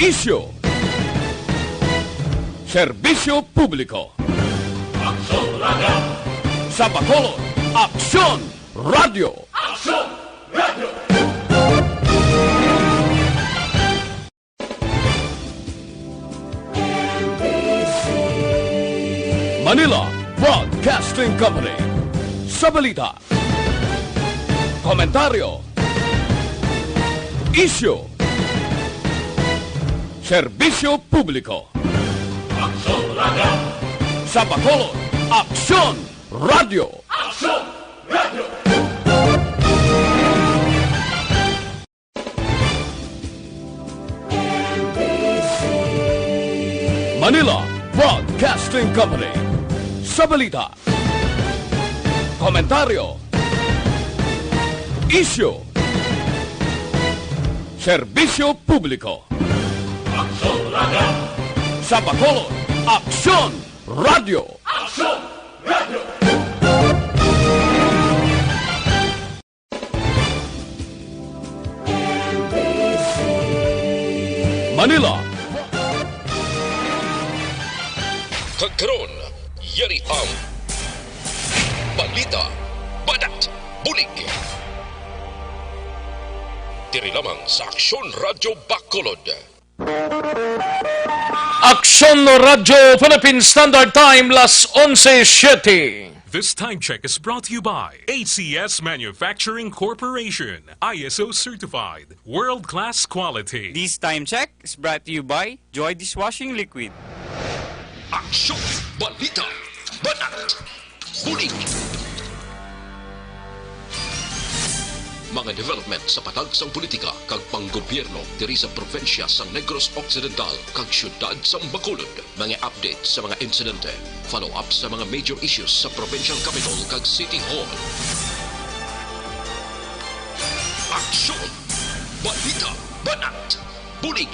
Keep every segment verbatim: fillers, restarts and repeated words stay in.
Isyu. Serbisyo publiko. Aksyon Radio. Sa Bacolod, Aksyon Radio. Aksyon Radio. Manila Broadcasting Company. Sa balita, komentaryo, isyu, serbisyo publiko. Aksyon Radio. Sa Bacolod, Aksyon Radio. Aksyon Radio. Manila Broadcasting Company. Sa balita, komentaryo, isyu, serbisyo publiko. Aksyon Radio. Sa Bacolod, Aksyon Radio. Aksyon Radio. Manila. Kag karon, yari ang balita, banat, bulig. Diri lamang sa Aksyon Radyo Bacolod. Aksyon Radyo Philippine Standard Time, las onse siete. This time check is brought to you by A C S Manufacturing Corporation, I S O certified, world-class quality. This time check is brought to you by Joy Dishwashing Liquid. Aksyon, balita, banat, bulig. Mga development sa patag sang politika kag panggobyerno diri sa probinsya sang Negros Occidental kag siyudad sang Bacolod. Mga update sa mga insidente, follow-up sa mga major issues sa provincial capital kag city hall. Aksyon, balita, banat, bulig.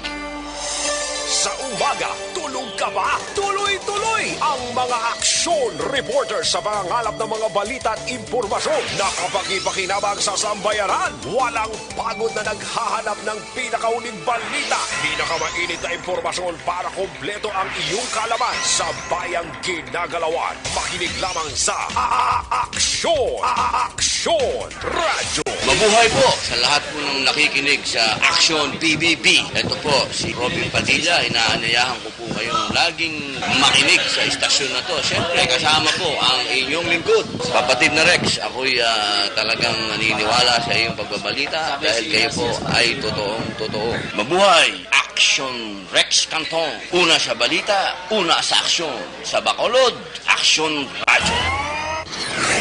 Sa umaga, tulog ka ba? Tuloy-tuloy ang mga aksyon reporter sa pangangalap ng mga balita at impormasyon na kapakipakinabang sa sambayanan. Walang pagod na naghahanap ng pinakauling balita, pinakamainit na impormasyon para kompleto ang iyong kaalaman sa bayang ginagalawan. Makinig lamang sa A-, A-, Aksyon, A-, A-, Aksyon Radyo. Mabuhay po sa lahat po ng nakikinig sa Aksyon P B B. Ito po si Robin Padilla. Inaanyayahan ko po kayong laging makinig sa istasyon na to. Siyempre, kasama po ang inyong lingkod, Kapatid na Rex. Ako'y, ah, talagang naniniwala sa iyong pagbabalita dahil kayo po ay totoong totoo. Mabuhay! Aksyon Rex Canton. Una sa balita, una sa aksyon. Sa Bacolod, Aksyon Radyo.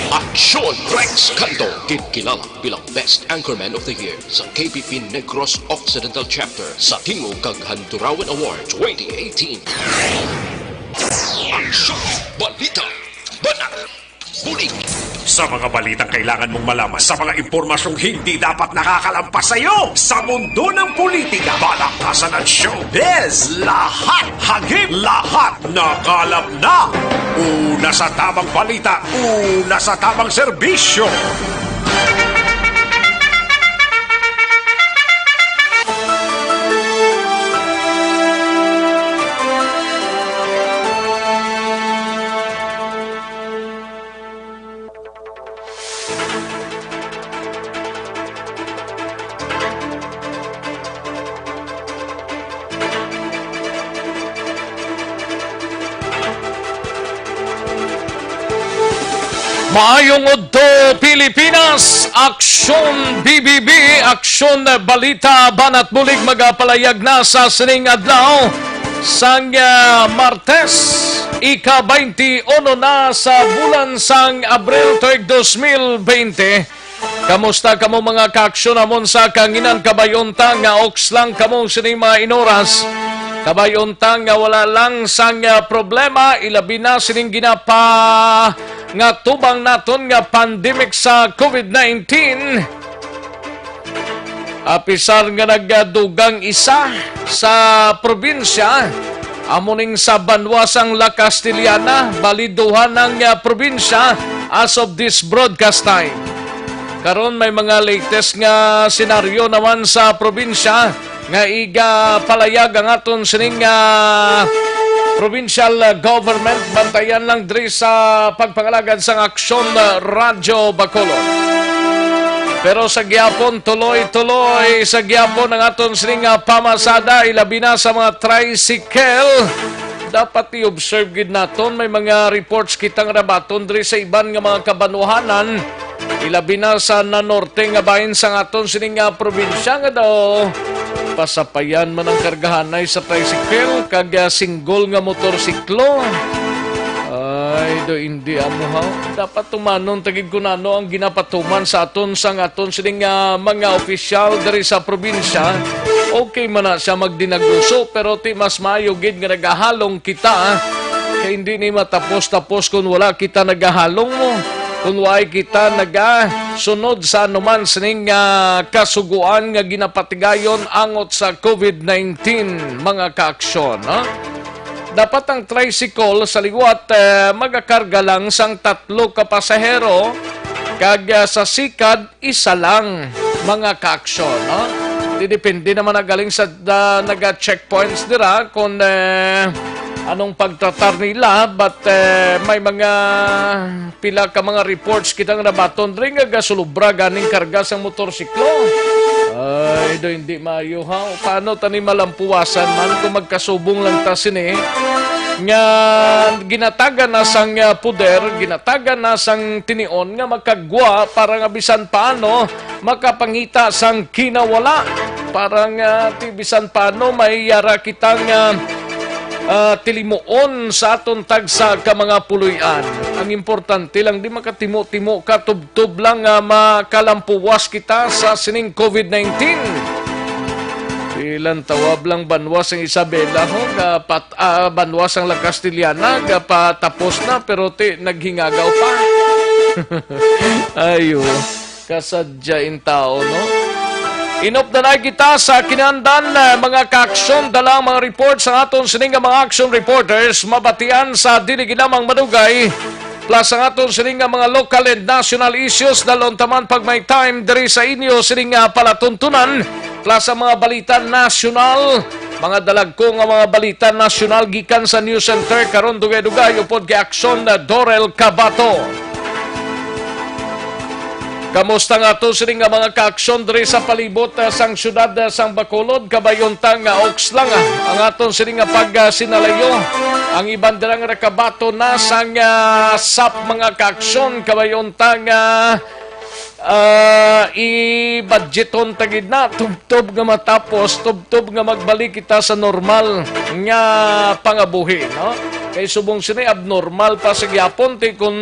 Aksyon Rex Canton, ginkilala bilang Best Anchorman of the Year sa K P P Negros Occidental Chapter sa Tingog kag Handurawan Award twenty eighteen. Aksyon, balita, banat, bulig. Sa mga balitang kailangan mong malaman, sa mga impormasyong hindi dapat nakakalampas sa iyo, sa mundo ng politika, balakasan at showbiz, lahat hagip, lahat nakalap na. Una sa tamang balita, una sa tamang serbisyo. Maayong udto, Pilipinas! Aksyon B B B, Aksyon Balita, Banat Bulig, magapalayag na sa sining adlaw sang, ah, Martes, ika-baynte uno na sa bulan sang Abril, tuig dos mil baynte. Kamusta kamo, mga kaaksyon namon sa kahanginan? Kabay unta nga oks lang kamo sining mga inoras. Kabay unta nga wala lang sang, ah, problema, ilabi na sining ginapa nga tubang naton nga pandemic sa COVID nineteen. Apisar nga nagadugang isa sa probinsya, amo ning sa banwa sang La Castellana, bali duha nang, ah, probinsya as of this broadcast time. Karon may mga latest nga senaryo naman sa probinsya. nga igapalayag ang aton sining, ah, provincial, ah, government. Bantayan lang diri sa pagpangalagad sang Aksyon, ah, Radyo Bacolod. Pero sa gihapon, tuloy-tuloy sa gihapon ang aton sining, ah, pamasada, ilabi na sa mga tricycle. Dapat i-observe gid naton, may mga reports kita nga nabaton diri sa iban nga mga kabanwahanan, ilabi na sa nanorte nga bahin sang aton sining nga probinsya, nga daw pasapayan man ang kargahanay sa tricycle kag, ah, single nga motorsiklo. Ay, do indi amo ha. Dapat tumanon ta gid kun ano ang ginapatuman sa aton sang aton sining, ah, mga opisyal diri sa probinsya. Okay man na siya magdinaguso, pero ti mas maayo gid nga nagahalong kita, ah. Kay hindi ni matapos-tapos kung wala kita nagahalong mo, kung wala kita nagasunod sa anuman sining, ah, kasuguan nga ginapatigayon angot sa covid nineteen, mga kaaksyon, ah. Dapat ang tricycle sa liwat, eh, magakarga lang sang tatlo ka pasahero, kag, ah, sa sikad, isa lang, mga kaaksyon, no? Di depende naman na galing sa, ah, naga-checkpoints dira kung, eh, anong pagtratar nila, but, eh, may mga pila ka mga reports kita nga nabaton diri nga gasulubra ganing karga sang motorsiklo. Ay, do hindi maayo ha. Paano tani malampuwasan man kung magkasubong lang ta sini nga ginatagan na sang, ah, poder, ginatagan na sang tinion nga makagwa para nga bisan paano makapangita sang kinawala, para nga ti bisan paano may yara kita nga, ah, tilimuon sa aton tagsa ka mga puloy-an. Ang importante lang, di makatimo-timo ka, tubtob lang nga makalampuwas kita sa sining covid nineteen. Ilan tawab lang banwa sang Isabela, ho, kapat-, ah, banwa sang La Castellana, kapatapos na, pero ti, naghingagaw pa. Ayo, kasadya in tao, no? Inop na na kita sa kinandan, eh, mga kaaksyon, dala ang mga report sa aton sining nga mga action reporters, mabatian sa dili gid lamang madugay, plus ang aton sining nga mga local and national issues, dalon taman pag may time diri sa inyo sining nga palatuntunan, plus ang mga balita nasyonal, mga dalagko nga mga balita nasyonal gikan sa News Center karon, dugay-dugay upod kay Aksyon, eh, Dorel Cabato. Kamusta nga ato sini nga mga kaaksyon diri sa palibot, ah, sang siyudad, ah, sang Bacolod? Kabay unta nga oks lang, ah, ang aton sini nga pagsinalayo. Ang iban dira nga nakabaton na sang, ah, sap mga kaaksyon, kabay unta nga, ah, i-budgeton ta gid na tubtob nga matapos, tubtob nga magbalik kita sa normal nga pangabuhi, no? Kay subong sini, abnormal pa sa gyapon, ti kun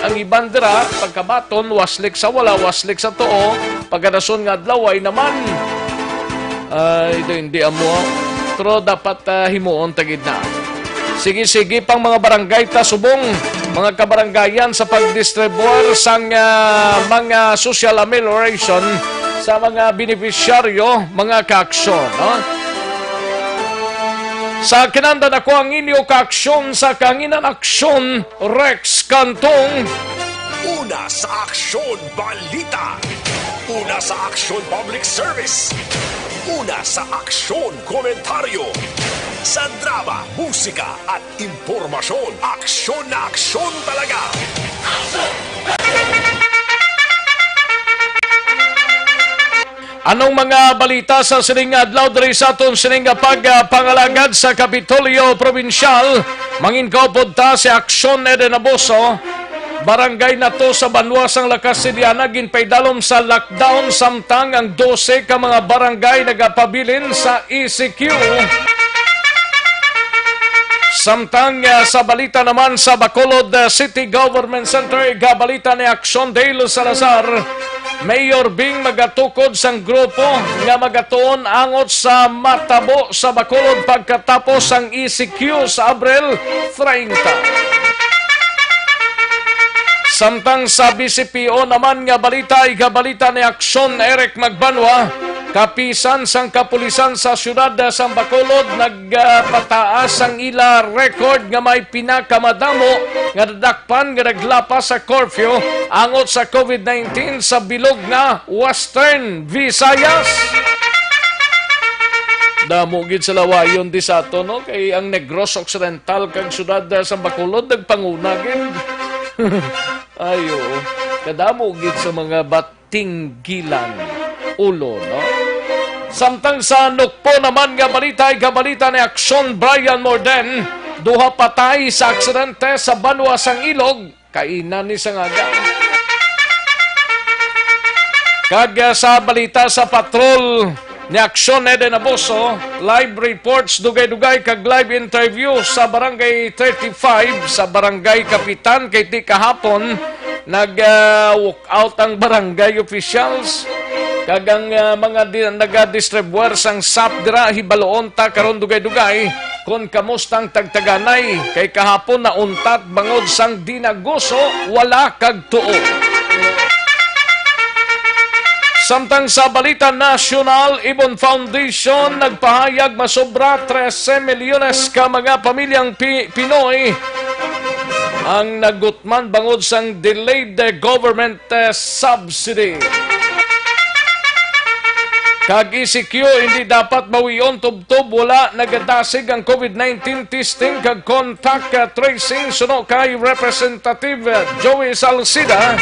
ang iban dira, pagkabaton, waslik sa wala, waslik sa tuo, pagkadason nga adlaw, ay naman. Ay, do hindi amo. Pero dapat, ah, himuon ta gid na. Sige, sige pang mga barangay ta subong, mga kabaranggayan sa pagdistribur sang, ah, mga social amelioration sa mga benepisyaryo, mga kaaksyon, no? Sa kinandan ako ang inyo kaaksyon sa kanginan aksyon, Rex Cantong. Una sa Aksyon Balita. Una sa Aksyon Public Service. Una sa Aksyon Komentaryo. Sa drama, musika at impormasyon, aksyon na aksyon talaga. Anong mga balita sa sining nga adlaw diri sa aton sining nga pagpangalagad sa Kapitolyo Probinsyal? Mangin kaupod ta si Aksyon Eden Abuso. Barangay na to sa banwa sang La Castellana ginpaidalom sa lockdown, samtang ang dose ka mga barangay nagapabilin sa E C Q. Samtang, ah, sa balita naman sa Bacolod, ah, City Government Center, igabalita ni Aksyon Dale Salazar, Mayor Bing magatukod sang grupo nga magatuon angot sa matabo sa Bacolod pagkatapos sang E C Q sa Abril treinta. Samtang sa B C P O naman nga balita, igabalita ni Aksyon Eric Magbanwa, kapisan sang kapulisan sa siyudad sang Bacolod nagpataas ang ila record nga may pinakamadamo nga nadakpan nga naglapas sa curfew angot sa covid nineteen sa bilog nga Western Visayas. Damo gid sa lawayon di sa ato, no? Kay ang Negros Occidental kag siyudad, ah, sa Bacolod nagpanguna gid. Ay, oo. Kadamo gid sa mga bat-, tinggilan ulo, no? Samtang sa nukpo naman nga balita, ikabalita ni Aksyon Brian Morden, duha patay sa aksidente sa banwa sang Ilog, kainan ni sa ngaga. Kag, ah, sa balita sa patrol ni Aksyon Eden Abuso, live reports, dugay-dugay kag live interview sa Barangay thirty-five, sa Barangay Kapitan, kay ti kahapon, nag, ah, walk out ang barangay officials kag ang, ah, mga di-, naga-distribuer sang sap dira. Hibaluon ta karon dugay-dugay kon kamusta ang tagtaganay, kay kahapon nauntat bangod sang dinaguso, wala kag tuo. Samtang sa balita nasyonal, Ibon Foundation nagpahayag masobra trese milyones ka mga pamilyang Pi-, Pinoy ang nagut- man bangod sang delayed government, eh, subsidy. Kag E C Q, hindi dapat bawion tubtob wala nagadasig ang COVID nineteen testing kag contact, eh, tracing, suno kay Representative, eh, Joey Salcida.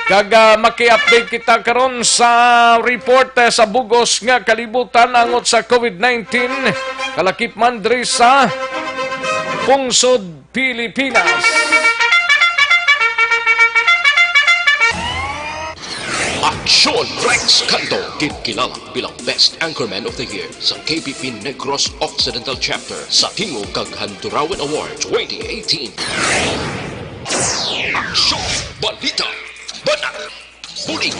Kag, ah, maki-update kita karon sa report, eh, sa bugos nga kalibutan angot sa COVID nineteen, kalakip man diri sa pungsod Pilipinas. Aksyon Rex Canto, ginkilala bilang Best Anchorman of the Year sa K B P Negros Occidental Chapter sa Tingog kag Handurawan Award twenty eighteen. Aksyon, balita, banat, bulig.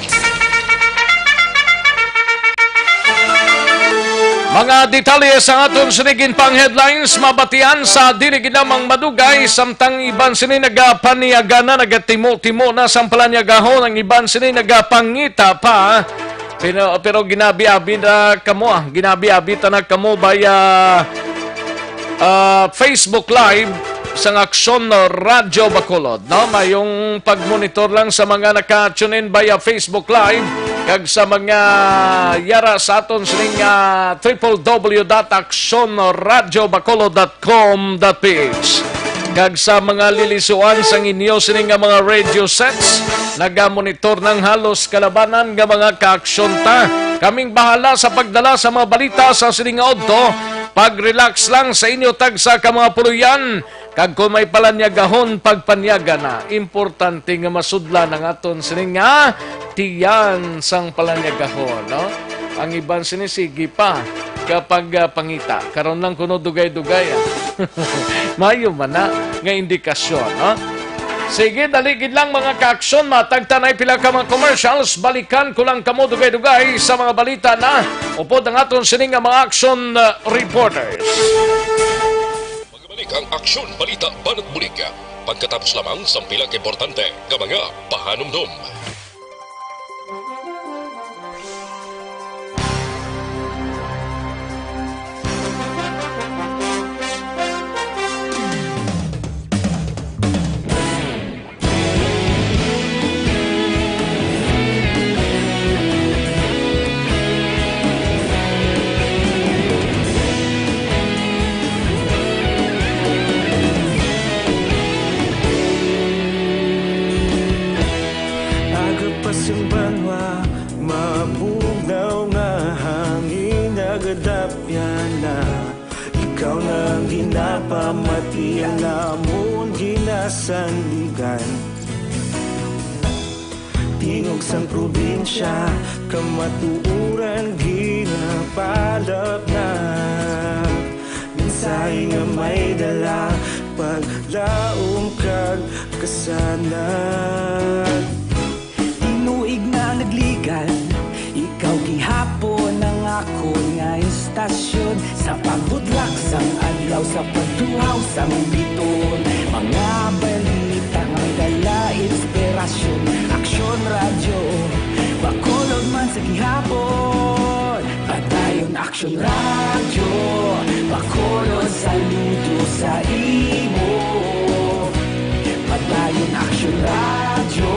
Mga detalye sa aton sini ginpang headlines, mabatian sa dili gid lamang madugay, samtang iban sini nagapanyaga na, nagatimo-timo na sang palanyagahon, ang iban sini nagapangita pa. Pero, pero ginabi-abi na kamo, ah. Ginabi-abi ta na kamo by, ah, ah, Facebook Live sang Aksyon Radyo Bacolod, no? Mayong pag-monitor lang sa mga naka-tune in via Facebook Live kag sa mga yara sa aton sining, ah, triple W dot aksyon radyo bacolod dot com dot P H. Kag sa mga lilisuan sang inyo sini nga mga radio sets, nagamonitor nang halos kalabanan nga mga kaaksyon ta. Kaming bahala sa pagdala sa mga balita sa sini nga udto. Pag-relax lang sa inyo tagsa ka mga puloy-an. Kag kung may palanyagahon, pagpanyaga na. Importante nga masudlan ang aton sini nga tiyan sang palanyagahon, no? Ang iban sini sige pa kapag, ah, pangita. Karon lang kuno dugay-dugay, ah. Mayo man na nga indikasyon, no? Sige, dali gid lang, mga kaaksyon, matagtanay pila ka mga commercials. Balikan ko lang kamo dugay-dugay sa mga balita na upod ang aton sini nga mga action, ah, reporters. Magbalik ang Aksyon Balita Banat Bulig pagkatapos lamang sang pila ka importante nga mga pahanumdom. Aga pa sang banwa, mabugnaw nga hangin nagadapyan na. Ikaw na ang ginapamati, ang amon ginasandigan. Tingog sang probinsya, kamatuoran ginapalapnap. Mensahe nga may dala, paglaom kag kasanag. Tinuig na nagligan, ikaw gihapon ang akon nga istasyon. Sa pagbudlak sang adlaw, sa pagtuhaw sang biton, mga balita nga dala inspirasyon. Aksyon Radyo, Bacolod man sa gihapon. Padayon Aksyon Radyo, Bacolod, saludo sa imo. Padayon Aksyon Radyo,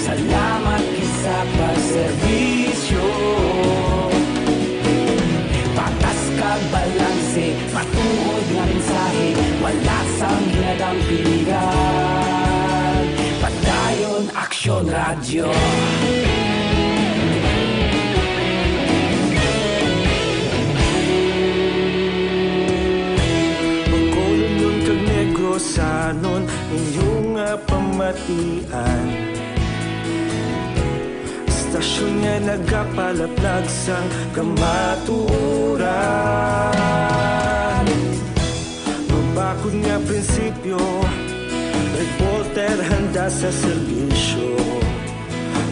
salamat gid sa pagserbisyo. Matuod nga mensahe, wala sang ginadampingan. Padayon Aksyon Radyo. Bacolodnon kag Negrosanon, inyo nga pamatian. Istasyon nga nagapalaplag sang kamatuoran. Mabakod nga prinsipyo, reporter handa sa serbisyo.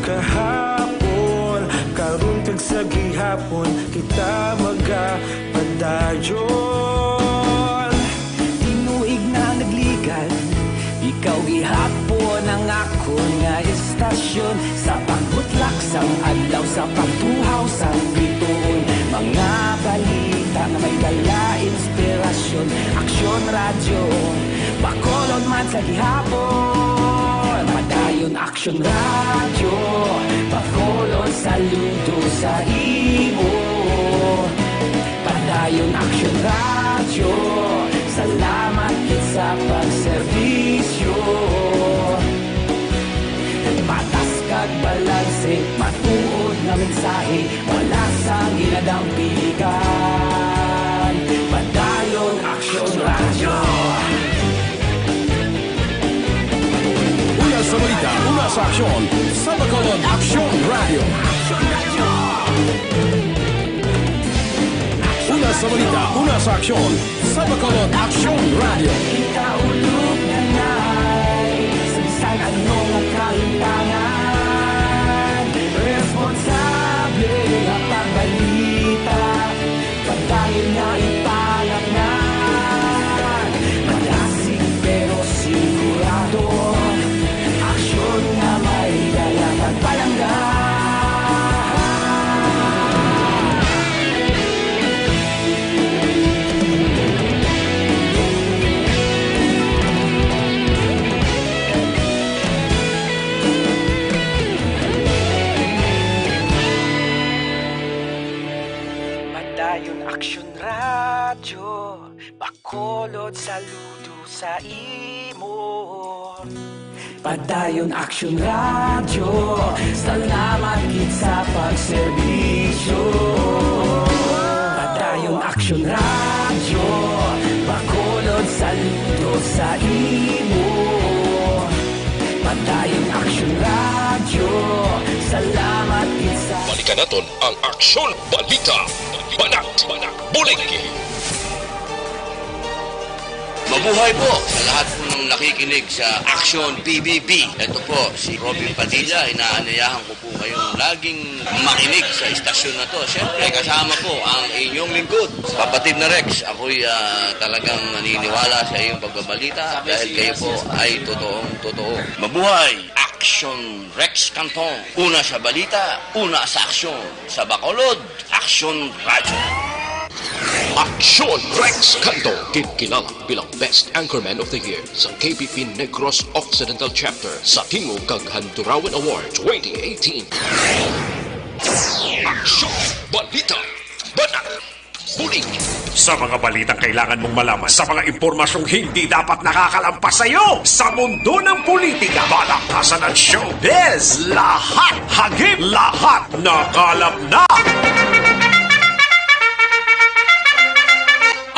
Kahapon, karon kag sa gihapon, kita magapadayon. Tinuig na nagligad, ikaw gihapon ang akon nga istasyon. Sa pagbutlak sang adlaw, sa pagtuhaw sang bituon, mga balita nga may dala inspirasyon. Aksyon Radyo, Bacolod man sa gihapon. Padayon Aksyon Radyo, Bacolod, saludo sa imo. Padayon Aksyon Radyo, salamat gid sa pagserbisyo. Patas kag balanse, matuod nga mensahe, wala sang ginadampingan. Padayon Aksyon Radyo. Una sa balita, una sa aksyon, sa Bacolod Aksyon Radyo. Una sa balita, una sa aksyon, sa Bacolod Aksyon Radyo. Ikaulo nga nay, sa bisan ano nga kahimtangan, responsable nga pagbalita. Padayon nga ipangatngan, madasig pero sigurado, aksyon nga may dala kag palangga. Padayon Aksyon Radyo, Bacolod, saludo sa imo. Padayon Aksyon Radyo, salamat gid sa pagserbisyo. Padayon Aksyon Radyo, Bacolod, saludo sa imo. Padayon Aksyon Radyo, salamat gid sa Balikan naton ang Aksyon Balita. Banat, banat, bulig. Mabuhay po sa lahat po ng nakikinig sa Aksyon P B B. Ito po si Robin Padilla. Inaanyayahan ko po kayong laging makinig sa istasyon na to. Siyempre, kasama po ang inyong lingkod, Papa Tim na Rex. Ako'y, ah, talagang naniniwala sa iyong pagbabalita dahil kayo po ay totoong totoo. Mabuhay! Aksyon Rex Cantong. Una sa balita, una sa aksyon. Sa Bacolod, Aksyon Radyo. Aksyon Rex Cantong, ginkilala bilang Best Anchorman of the Year sa K P P Negros Occidental Chapter sa Tingog kag Handurawan Award twenty eighteen. Aksyon Balita. Banat. Bulig. Sa mga balitang kailangan mong malaman, sa mga impormasyong hindi dapat nakakalampas sa iyo, sa mundo ng politika, balaktasan at showbiz, lahat hagip, lahat nakalap na.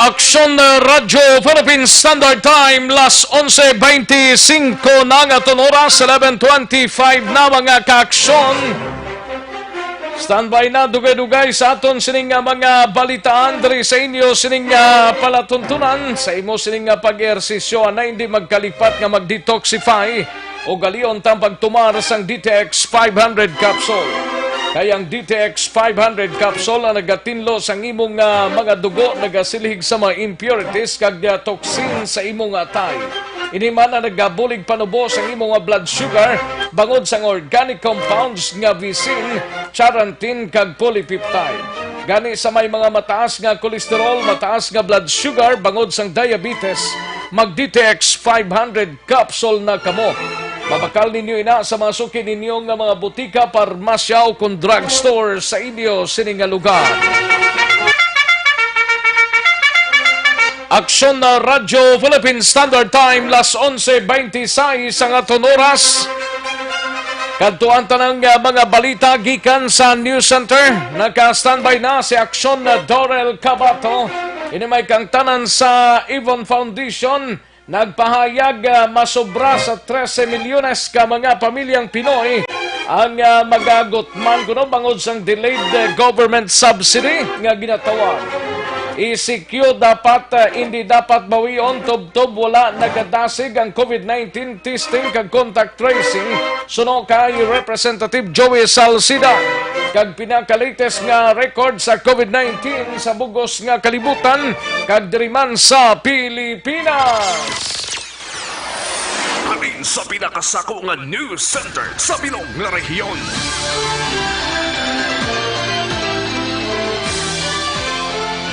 Aksyon Radyo Philippine Standard Time, las onse beintisinko na nga aton oras, eleven twenty-five na, mga kaaksyon. Standby na, dugay-dugay sa aton sining nga mga balitaan diri sa inyo sining nga palatuntunan. Sa imo sining nga pag-ehersisyo, anay hindi magkalipat nga mag-detoxify o galion tang pagtumar sang D T X five hundred capsule. Kay ang D T X five hundred capsule ang nagatinlo sang imong, ah, mga dugo, nagasilhig sa mga impurities kag, ah, toxin sa imong atay. Ini man ang nagabulig panubo sang imo nga blood sugar bangod sang organic compounds nga visin, charantin, kag polypeptide. Gani, sa may mga mataas nga cholesterol, mataas nga blood sugar, bangod sang diabetes, mag D T X five hundred capsule na kamo. Mabakal ninyo ina sa mga suki ninyo nga mga butika, parmasya, o kon drugstore sa inyo sini nga lugar. Aksyon na Radyo Philippine Standard Time, las onse beintisais ang aton oras. Kadto ang tanang, ah, mga balita gikan sa News Center. Naka-standby na si Aksyon na Dorel Cabato. Ini may kangtanan sa Avon Foundation. Nagpahayag, ah, masobra sa trese milyones ka mga pamilyang Pinoy ang, ah, magagutman kuno bangod sang delayed, ah, government subsidy nga ginatawag E C Q. Dapat, ah, hindi dapat bawion tubtob wala nagadasig ang COVID nineteen testing kag contact tracing, suno kay Representative Joey Salcida. Kag pinaka-latest nga record sa COVID nineteen sa bugos nga kalibutan kag diri man sa Pilipinas. Halin sa pinakasako nga news center sa bilog nga rehiyon.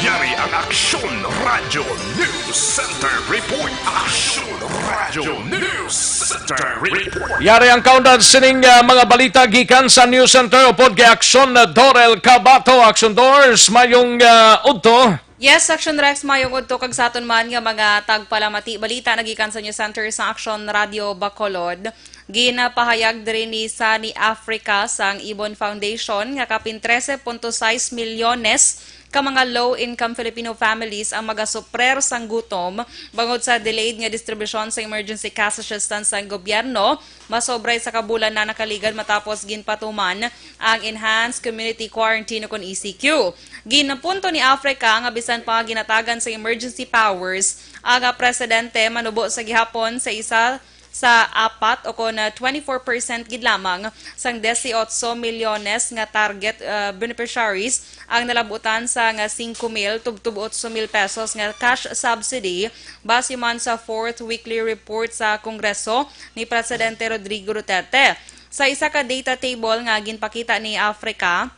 Yari ang Aksyon Radyo News Center Report. Aksyon Radyo News Center Report. Yari ang kaundan sining, ah, mga balita gikan sa News Center upod kay Aksyon na Dorel Cabato. Aksyon Dors, mayong, ah, udto. Yes, Aksyon Rex, mayong udto kag sa aton man nga mga tagpalamati. Balita nagikan sa News Center sa Aksyon Radio Bacolod. Ginapahayag diri ni Sunny Africa sang Ibon Foundation nga kapin trese punto sais milyones ka mga low-income Filipino families ang magasuprer sang gutom bangod sa delayed nga distribusyon sa emergency cash assistance sang gobyerno. Masobra sa kabulan na nakaligad matapos ginpatuman ang enhanced community quarantine o kon E C Q. Ginapunto ni Africa nga bisan pa ginatagan sa emergency powers ang, ah, presidente manubo sa gihapon sa isa sa apat o kon, ah, twenty-four percent gid lamang sang dieciocho milyones nga target, ah, beneficiaries ang nalabutan sa nga singko mil tubtob otso mil pesos nga cash subsidy, base man sa fourth weekly report sa Kongreso ni Presidente Rodrigo Duterte. Sa isa ka data table nga ginpakita ni Africa,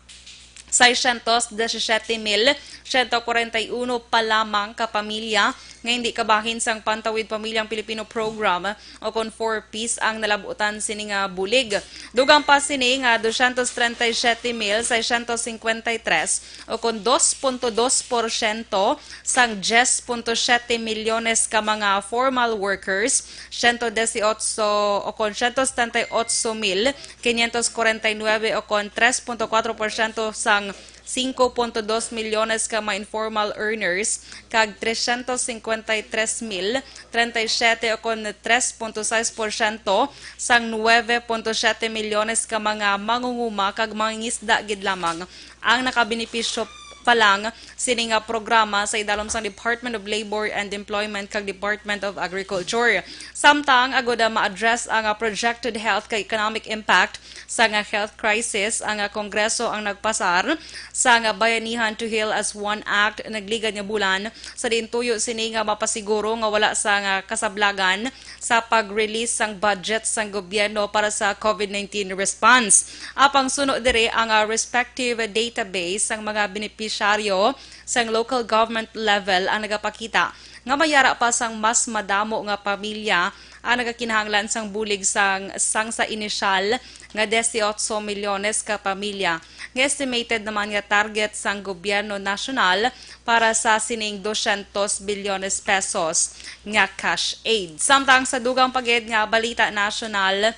seiscientos diecisiete mil ciento cuarenta y uno pa lamang ka pamilya nga hindi kabahin sang Pantawid Pamilyang Pilipino Program o kon four Ps ang nalabutan sini nga bulig. Dugang pa sini nga doscientos treinta y siete mil seiscientos cincuenta y tres o kon dos punto dos porsyento sang dies punto siete milyones ka mga formal workers, ciento dieciocho o kon ciento setenta y ocho mil quinientos cuarenta y nueve o kon tres punto kuwatro porsyento sang singko punto dos milyones ka mga informal earners, kag trescientos cincuenta y tres mil treinta y siete o kon tres punto sais porsyento sang nuebe punto siete milyones ka mga mangunguma kag mangingisda gid lamang ang nakabenepisyo pa lang sini nga programa sa idalom sang Department of Labor and Employment kag Department of Agriculture. Samtang agud ma-address ang, ah, projected health kag economic impact sa nga health crisis, ang, ah, Kongreso ang nagpasar sa nga Bayanihan to Heal as One Act nagligad nga bulan, sa diin tuyo sini nga mapasiguro nga wala sa nga kasablagan sa pag-release sang budget sang gobyerno para sa COVID nineteen response. Apang suno diri, ang, ah, respective database sang mga benepisyaryo sang local government level ang nagapakita nga may ara pa sang mas madamo nga pamilya ang nagakinahanglan sang bulig sang, sang sa inisyal nga dieciocho milyones ka pamilya, nga estimated naman nga target sang gobyerno nasyonal para sa sining doscientos bilyones pesos nga cash aid. Samtang sa dugang pa gid nga balita nasyonal,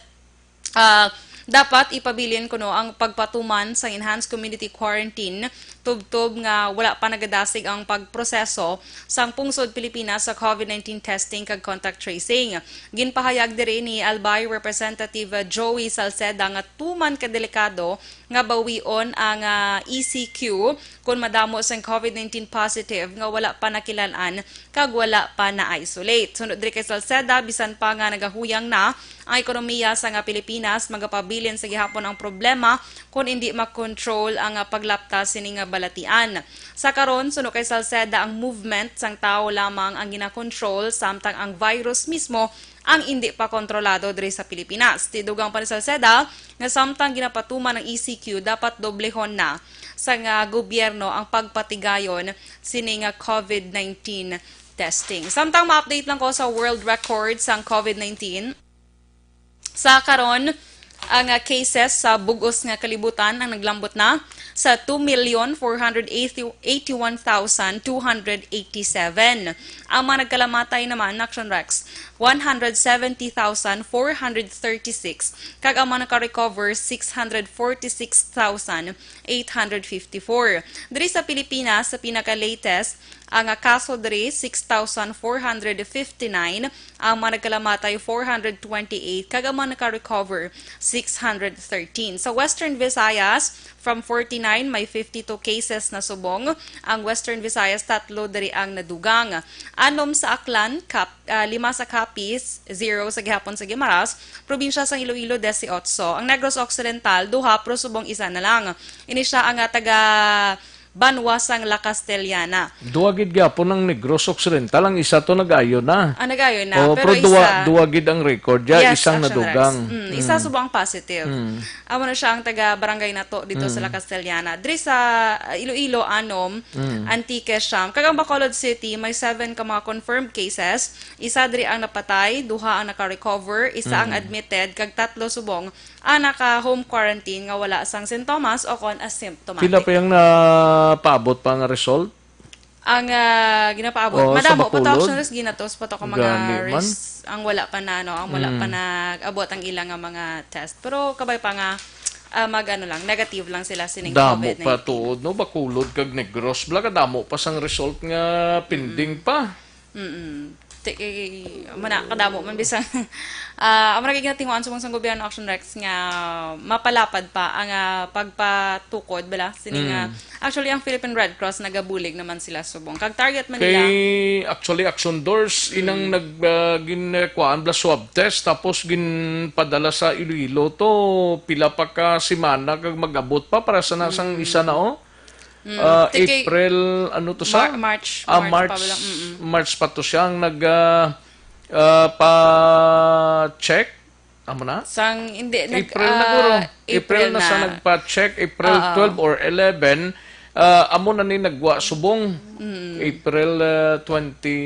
ah, dapat ipabilin kuno ang pagpatuman sa enhanced community quarantine tubtob nga wala pa nagadasig ang pagproseso sang pungsod Pilipinas sa COVID nineteen testing kag contact tracing. Ginpahayag diri ni Albay Representative Joey Salceda nga tuman ka delikado nga bawion ang, ah, E C Q kon madamo sang COVID nineteen positive nga wala pa nakilan-an kag wala pa na-isolate. Sunod diri kay Salceda, bisan pa nga nagahuyang na ang ekonomiya sa nga Pilipinas, magapabilin sa gihapon ang problema kon indi makontrol ang, ah, paglapta sini nga balatian. Sa karon, suno kay Salceda, ang movement sang tawo lamang ang ginakontrol, samtang ang virus mismo ang indi pa kontrolado diri sa Pilipinas. Tidugang pa ni Salceda nga samtang ginapatuman ang E C Q, dapat doblehon na sa nga gobyerno ang pagpatigayon sini nga COVID nineteen testing. Samtang ma-update lang ko sa world record sang COVID nineteen, sa karon, Ang, ah, cases sa bug-os nga kalibutan ang naglambot na sa two million four hundred eighty-one thousand two hundred eighty-seven. Ang mga nagkalamatay naman, Action Rex, one hundred seventy thousand four hundred thirty-six, kag ang mga naka-recover, six hundred forty-six thousand eight hundred fifty-four. Diri sa Pilipinas, sa pinaka-latest, ang, ah, kaso diri, six thousand four hundred fifty-nine, ang mga nagkalamatay, four hundred twenty-eight, kag ang mga naka-recover, six hundred thirteen. Sa Western Visayas, from forty-nine, may fifty-two cases na subong. Ang Western Visayas, tatlo diri ang nadugang. Anom sa Aklan, Cap-, ah, lima sa Capiz, zero sa gihapon sa Guimaras, probinsya sang Iloilo, dieciocho. Ang Negros Occidental, duha, pero subong isa na lang. Ini siya ang, ah, taga banwa sang La Castellana. Duha gid gyapon ang Negros Occidental, ang isa to nag-ayo na. Ah, nag-ayo na, Oh, pero pero duha, isa duha gid ang record, ya, Yes, isang Action nadugang. Rex. Mm, isa Mm. subong positive. Mm. Amo na siya ang taga barangay nato dito sa Mm. La Castellana. Diri sa, uh, Iloilo, anom, Mm. Antique, siyam. Kag ang Bacolod City, may seven ka mga confirmed cases. Isa diri ang napatay, duha ang naka-recover, isa ang Mm. admitted, kag tatlo subong ang naka-home quarantine nga wala sang sintomas o kon asymptomatic. Pila pa yung napaabot pa nga result? Ang, ah, ginapaabot, Oh, sa madamo pa to, Bacolod? Actually, ginatos pa to ka mga Gani man. res-, ang wala pa na, no, ang wala pa Mm. nag-abot ang ilang nga mga test. Pero kabay pa nga, ah, mag, ano lang, negative lang sila sining Damo COVID nineteen. pa tuod, no? Bacolod kag Negros, bala ka damo pa sang result nga pending Mm. pa. Mm-mm. Ti-, eh, amo na, kadamo man bisang, ah, amo na kay ginatinguan subong sang gobyerno, Action Rex, nga mapalapad pa ang, ah, pagpatukod, bala, sini nga, Mm. actually, ang Philippine Red Cross nagabulig naman sila subong. Kag target man nila. Kay, actually, Action Doors, inang Mm. nag, ah, gin-, eh, kuhaan, bala, swab test, tapos ginpadala sa Iloilo to, pila pa ka semana, kag mag-abot pa para sa nasang Mm. isa na, oh. Mm, Ah, tikay April, ano to sa? Mar-, March, Ah, March pa March, bala, mm-mm. March pa to siya ang nag, ah, ah, pa-check. Amo na? Sang, hindi, nag, April na, ah, guro. April April na siya na. nagpa-check, April Oo. twelve or eleven. Ah, amo na ni nagwa subong. Mm. April, ah, twenty.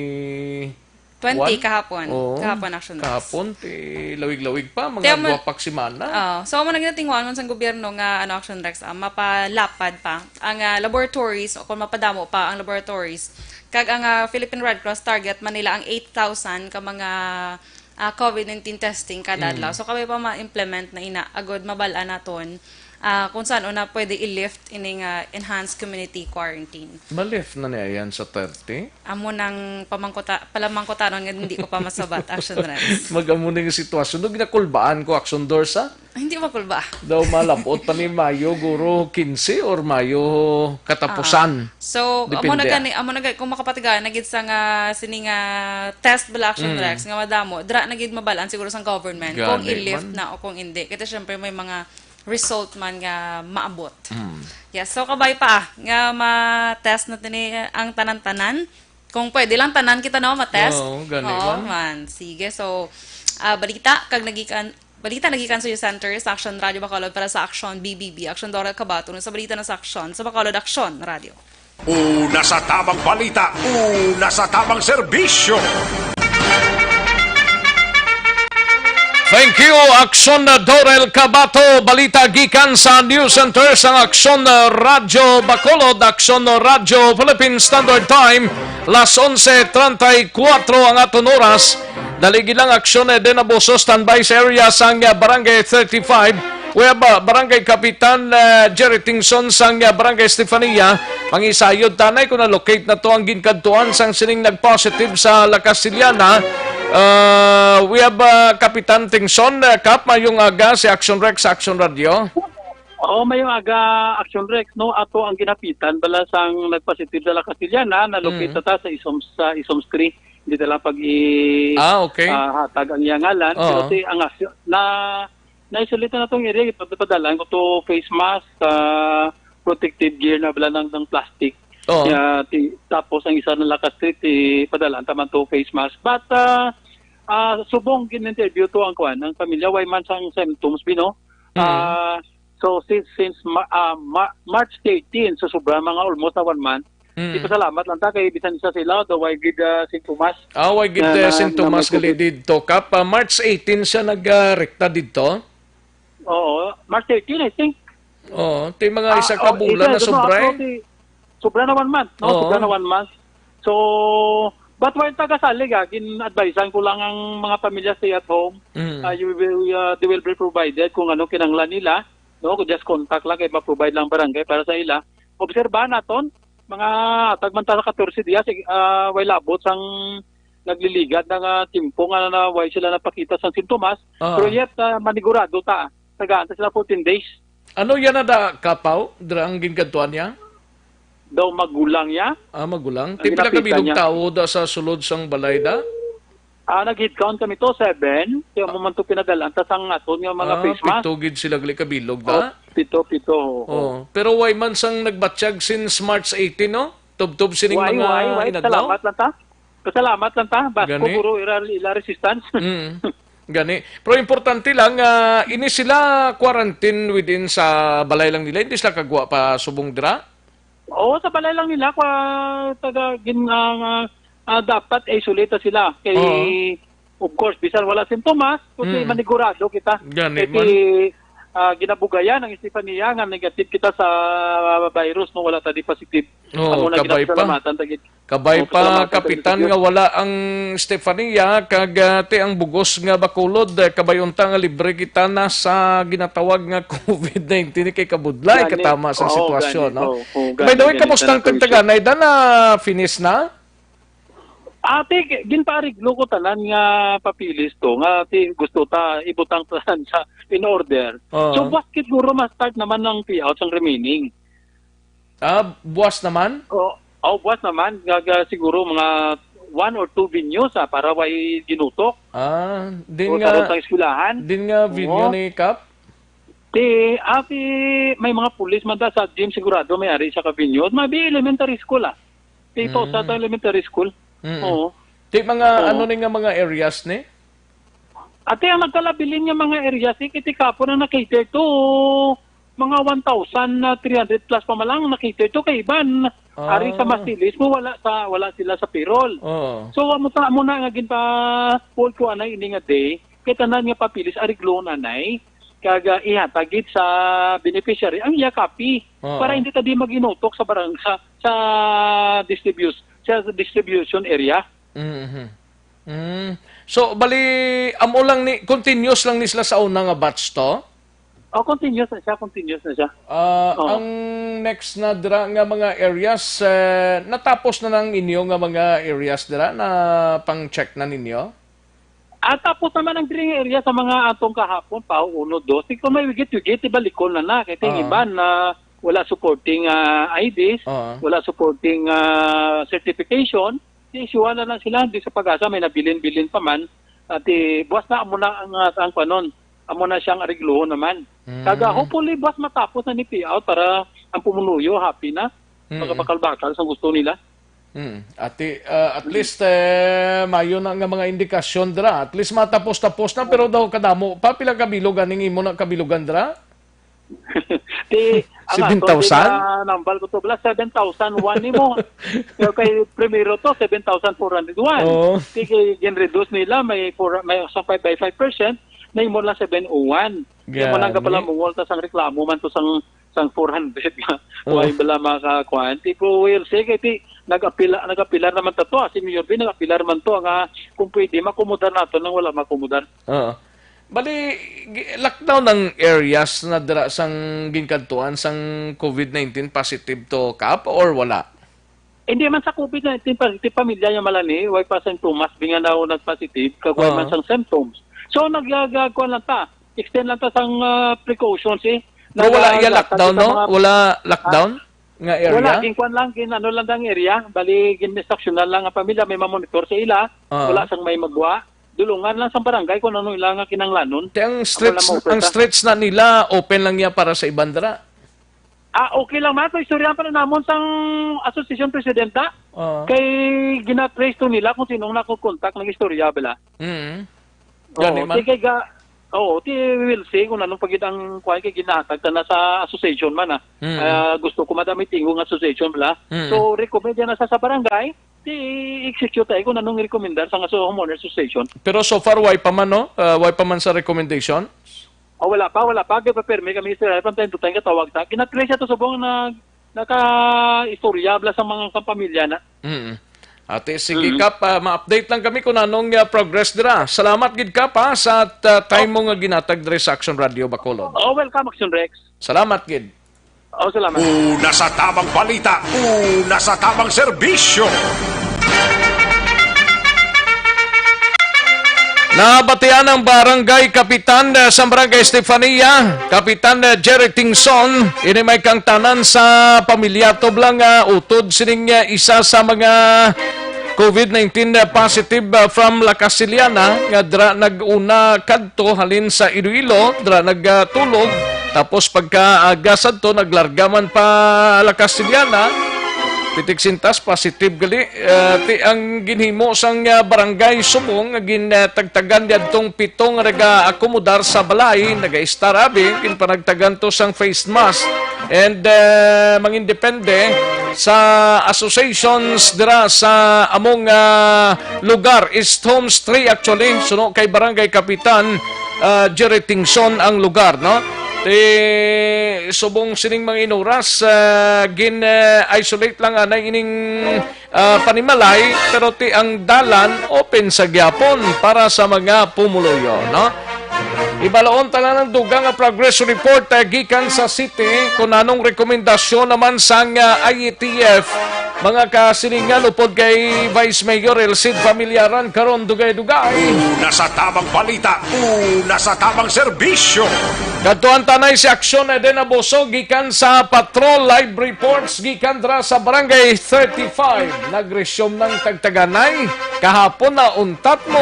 Twenty One? kahapon. Oo. Kahapon, Action Rex. Kahapon, ti lawig-lawig pa, mga Kaya mo dua pa ka semana. Oo. So, amo na ginatinguan man sang gobyerno nga, ano, Action Rex, ah, mapalapad pa ang, ah, laboratories o kung mapadamo pa ang laboratories. Kag ang, ah, Philippine Red Cross, target man nila ang eight thousand ka mga, ah, COVID nineteen testing kada Mm. adlaw. So, kami pa ma-implement na ina, agod mabal-an naton ah, kung saan una pwede i-lift ining, ah, enhanced community quarantine. Ma-lift na niya yan sa thirty? Amo nang pamangkuta-, palamangkutanon nga hindi ko pa masabat, Action Rex. Mag-amo na yung sitwasyon. No, ginakulbaan ko, Action Doors, ha? Ay, hindi makulba. Daw malabot pa ni Mayo, guro, quince or Mayo katapusan. Ah, so, amo na Depende, ah. gani, amo na gani, kung makapatigayon na gid sa nga, sini nga test bala, Action Mm. Rex, nga madamo, dra na gid mabalaan siguro sa government kung Gani i-lift man. na o kung hindi. Kasi syempre may mga result man nga maabot. Mm. Yes, so kabay pa, ah, nga ma-test natin ni ang tanan-tanan. Kung pwede lang tanan kita, no, ma-test. Oo, gani Oo, man. man. Sige, so, ah, balita kag nagikan, balita nagikan sa U Center sa Action Radio Bacolod para sa Action B B B. Action Dora Cabato, sa balita na sa Action sa Bacolod Action Radio. Una sa tamang balita, una sa tamang serbisyo. Thank you, Action Dorel Cabato. Balita gikan sa News Center sang Action Radyo Bacolod, Action Radyo Philippine Standard Time, las onse treinta y cuatro ang aton oras. Dali gid lang, Action Eden Abuso, standby sa area sang, ah, Barangay thirty-five. We have, ah, Barangay Kapitan, ah, Jerry Tingson sang, ah, Barangay Estefania. Mangisayod tanay kung na-locate na to ang ginkadtuan sang sining nag-positive sa La Castellana. Ah, we have, ah, Kapitan Tingson, ah, Kap, mayong aga, si Action Rex sa Action Radio. Oo, mayong aga, Action Rex, no? Ato ang ginapitan, bala sang nag-positive sa La Castellana, na-locate Mm. na ta sa Isom, sa Isom three. Hindi na lang pag i-, Ah, okay. ah, hatag ang iyang ngalan. Oo. Pero si, ang asyo-, na, na-isolate na itong area, ito, padalan ko to face mask, ah, protective gear na bala ng, ng plastic. Oo. Kaya, ti-, tapos ang isa na La Castellana, ti-, padalan taman to face mask. But, ah, ah, subong gin-interview to ang kwan, ang pamilya, way man sang symptoms, bino? Mm. Ah, so, since, since Ma-, ah, Ma-, March thirteen, so sobra mga almost a one month, Mm. Ipasalamat lang ta kay bisan isa sila, daw way gid, ah, sintomas Ah, way gid, na, ah, na, sintomas na may gali COVID. didto. Kap, ah, March eighteen siya nag, ah, rekta didto? Oo, March thirteen, I think. Oo, ti mga Ah, isa ka oh, bulan isa, na no, sobra, eh. Sobra na one month, no? Oo. Sobra na one month. So, but while taga-salig, ah, gin-advisean ko lang ang mga pamilya stay at home. Mm. Ah, you will, ah, they will be provided kung ano kinahanglan nila, no? Just contact lang kay ma-provide lang barangay para sa ila. Obserbahan naton, mga tagman ta sa katorse dias, eh, ah, way labot sang nagliligad na nga tiyempo nga na, way sila napakita sang sintomas. Ah. Pero yet, ah, manigurado ta. Tagaan ta sila fourteen days. Ano yan na da, Kapaw? Dira ang ginkadtuan niya? Daw magulang niya. Ah, magulang. Ang Ti pila ka ginapita bilog niya. Tawo da sa sulod sang balay da? Ah, nag-head count kami to, seven. Kaya mo man to pinadalan, tas ang aton nga mga Ah, face mask. Pito gid sila gali ka bilog da? Oh, pito, pito, oo. Oh, pero way man sang nagbatyag since March eighteen, no? Tubtob sining Why, mga why, why? Inadlaw? Salamat lang ta. Pasalamat lang ta. Bas Gani? Ko guro ira, ila resistance. Mm. Gani. Pero importante lang, ah, ini sila quarantine within sa balay lang nila. Hindi sila kagwa pa subong dira? Oo, sa balay lang nila, kwa, taga, gin, ah, ah, ah, dapat isolate sila. Kay, Oo. Of course, bisan wala sintomas, kundi Mm. manigurado kita. Gani Kay man. Ah, ginabugayan ang Estefania nga negative kita sa virus, no, wala ta di positive. Oo, Amo na kabay pa. Ginapasalamatan ta gid. Kabay Oo, pa, pasalamatan ta Kapitan, gid. Nga wala ang Estefania, kag, ah, ti ang bugos nga Bacolod, eh, kabay unta nga libre kita na sa ginatawag nga covid nineteen kay kabudlay, Gani. Katama sa Oo, sitwasyon, gani. No? Oo, oo, By the gani, way, gani. Kamusta ang Sana for sure. Tagtaganay? Da na finish na? Ate, gi-, ginpaariglo ko tanan nga papeles to, nga ti-, gusto ta ibutang tanan sa in order. Oo. So, buwas gid guro ma-start naman ang payout sang remaining. Ah, buwas naman? O, o, buwas naman. Gaga siguro mga one or two venues, ah, para way ginutok. Ah, din O, nga, karon sang eskwelahan. Din nga venue Oo. Ni Kap? Ti, ah, ti, may mga pulis man da sa gym, sigurado may ari sa ka venue. Maybe elementary school, ah. Ti, Mm. Pausa ta elementary school. Mm. Oo. Ti mga Oo. Ano ni nga mga areas ni? Ate, ang nagkalabilin nga mga areas, eh, kiti kapon ang nakater to mga one thousand three hundred plus pa man lang ang nakater to kay iban. Ah. Ari sa Masilis mo, wala sa, wala sila sa payroll. Oo. So, amo ta, amo na nga ginpa-hold ko anay ini nga day, kay tanan nga papeles, ariglohon anay, kag, ah, ihatag gid sa beneficiary ang iya copy Oo. Para hindi ta di maginutok sa barang-, sa, sa distribus-, sa distribution area. Mhm. Mm. So, bali, amo lang ni, continuous lang ni sila sa una nga batch to? Oh, continuous na siya, continuous na siya. Ah, Oo. Ang next na dira nga mga areas, eh, natapos na nang inyo nga mga areas dira na pang-check na ninyo? Ah, tapos naman ang diri nga area sa mga atong kahapon pa, uno, dos. Kung may wigit-wigit, ibalikon na na. Kaya yung Ah. iba na wala supporting, ah, I Ds, Ah. wala supporting, ah, certification, i-issue na lang sila. Di sa pag-asa, may nabilin-bilin pa man. At, eh, buwas na amo na ang, ah, ang panon. Amo na siyang arigluhon naman. Mm. Kaga, hopefully, buwas matapos na ni payout para ang pumunuyo, happy na. Mm. Makabakal-bakal sa gusto nila. Mm. Ati, ah, at Mm. least, eh, mayo na nga mga indikasyon dira. At least matapos-tapos na, pero daw kadamo pa. Pila ka bilog aning imo na kabilugan dira? Ti, ang Seven thousand? Ato, ti, na nambal ko to, bala, seven thousand one ni mo. Pero kay primero to, seven thousand four hundred one. Oo. Ti, kay gin-reduce nila, may four, may sa five by five percent, na imo lang seven oh one. Kaya mo lang Gani. Kapala mungol, tas ang reklamo man to sang, sang four hundred nga. Oo. Why bala makakuan? Ti, ko, well, sige, ti, nag-apila, nag-apilar naman ta to, ah, si Mayor B, nag-apilar man to, nga kung pwede, makumudar nato nang wala makumudar. Oo. Bali, gi-, lockdown ang areas na dira sang ginkadtuan sang covid nineteen positive to, Kap, or wala? Hindi man sa covid nineteen positive, pamilya niya malani, way pa Saint Thomas, bingan daw nag-positive, kag way Ah. man sang symptoms. So, nagyagag-, kuwan lang ta, extend lang ta sang, ah, precautions, eh. Pero wala Nag-, iya nag-, lockdown, sa no? mga Wala lockdown Ah? nga area? Wala, ginkuwan lang, gin-, ano lang ang area, bali, gin-instructional lang ang pamilya, may mamonitor sa ila, Ah. wala sang may magwa. Dulungan lang sa barangay kung ano ilang kinanglanon. Te, ang Ako streets, lang ang maupisa. Streets na nila, open lang niya para sa iban dira? Ah, okay lang man. Ito, istorya pa na namon sang association presidenta. Oo. Kay gina-trace to nila kung sinong nakukontak ng istorya, bala. Mm. Oo, Gani man. Ti kay ga-, oo, ti we will see kung anong pagid ang kuwan kay ginahatag ta na sa association man, ah. Mm. Ah, gusto ko madami tingog nga association, bala. Mm. So, recommend yan na sa, sa barangay, ti execute tayo kung anong rekomendar sa nga sa homeowner association. Pero so far, why pa man, no? Ah, why pa man sa recommendation? Oh, wala pa, wala pa. Kaya pa permi kami sa from time to time katawag ta. Kinatry siya to subong na naka-istorya bala sa mga kapamilya na. Mm. Ate, sige, Mm. Kap, ah, ma-update lang kami kung anong, ah, progress dira. Salamat gid, Kap, ha, sa, ah, time mo nga ginatag diri sa Action Radio Bacolod. Oh, welcome, Action Rex. Salamat gid. Oh, salamat. Una sa tamang balita, una sa tamang serbisyo. Nabatian ang barangay kapitan, eh, sa Barangay Estefania, Kapitan, eh, Jerry Tingson, ini may kangtanan sa pamilya tublang, ah, utod sining, eh, isa sa mga covid nineteen positive, ah, from La Castellana nga dira nag-una kadto halin sa Iloilo, dira nagtulog. Tapos pagkaaga sadto, naglarga man pa La Castellana. Pitik sintas positive gali, ah, ti ang ginhimo sang, ah, barangay subong nga gin, ah, tagtagan niadtong pito nga naga-akomodar sa balay, naga-estar abi, ginpanagtagan to sang face mask. And, ah, mangindepende sa associations dira sa among, ah, lugar. East Homes three actually, suno kay Barangay Kapitan, ah, Jerry Tingson ang lugar, no? Ti subong sining mga inuras, ah, gin, ah, isolate lang anay ining, ah, panimalay, pero ti ang dalan open sa gyapon para sa mga pumuluyo, no? Ibaloon ta lang ang dugang nga progress report, ah, gikan sa city kung anong rekomendasyon naman sang, ah, I E T F, mga kasilingan, upod kay Vice Mayor Elcid Familiaran karon, dugay-dugay. Una sa tamang balita, una sa tamang serbisyo. Kadtuan tanay si Aksyon Eden Abuso gikan sa Patrol. Live reports gikan dira sa Barangay thirty-five. Nag-resume ng tagtaganay. Kahapon na untat mo.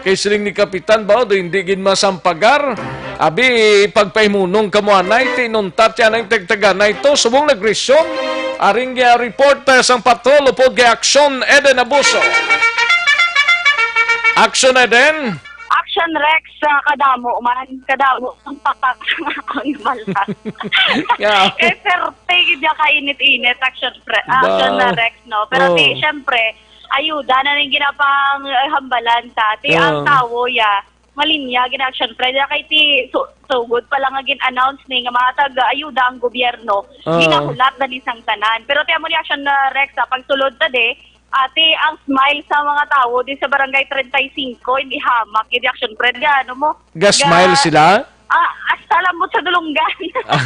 Kay siling ni Kapitan ba, do hindi gid masampagar. Abi, pagpahimunong kamo anay, tinuntat yan ang tagtaganay to. Subong nag-resume. Aring, ah, report, ah, sang patrol upod kay Aksyon Eden Abuso. Aksyon Eden. Action Rex, ah, kadamo man, kadamo ang pakak sa akon balat. Yeah. Kay perte gid ya ka init-init, Action Pre-, Action Ba? na Rex, no? Pero Oh. ti, syempre, ayuda na ning ginapang, eh, hambalan ta. Ti ang Oh. tawo ya, malinya gid, Action Pre. Di kay ti su-, sugod pa lang nga gin-announce ni nga mga tag-ayuda ang gobyerno, Oh. ginahulat na ni sang tanan. Pero ti amo ni Action, ah, Rex, sa pagsulod ta di, ati, ang smile sa mga tawo di sa Barangay treinta y cinco, hindi hamak gid, Action Pre. Ga, ano mo? Ga-smile Ga-, sila? Ah, hasta lambot sa dulunggan. Ah.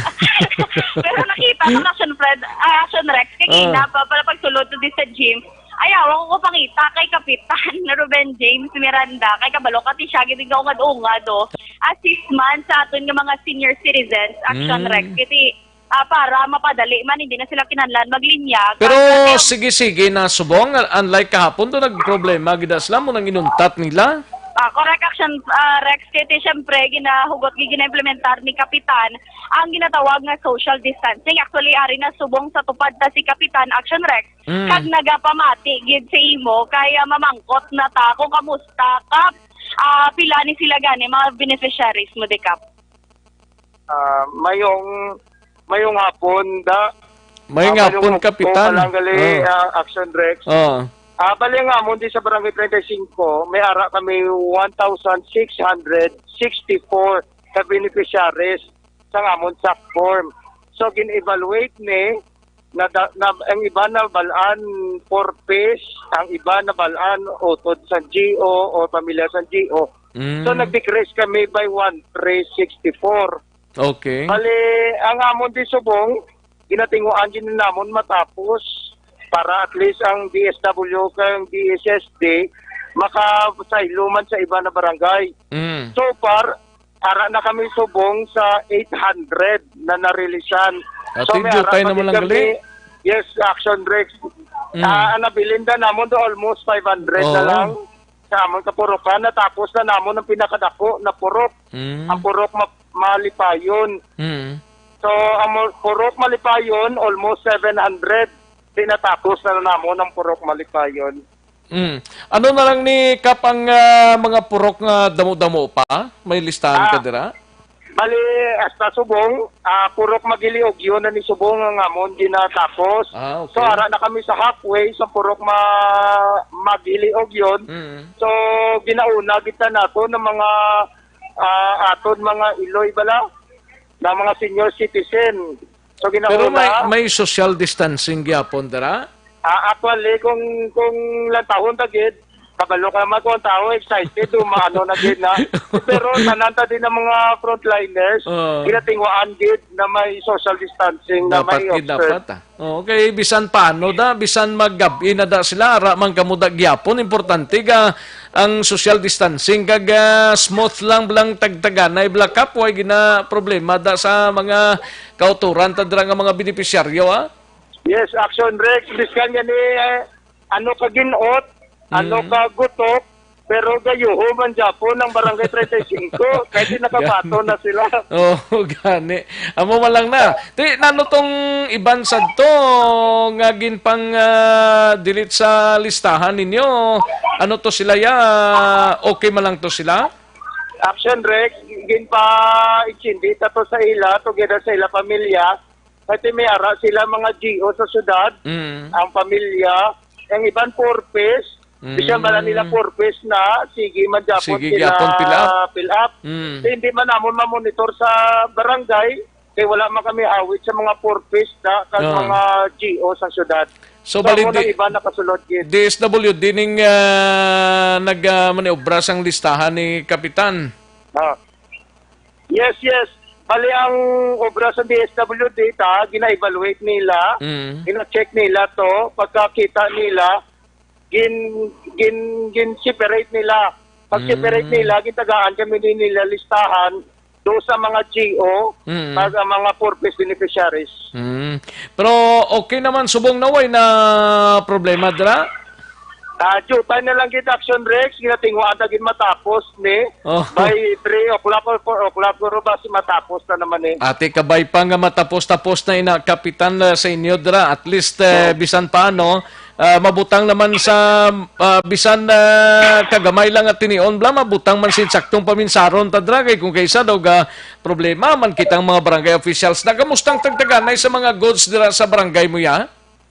Pero nakita ko na, Action Fred, ah, Action Rex, kay Ah. gina pa, para pagsulod to di sa gym. Ayaw, ako ko pangita kay Kapitan Ruben James Miranda, kay kabalo ka ti siya, gid nga ungad-ungad, oh. Assist man sa aton nga mga senior citizens, Action Mm. Rex, kay ti, ah, para mapadali man, hindi na sila kinahanglan maglinya. Pero Kaya, sige-sige na subong, unlike kahapon, do nagproblema gid sila mo nang inuntat nila. Ah, correct, Action, ah, Rex, kay ti, syempre, ginahugot, gi-, gina-implementar ni Kapitan ang ginatawag nga social distancing. Actually, ari na subong sa tupad ta si Kapitan, Action Rex, Mm. kag nagapamati gid sa imo, kaya mamangkot na ta kung kamusta ka, ah, pila ni sila gani, mga beneficiaries mo, di, Kap? Ah, mayong, mayong hapon, da. Mayong Ah, hapon, mayong hapon, Kapitan. Kalangali, Oh. ah, Action Rex. Oh. Ah, bali nga, amon di sa Barangay treinta y cinco, may ara kami one thousand six hundred sixty-four ka beneficiaries sa amon SAC form. So, gin-evaluate ni na, da-, na ang iba na balaan four Ps, ang iba na balaan utod sa G O o pamilya sa G O. Mm. So, nag-decrease kami by one three sixty-four. Okay. Bali, ang amon di subong, ginatinguan din namon matapos para at least ang D S W kag D S S D makasaylo man sa iba na barangay. Mm. So far, ara na kami subong sa eight hundred na narilisan. Ah, So, may thank you. ara Tayo pa naman gid lang kami. Gali. Yes, Action Rex. Mm. Ah, ang nabilin na namon do almost five hundred na Oo. lang sa amon kapurokan. Natapos na namon ang pinakadako na purok. Mm. Ang purok ma-, Malipayon. Mm. So, ang mo-, purok Malipayon, almost seven hundred. Tinatapos na namon ang purok Malipayon. Mm. Ano na lang ni Kap ang, ah, mga purok nga damo-damo pa? May listahan ka Ah, dira? Bali, hasta subong, ah, purok Magiliogyo na ni subong ang amon ginatapos. Ah, okay. So, ara na kami sa halfway sa purok ma-, Magiliogyo. Mm. So, ginauna kita nato ng mga ah, aton mga iloy bala, na mga senior citizen. So, Pero may, ginahuna, may social distancing gyapon dira? Ah, actually, kung, kung lantawon ta gid, kabalo ka naman kung ang tao excited, umaano na gid na. Pero tanan ta din ang mga frontliners, Oh. ginatingwaan gid na may social distancing na Dapat may gid, observe. dapat, ah. Oh, okay, bisan paano da, bisan maggab-i na da sila, ara man kamo da gyapon, importante ga ang social distancing kag, ah, smooth lang blang tagtaganay, Black Cap, way gina problema da sa mga kauturan ta dira nga mga benepisyaryo, ah? Yes, Action Rex, biskan gani, eh, ano ka ginot, ano Mm. ka gutok, pero gayuho man gyapon ang Barangay treinta y cinco, kay di nakabaton na sila. Oh, gani. Amo man lang na. Ti, nano tong iban sadto nga ginpang, ah, delete sa listahan ninyo? Ano to sila ya? Okay man lang to sila? Action Rex, ginpa-extend ta to sa ila, together sa ila pamilya. Kasi may ara sila mga G O sa syudad, Mm. ang pamilya, ang iban four Ps, Mm. bisan bala nila four Ps na, sige man gyapon Sige sila gyapon, fill up. fill up. Mm. Kaya hindi man namon mamonitor sa barangay, kay wala man kami hawid sa mga four Ps na, kag Ah. mga G O sa syudad. So, So, bali, amo di-, nang iban nakasulod gid. D S W D ning, ah, nag, ah, maniobra sang listahan ni Kapitan? Ah. Yes, yes. Bali, ang obra sa D S W D ta, gina-evaluate nila, Mm. gina-check nila to, pagkakita nila, gin, gin, gin-separate nila. Pag-separate Mm. nila, gitagaan kami din nila listahan do sa mga G O, Mm. pag ang mga four Ps beneficiaries. Mm. Pero okay naman, subong na way na problema dira? Ah, jutay na lang gid, Action Rex, ginatingwaan ta gid matapos ni Oh. by three o'clock or four o'clock, guro ba si matapos na naman eh. Ate, kabay pa nga matapos-tapos na ina, Kapitan, ah, sa inyo dira. At least, eh, Oh. bisan paano, ah, mabutang naman sa, ah, bisan, ah, kagamay lang at tinion bla, mabutang man sin saktong paminsaron ta dira. Kay kung kaysa daw ga problema man kitang mga barangay officials. Nagamustang tagtaganay sa mga goods dira sa barangay mo ya?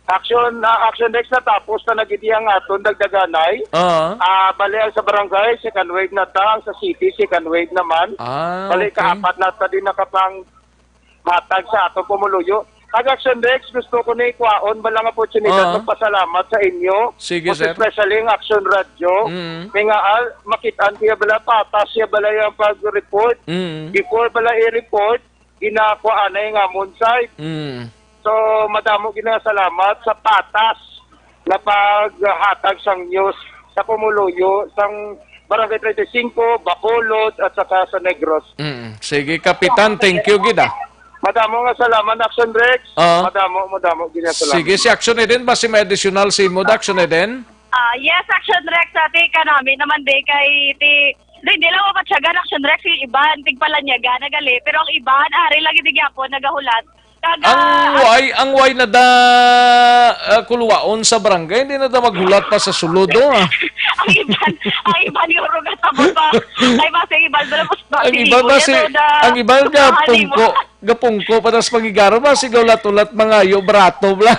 Action, ah, Action Rex, natapos na nagidi ang aton dagdaganay. Oo. Ah, bali ang sa barangay, second wave na ta, ang sa city, second wave naman. Ah, Bali, okay. kaapat na ta din nakapang hatag sa aton pumuluyo. Ang Action Rex, gusto ko ni kuwaon ba lang oportunidad Oo. magpasalamat sa inyo. Sige, Most sir. especially ang Action Radio. Mm. Kaya nga, ah, makitaan ko ya bala, patas ya bala yung pag-report. Mm. Before bala i-report, ginakuha na yung amon side. Mm. So, madamo gid nga salamat sa patas na paghatag sang news sa pumuluyo sang Barangay treinta y cinco, Bacolod, at saka sa Negros. Mm. Sige, Kapitan, thank you gid, ah. Madamo nga salamat, Action Rex. Oo. Madamo, madamo gid nga salamat. Sige, si Action Eden ba si may additional si mo, Action Eden? Ah, yes, Action Rex, ati ka namin naman di kay ti, di, di lang mapatsyagan, Action Rex, yung iban, tigpalanyaga na gali. Pero ang iban, ari lagi di gyapon nagahulat. Kaga, Ang way, ang way na da, ah, kuluwaon sa barangay, hindi na da maghulat pa sa sulod, oh, ah. Ang iban, ang iban yung rugat sa baba. Ay, basta iban, wala po Ang iban ba si, ang iban ka pungko, gapungko pa tas pangigaro ba si ulat-ulat mangayo brato bla.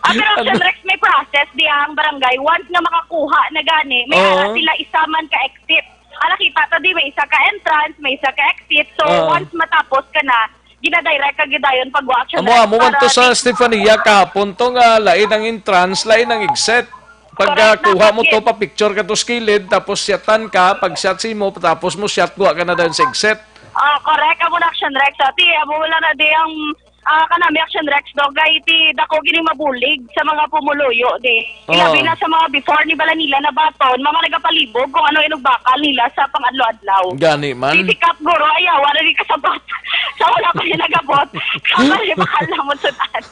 Ah, pero Action Rex, may process di ang barangay. Once nga makakuha na gani, may Oo. ara sila isa man ka exit. Ala, kita ta di, may isa ka entrance, may isa ka exit. So, Oo. once matapos ka na, ginadirect ka gidayon pag Action Amo, Rex amo man para to sa di Stefania kahapon to nga lain ang entrance, lain ang exit. Pag, Correct ah, na, kuha mo to, bakit? pa-picture ka to sa kilid, tapos siyatan ka, pag siyat si mo, tapos mo siyat, kuha ka na dayon sa exit. Ah, correct. Amo na, Action Rex. Ati, amo wala na di ang, ah, kanami, Action Rex, do. Kay ti dako gini mabulig sa mga pumuluyo, di. Oo. Ilabi na sa mga before ni bala nila nabaton, mga nagapalibog kung ano inugbakal nila sa pang-adlaw-adlaw. Gani man. Di si Kap, guro, ayaw, wala di kasabot. Sa wala pa rin nagabot. Kaya mahal na mo sudan.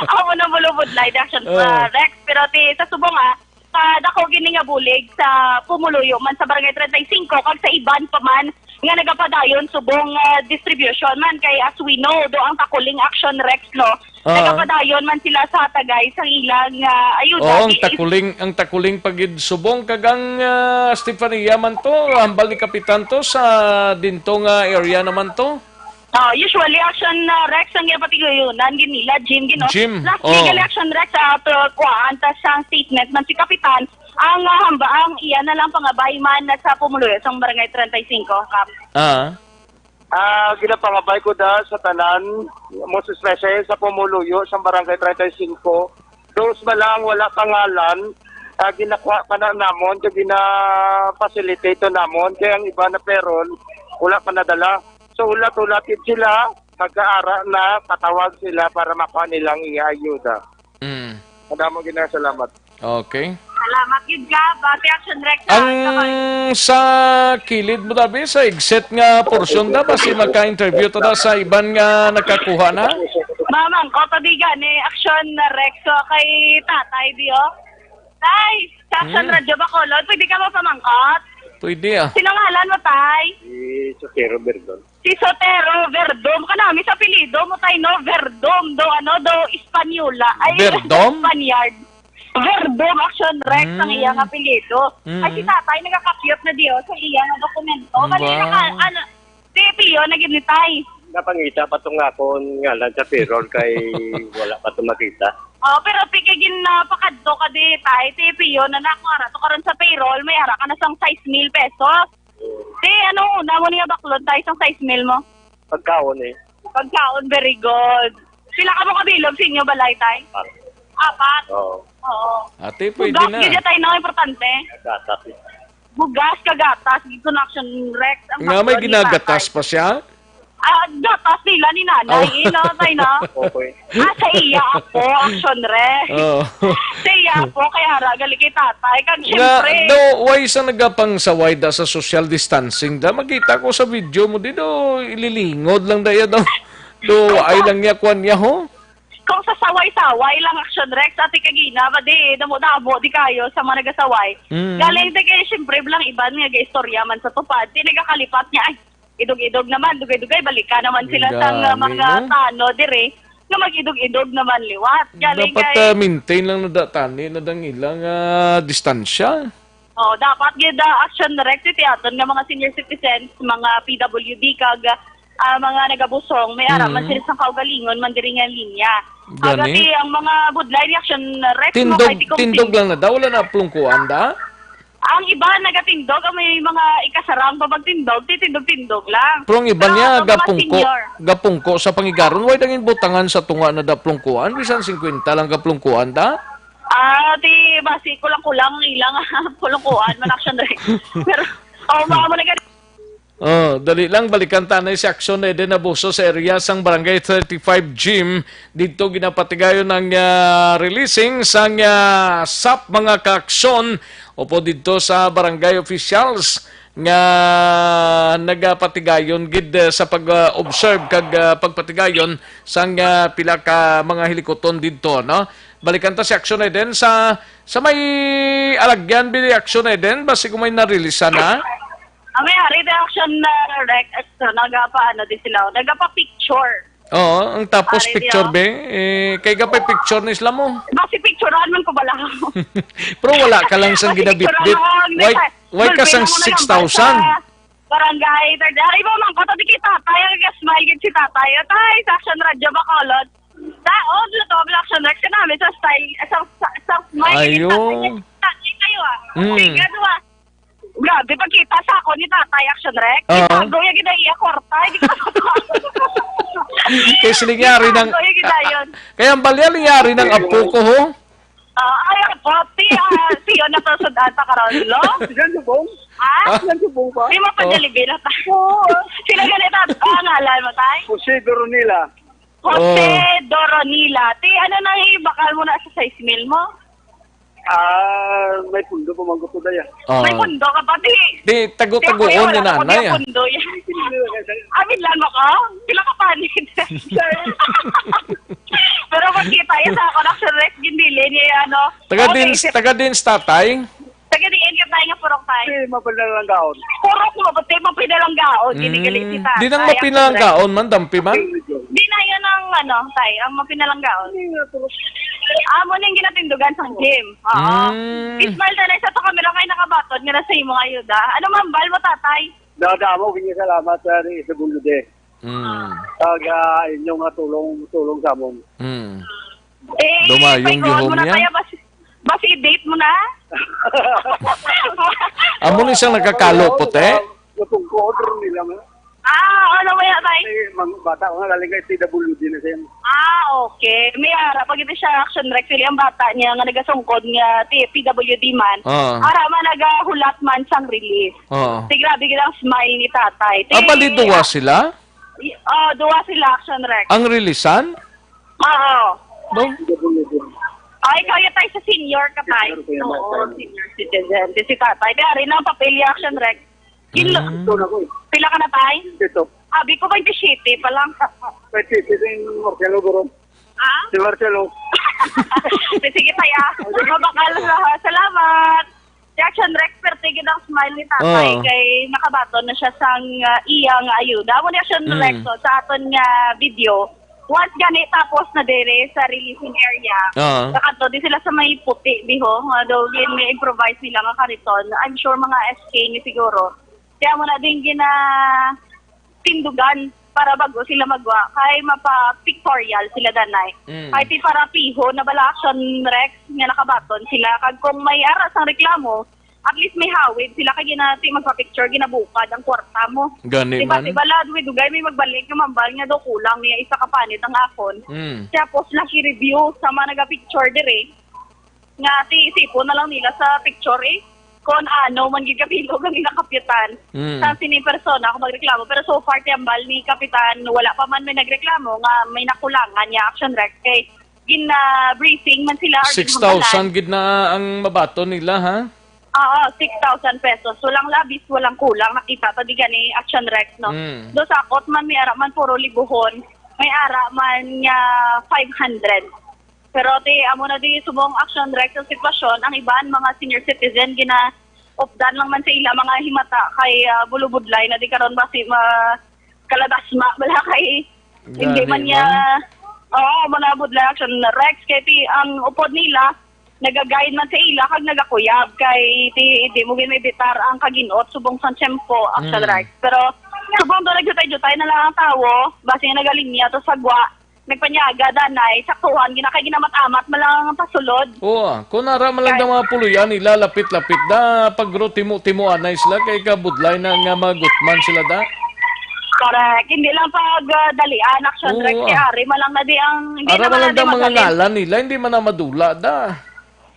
Amo na bulubod na, Action Oo. Rex. Pero ti, sa subong, ah, sa dako gini nga bulig sa pumuluyo man sa Barangay treinta y cinco kag sa iban pa man nga nagapadayon subong, ah, distribution man kay as we know do ang Takuling Action Rex, no? Ah. Nagapadayon man sila sa tagay sa ilang, ah, ayuda. Oo, ang Di is- Takuling, ang Takuling pagid subong kag ang, ah, Stefania man to, hambal ni Kapitan to sa dinto nga area naman to. Oh, usually, Action, ah, Rex, ang iya patiguyunan, gid nila, Jim, gid, no? Jim, Last oh. Legal Action, Rex, ah, to, kuhaan ta sa statement man si Kapitan, ang, ah, hamba, ang iya na lang pangabay man na sa pumuluyo sang Barangay treinta y cinco, Kap. Ah. Ah, ginapangabay ko da sa tanan, most especially sa pumuluyo sang Barangay treinta y cinco. Those ba lang wala pangalan, ah, ginakuha pa na namon, kag gina-facilitate to namon, kay ang iba na payroll, wala pa nadala. So, hulat-hulat gid sila, pagkaara na, patawag sila para makuha nilang iya ayuda. Mm. Madamo gid nga salamat. Okay. Salamat gid ka, Bati Action Rex, ha? Ang sa kilid mo, tabi, sa exit nga porsyon da, basi maka-interview ta da sa iban nga nakakuha na? Mamang, ko to di gani, Action Rex, so kay tatay di, oh. Tay, sa Action Hmm. Radio Bacolod, pwede ka mo pamangkot? Pwede, ah. Sino ngalan mo, tay? Si Sotero Verdon. Si Sotero Verdum. Kanami sa apelyido mo, tay, no? Verdum, do, ano, do, Espanyola. Ay, Verdum? Spaniard. Verdum, Action Rex, ang Mm. iyang apelyido. Mm. Ay, si tatay, nagakapyot na di, oh, sa iyang dokumento. Mali Ba? na ka, ano, si Pio, naging ni tay. Napangita pa tong akon ngalan sa payroll kay wala pa to makita. Oh, pero pigay gin, ah, pakadto ka di, tay. Si Pio, na nako, ara to karon sa payroll, may ara ka na sang sais mil pesos. Ti, ano una mo niya baklon, tay, sang sais mil mo? Pagkaon eh. Pagkaon, very good. Pila ka mo kabilog sa inyo balay, tay? Apat. Apat? Oo. Oo. Ate, pwede Bugas, na. Gid, tay, no? Importante. Gatas eh. Bugas, kagatas, gid ko na Action Rex. Ang Nga may baklon ni ginagatas tatay. pa siya? Ah, gatas nila ni nanay, Aw. eh, no, tay, no? Okay. Ah, sa iya ako, Action Rex. Oo. Sa iya ako, kaya ra, gali kay tatay. Kag Nga, syempre. do, why sa nagapangsaway da sa social distancing da? Makita ko sa video mo, di do, ililingod lang da iya daw. Do, Kung ay sa lang niya, kwan niya, ho? Kung sa saway-saway lang, Action Rex, ati kagina, ba di, damo-damo, di kayo sa mga nagasaway. Mm. Galing di kayo, syempre, lang iban nga, ga-istorya man sa tupad. Di nagakalipat niya, ay, idog-idog naman, dugay-dugay, balikan naman sila sa Gani, mga no? tano, dire, nga mag-idog-idog naman liwat. Galing Dapat, kay ah, maintain lang na da-, tani na dang ilang, ah, distansya. Oh, dapat gid, ah, Action Rex, iti aton nga mga senior citizens, mga P W D, kag, ah, mga nagabusong, may ara man Mm. sila sa kaugalingon man diri nga linya. Gani? Agati ang mga budlay ni Action Rex, Tindog, mga kay Tikong tindog Ting-, lang na daw, wala na plungkuan da? Ang iba nagatindog, ang may mga ikasarang pa magtindog, titindog-tindog lang. Pero ang iba Pero niya, ang mga gapungko, senior. gapungko sa pangigaron, way dangin butangan sa tunga na da plungkuan, bisan singkwenta lang gaplungkuan da? Ah, ti, basi kulang-kulang ilang pulungkuan man Action Rex. Pero, oh, baka mo na gani. Oh, dali lang, balikan ta na si Action Eden Abuso sa area sang Barangay thirty-five Gym. Didto ginapatigayon ang, ah, releasing sang, ah, sap mga kaaksyon upo didto sa barangay officials nga nagapatigayon gid, ah, sa pag-observe kag, ah, pagpatigayon sang, ah, pila ka mga hilikuton didto, no? Balikan ta si Action Eden sa, sa may alagyan bi ni Action Eden, basi kung may narilisan na. Ang may hari di Action na Rex, nagapa-, ano din sila, nagapa-picture. Oo, ang tapos Ari, picture, di, oh. be? Eh, kay gapay picture ni sila mo. Basi picturean man ko bala. Pero wala ka lang sang Basi ginabitbit. picturean lang, Why, nasa-, why ka gulpi sang lang mo na lang six thousand? sa barangay. Third, ari mo, man, kata di kita, tayo, smile gid si tatay. Atay, sa Action Radio, Bacolod. Ta, oh, dito, Action Rex, ka namin sa style, sa, sa, sa smile, Ayo. Tatay, tatay kayo, ah. Mm. Sige, ano, ah. Grabe, pagkita sa ako ni Tatay Action Rex, Oo. itago niya gid ang iya kwarta, hindi ko Kay sila nga rin ang, Itago niya gid yun. Kaya ang balya, nangyari ng apo ko, ho? Ah, ay, apo, ti, ah, siyo na to sa data karon, lo? Si John Lubong? Ha? Ah? Si John Lubong ba? Di mo pa Oo. Jollibee na ta. Oo. Sila ganito, ah, ngalan mo, tay? Jose Doronila. Jose Oh. Doronila. Ti, ano nang ibakal mo na sa sais mil mo? Ah, may pundo pa man ko to, daya. Ah. May pundo ka pa, di. Di, tago-tagoon Di, ni wala ko nanay, di ah. pundo yan. Amin lang mo ka? Pila ka panit? Pero pagkita yan sa ako, Action Rex, gindili niya, ano. Taga Oh, din, naisip- taga din sa tatay? Taga din ka tayo nga purok tayo. Di, mapinalanggaon. Purok mo, pati mapinalanggaon, ginigali si Mm, tatay, di nang Action Rex. mapinalanggaon man, dampi man? Di na yun ang, ano, tay, ang mapinalanggaon. Hindi nga, purok. Ah, mo na yung ginatindugan sa gym. Oo. Mm. Ismail, tanay sa to kamera kay nakabatod nga na sa imo nga ayuda. Ano man, bal mo, tatay? Dada mo, kanya salamat sa ni Isabel Lude. Mm. Kag, ah, inyo nga tulong, tulong sa amon. Mm. Eh, Dumayong pag kuwan mo gihom na niya? Kaya bas-, basi i-date mo na? Amo ni siyang nakakalo, puti? Yung pag-order nila nga. Ah, ano mo yan, tay? Eh, mga bata ko nga, galing kay P W D na siya. Ah, okay. May ara, pag ito siya, Action Rex, sila ang bata niya nga nagasungkod nga ti-, P W D man. Ah. Ara man, nagahulat man sang relief. Oo. Ti, grabe gid ang smile ni tatay. Ti, Ah, bali duwa ah, sila? Y-, oh, duwa sila, Action Rex. Ang releasan? Oo. Ba? Ay, kaya tayo sa senior ka, tay. Senior ko yung Oo, bata. Senior citizen. Di si tatay. Di, ari na ang papel ni Action Rex. Kilo. Mm. Ito na ko eh. Pila ka na, tay? Ito. Abi ko, twenty-seven pa lang. Twenty-seven, Marcelo, bro. Ha? Si Marcelo. Sige, tay, ah. Mabakal na, ha? Salamat. Si Action Rex, perte gid ang smile ni tatay Oh. kay nakabaton na siya sang, ah, iya nga ayuda. Amo ni Action Mm. Rex, oh, sa aton nga video, once gani tapos na dere sa releasing area, Ah. nakadto di sila sa may puti, diho, nga daw gin may improvise nila nga kariton. I'm sure mga S K ni siguro. Kaya mo na din gina tindugan para bago sila magwa, kay mapa-pictorial sila, danay. Mm. Kay ti para piho na bala, Action Rex, nga nakabaton sila. Kag kung may ara sang reklamo, at least may hawid sila, kay ginati magpa-picture, ginabukad ang kwarta mo. Gani Diba, man. Diba, lad, we, dugay may magbalik nga mambal nga daw kulang niya isa ka panit ang akon. Mm. Tapos, laki review sa mga naga-picture dire. Nga ti isipon na lang nila sa picture, eh, kung ano man gid kabilog ang ila kapitan Mm. sa sini persona kung magreklamo. Pero so far, ti hambal ni kapitan, wala pa man may nagreklamo nga may nakulangan niya, Action Rex, kay gina-briefing man sila or Six thousand ginhambalan. Gid na ang mabaton nila, ha? Oo, six thousand pesos. Walang labis, walang kulang. Nakita ta di gani, Action Rex, no? Mm. Do sakot man, may ara man puro libuhon. May ara man nga five hundred. Pero ti, amo na di subong, Action Rex, ang sitwasyon, ang iban, mga senior citizen, ginaupdan lang man sa ila mga himata kay, ah, bulubudlay na di karon basi ma-, kaladasma, wala kay, hindi Gani man niya, man. Oo, amo na budlay, Action Rex, kay ti, ang upod nila, nagaguide man sa ila, kag nagakuyab, kay ti, di mo gid maibitar ang kaginot, subong sa tiyempo, Action Mm. Rex. Pero, subong do, nagjutay-jutay na lang ang tawo, basi nga nagalinya to sa gwa, nagpanyaga, danay, saktuhan, gina-, kay ginamat-amat man lang ang pasulod. Oo, ah. Kung ara man lang Kay daw mga puluyan nila, lapit-lapit da, pag ro timo-timo anay sila, kay kabudlay na nga magutman sila da. Correct. Hindi lang pag, ah, dalian, Action Oo, Rex, kay ah. Ari man lang na di ang, hindi Ara naman man lang na di daw mga magaling. Ngalan nila, hindi man na madula da.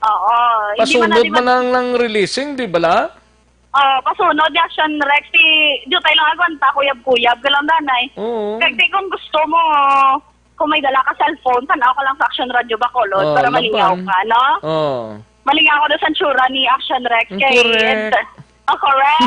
Oo, hindi man na Pasunod di man mag- lang ng releasing, di ba la? Ah, pasunod, Action Rex, ti, jutay lang agwanta, kuyab-kuyab ka lang, danay. Oo. Kag ti, kung gusto mo, kung may dala ka cellphone, tanaw ka lang sa Action Radio Bacolod Oh, para malingaw laban. Ka, no? Oh. Malingaw ka doon sa tsura ni Action Rex Mm, kay correct. Oh, correct.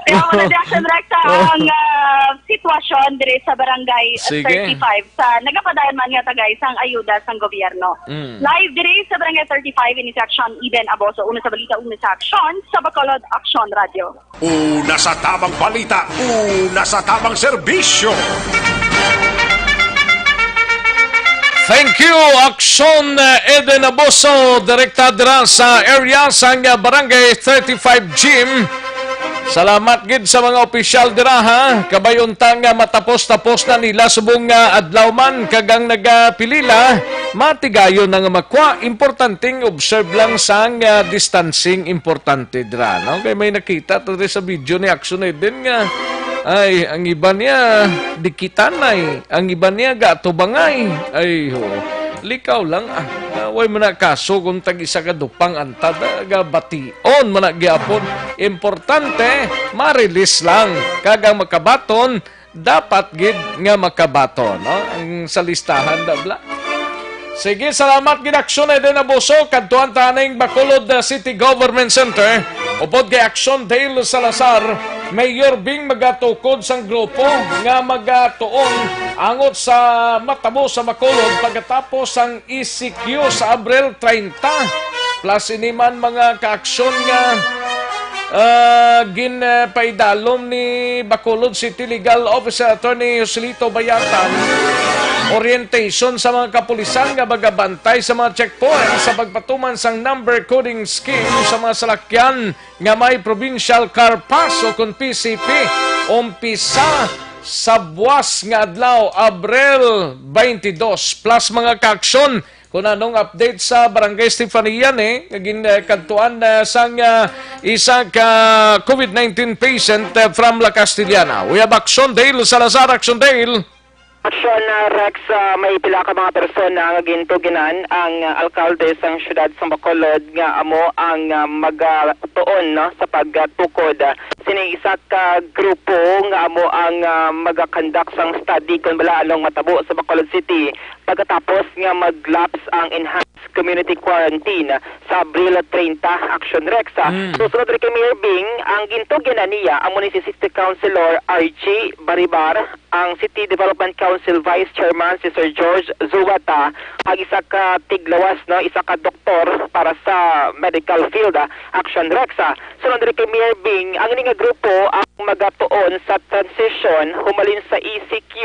Kaya mo na di, Action Rex, sa Oh. ang, ah, sitwasyon diri sa barangay Sige. Thirty-five. Sa nagapadayon man nga tagay sang ayuda sang gobyerno. Mm. Live diri sa Barangay thirty-five, ini si Action Eden Aboso, una sa balita, una sa aksyon, sa Bacolod Action Radio. Una sa tamang balita, una sa tamang serbisyo. Thank you, Action, uh, Eden Aboso, direkta dira sa area sang, uh, Barangay thirty-five Gym. Salamat gid sa mga opisyal dira, ha. Kabay unta nga matapos-tapos na nila subong nga adlaw man, kag ang nagapilila, matigayon na nga makwa. Importanteng observe lang sang, ah, distancing, importante dira, no? Kay may nakita to diri sa video ni Action Eden nga, ay, ang iba niya dikitanay, ang iba niya gatubangay. Ay, ho. Likaw lang, ah. Ah, way mo na kaso kung tag-isa ka dupang antad, ah, gabati. On man na gyapon. Importante, ma-release lang. Kag ang makabaton, dapat gid nga makabaton, no? Ang sa listahan, da bla. Sige, salamat gid, Action Eden Aboso. Kadtuan ta ning Bacolod, uh, City Government Center. Upod kay Action Dale Salazar, Mayor Bing magatukod sang grupo nga magatuon angot sa matabo sa Bacolod pagkatapos sang E C Q sa Abril treinta. Plus ini man, mga kaaksyon, nga Ah, gin, ah, paidalom ni Bacolod City Legal Officer Attorney Joselito Bayatan orientation sa mga kapulisan nga magabantay sa mga checkpoint sa pagpatuman sang number coding scheme sa mga salakyan nga may Provincial Car Pass o kon P C P, umpisa sa buwas nga adlaw, Abril twenty-two. Plus mga kaaksyon, kung anong update sa Barangay Stefania ni nga gin, eh, kadtuan, eh, sang, ah, isa ka COVID nineteen patient, eh, from La Castellana. We have Action Dale Salazar. Action Dale. Action, ah, Rex, ah, may pila ka mga persona nga gintuginan ang, ah, alkalde sang siyudad sang Bacolod nga amo ang, ah, magatuon, no, sa pagtukod, ah, sini isa ka grupo nga amo ang, ah, magakandak sang study kon bala anong matabo sa Bacolod City pagkatapos nga mag-lapse ang enhanced community quarantine sa Abril treinta, Action Rex. Ah, Mm. susunod rin kay Mayor Bing, ang gintuginan niya amo ni si City Councilor Archie Baribar, ang City Development Council Vice Chairman si Sir George Zuwata, ang isa ka tiglawas, no, isa ka doktor para sa medical field, ah, Action Rex. Ah, sunod rin kay Mayor Bing, ang ini nga grupo ang magatuon sa transition humalin sa E C Q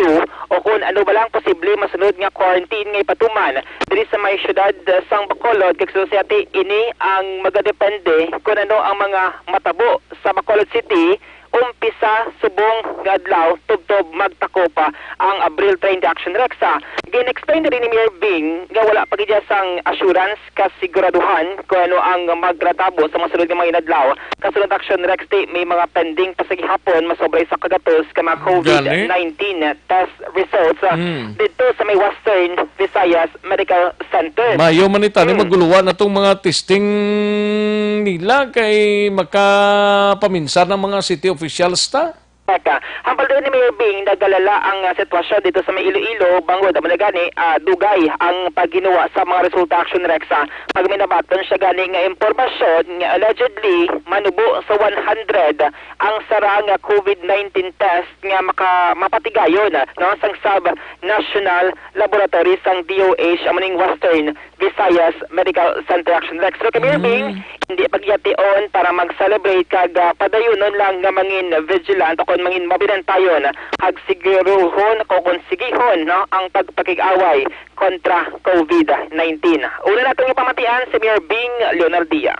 o kung ano ba lang posible masunod nga quarantine nga ipatuman diri sa may siyudad, ah, sang Bacolod, kag sa City. Ini ang magadepende kung ano ang mga matabo sa Bacolod City umpisa subong nga adlaw tubtob magtakop pa ang Abril treinta, Action Rex. Ah, gin-explain diri ni Mayor Bing nga wala pa gid sang assurance, kasiguraduhan kung ano ang maglatabo sa mga sunod nga mga inadlaw. Kasunod, Action Rex, ti may mga pending pa sa gihapon, masobra sa kagatos ka mga Gani? COVID nineteen test results, ah, Hmm. dito sa may Western Visayas Medical Center. Mayo man ni tani Hmm. maguluhan atong mga testing nila kay makapaminsar ng mga city officials ta. Teka, hambal din ni Mayor Bing, nagalala ang, ah, sitwasyon dito sa may Iloilo, bangod amo na gani, ah, dugay ang paghinuwa sa mga resulta, Action Rex, ah, pag may nabaton siya gani nga impormasyon nga allegedly manubo sa one hundred ang sara nga COVID nineteen test nga maka-, mapatigayon, no, sang sub-national laboratory sang D O H, amo ning Western Visayas Medical Center, Action Rex. Pero kami, Mm. Bing, hindi pagyation para mag-celebrate kag, ah, padayunon lang nga mangin vigilant o kon mangin mabinantayon, kag siguruhon o kon sigihon, no, ang pagpakig-away kontra COVID nineteen. Una nato nga pamatian si Mayor Bing Leonardia.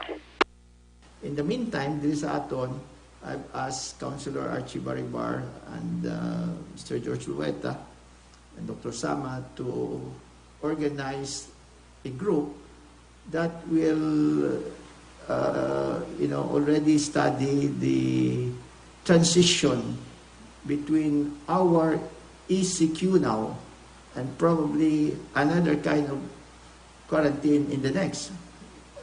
In the meantime, diri sa aton, I've asked Councilor Archie Baribar and, uh, Mister George Lueta and Doctor Sama to organize a group that will, uh, you know, already study the transition between our E C Q now and probably another kind of quarantine in the next.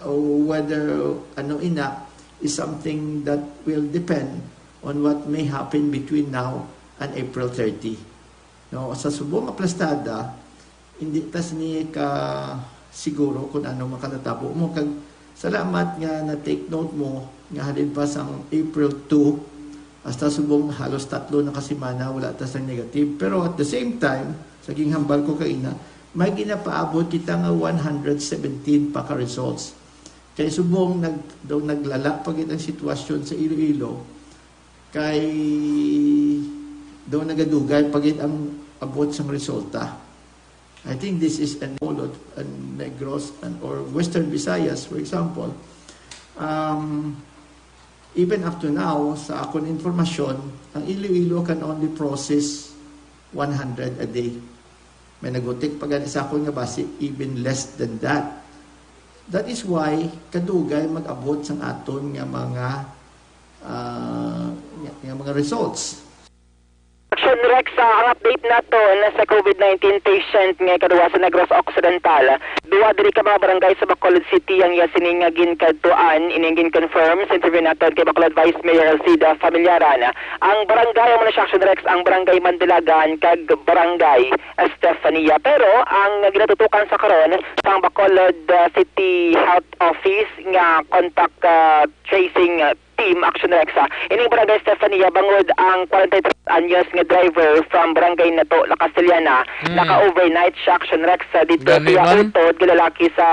O whether ano ina is something that will depend on what may happen between now and April thirty. No, sa subong nga plastada, hindi ta sini ka siguro kung ano makalatabo mo. Kag salamat nga na-take note mo nga halin pa sang April two, hasta subong halos tatlo na ka semana, wala ta sang negative. Pero at the same time, sa ginhambal ko kaina, may ginapaabot kita nga one hundred seventeen pa ka results. Kay subong nag-, daw naglala pa gid ang sitwasyon sa Iloilo, kay daw nagadugay pa gid ang abot sang resulta. I think this is an Bacolod and Negros and, or Western Visayas, for example. Um, even up to now, sa akon informasyon, ang Iloilo can only process one hundred a day. May nagutik pa gani sa akon nga basi even less than that. That is why kadugay mag-abot sang aton nga mga, ah, nga, nga mga results. Action Rex, ah, ang update naton sa COVID nineteen patient nga ikaduha sa Negros Occidental. Duha diri ka mga barangay sa Bacolod City ang iya sini nga ginkadtuan, ining gin-confirm sa interview naton kay Bacolod Vice Mayor Alcida Familiaran. Ang barangay, amo na siya, Action Rex, ang barangay Mandilagan kag barangay Estefania. Pero ang ginatutukan sa karon sang Bacolod, ah, City Health Office nga contact, ah, tracing, ah, team, Action Rex, ah. Ining Barangay Estefania, bangod ang forty-three anyos nga driver from Barangay Nato, La Castellana, Mm. naka-overnight siya, Action Rex, ah, dito Gani siya man. utod, gilalaki sa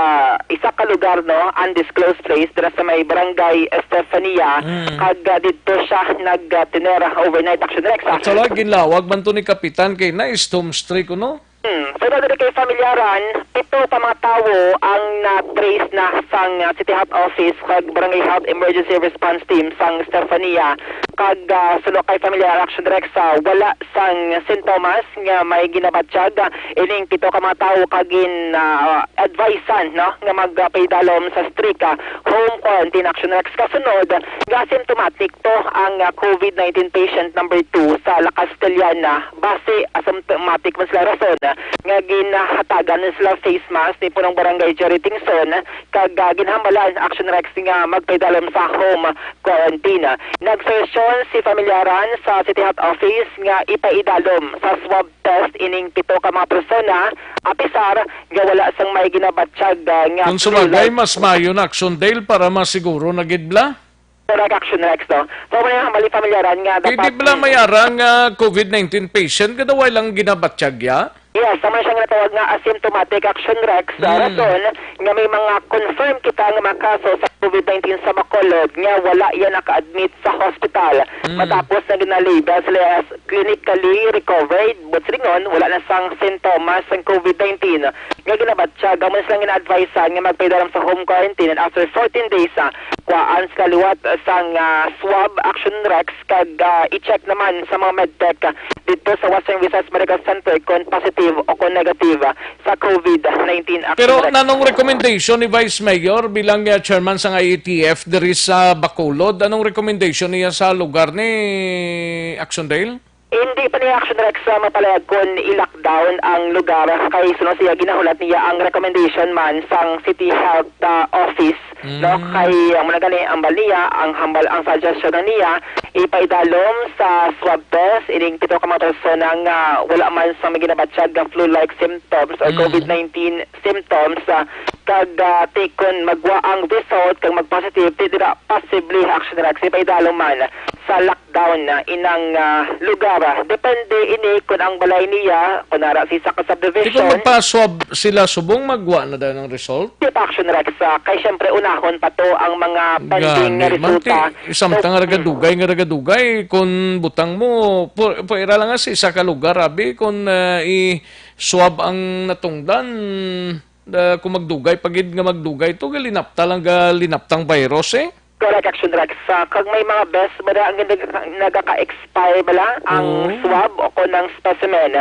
isa ka lugar, no, undisclosed place, dira sa may Barangay Estefania, Mm. kag, ah, dito siya nag, ah, tener overnight, Action Rex, ah. At sa lagi, ginlawag man to ni Kapitan kay na storm streak, no? Hmm. So, dali kay familyaran, pito ka mga tawo ang na-trace na sang, ah, City Health Office kag Barangay Health Emergency Response Team sang Estefania. Kag, ah, suno kay Familiar Action Rex, ah, wala sang sintomas nga may ginabatyag, ah, ining pito ka mga tawo kag gin, ah, advisean, no, nga magpaidalom sa strict, ah, home quarantine, Action Rex. Kasunod, nga asymptomatic to ang, ah, COVID nineteen patient number two sa La Castellana. Base asymptomatic man sila rason, ah, nga ginhatagan sila face mask ni Punong Barangay Jerry Tingson, kag, ah, ginhambalan, Action Rex, nga magpaidalom sa home quarantine. Nagsuhestyon si familyaran sa City Health Office nga ipaidalom sa swab test ining pito ka mga persona, apisar nga wala sang may ginabatyag, ah, nga Kung sumagay, flu-like. Mas maayo na, Action Dale, para masiguro na gid bala. Correct, Action Rex, no? So, may hambal ni familyaran nga Pwede dapat bala may arang, ah, COVID nineteen patient nga daw way lang ginabatyag ya? Yes, tama siya nga natawag nga asymptomatic, Action Rex, ah, Mm. rason nga may mga confirm kita nga mga kaso sa COVID nineteen sa Bacolod nga wala yan naka-admit sa hospital. Mm. Matapos na ginalabel sila as clinically recovered, but silingon, wala na sang sintomas sang COVID nineteen nga ginabatyag. Amo na silang gina-advise nga magpaidalom sa home quarantine, and after fourteen days, ah, kuhaan sila liwat sang, ah, swab, Action Rex, kag, ah, i-check naman sa mga medtech, ah, dito sa Western Visayas Medical Center kung positive o kung negative, ah, sa COVID nineteen, Action Pero Rex. Nanong recommendation ni Vice Mayor bilang, ah, chairman sang I A T F diri sa Bacolod? Anong recommendation niya sa lugar ni Action Dale? Hindi pa ni Action Rex, ah, mapalayag kon i-lockdown ang lugar, kay suno siya ginahulat niya ang recommendation man sang City Health, ah, Office, no? Mm. Kay ang muna gani, ang hambal niya, ang hambal, ang suggestion na niya, ipaidalom sa swab test ining pito ka mga persona nga wala man sa may ginabatyag nga flu-like symptoms or Mm. COVID nineteen symptoms, ah, kag, ah, ti kon magwa ang result kag mag-positive, ti dira posible, Action Rex, ipaidalom man sa lockdown na inang, ah, lugar. Depende ini kung ang balay niya, kung nara sa isa ka Di subdivision. Kung magpa-swab sila subong, magwa na daw ng result? Di pa, Action Rex, ah, kay siyempre unahon pa to ang mga pending nga Gani man, resulta. Ti, samtang So, nga ragadugay, nga ragadugay, kung butang mo, pu-, puwera lang nga sa isa ka lugar, abi, kung, ah, i-swab ang natungdan, ah, kung magdugay pa gid nga magdugay to, galinapta lang, galinaptang virus, eh. Correct, Action Rex. Ah, kag may mga bes ba na ang nag-, nagaka-expire bala ang Oo. swab o kon ang specimen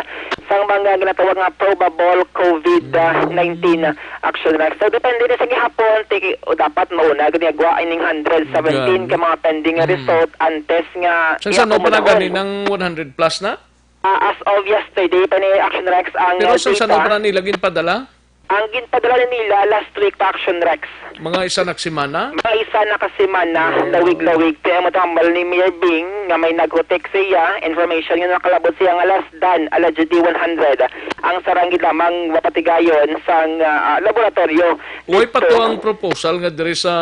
sang mga ginatawag nga probable COVID nineteen, Mm. Action Rex. So, depende na sa gihapon, ti-, o dapat mauna gani agwa ining hundred seventeen Gani. ka mga pending nga Mm. result antes nga Sa, sa ihapon ano pa na gani manahon. Ng one hundred plus na? Ah, as of yesterday pa ni, Action Rex, ang, Pero ah, sa, sa data. Ano pa na nila ginpadala? Ang ginpadala na nila last week pa, Action Rex. Mga isa na ka semana? Mga isa na ka semana, Wow. lawig-lawig. Kaya matambal ni Mayor Bing nga may nag-text siya, information nga nakalabot siya nga less than, allegedly one hundred. Ang sarang gid lamang mapatigayon sang, ah, ah, laboratorio. Way pa to Dito. Ang proposal nga diri sa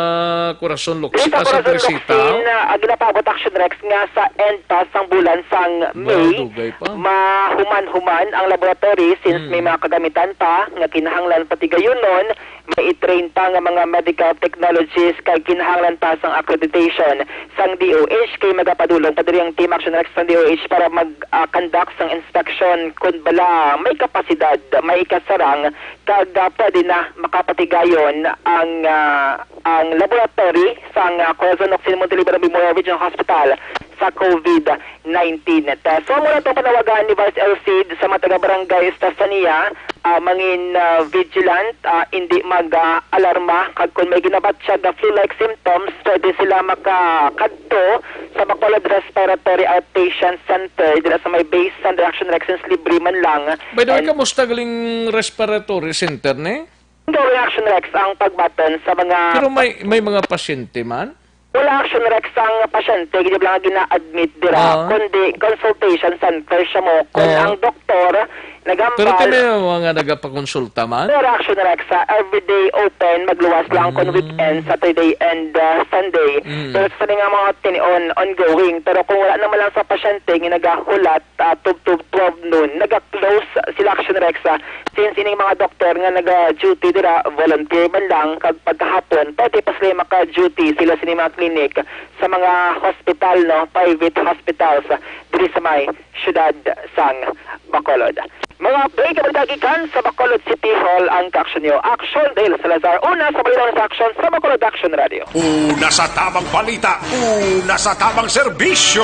Corazon Locsin, Diri sa ah, sa Corazon Teresita? Locsin, ah, ang ginapaabot, Action Rex, nga sa end pa sang bulan sang May, Madugay pa. mahuman-human ang laboratory since Mm. may mga kagamitan pa nga kinahanglan patigayunon, may i-train pa nga mga medical technologies kay kinahanglan pa sang accreditation sang D O H kay magapadulong pa diri ang Team Action Rex sang D O H para mag, ah, conduct sang inspection kun bala may kapasidad, may ikasarang kag, ah, pwede na makapatigayon ang, ah, ang laboratory sang, ah, Corazon Locsin Montelibano Memorial Regional Hospital sa COVID nineteen test. So, muna itong panawagan ni Vice Elcid sa mga taga-barangay Estefania, ah, mangin, ah, vigilant, ah, hindi mag, ah, alarma, kag kung may ginabatyag nga flu-like symptoms, pwede sila makakadto sa Bacolod Respiratory Outpatient Center, dira sa may Base Center Action Rex, since libre man lang. By the way, And kamusta galing respiratory center, ne? Ang Action Rex ang pagbaton sa mga Pero may, may mga pasyente man? Wala, Action Rex, ang pasyente, hindi lang gina-admit dira, Ah. kundi consultation center siya mo. Kung Ah. ang doktor, Nagambal. Pero kami ang mga nagapakonsulta man. Pero Action Rex, sa everyday open, magluwas lang kon Mm. weekend, Saturday and, ah, Sunday. Mm. Pero sa nga mga tin-, on, ongoing. Pero kung wala naman lang sa pasyente nga nagahulat, ah, tubtob twelve noon, naga-close sila Action Rex, ah, since ining mga doktor nga naga-duty dira, volunteer man lang, kag pagkahapon, pwede pa sila maka-duty sila sa mga clinic sa mga hospital, no, private hospitals, ah, diri sa may siyudad sang Bacolod. Mga update nga balita gikan sa Bacolod City Hall ang kaaksyon nyo. Action Dale Salazar, una sa balita sa aksyon sa Bacolod Action Radio. Una sa tamang balita, una sa tamang serbisyo.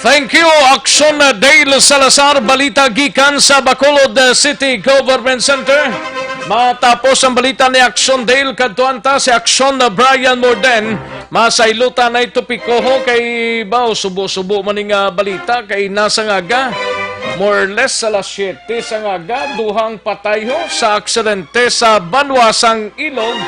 Thank you, Action Dale Salazar. Balita gikan sa Bacolod City Government Center. Matapos ang balita ni Action Dale, kadtuan ta si Action Brian Morden. Masaylutan na ito pikoho kay ba, subo-subo man nga balita kay nasa ngaga. More or less sa alas siyete sa ngaga, duhang patay ho sa aksidente sa banwa sang Ilog,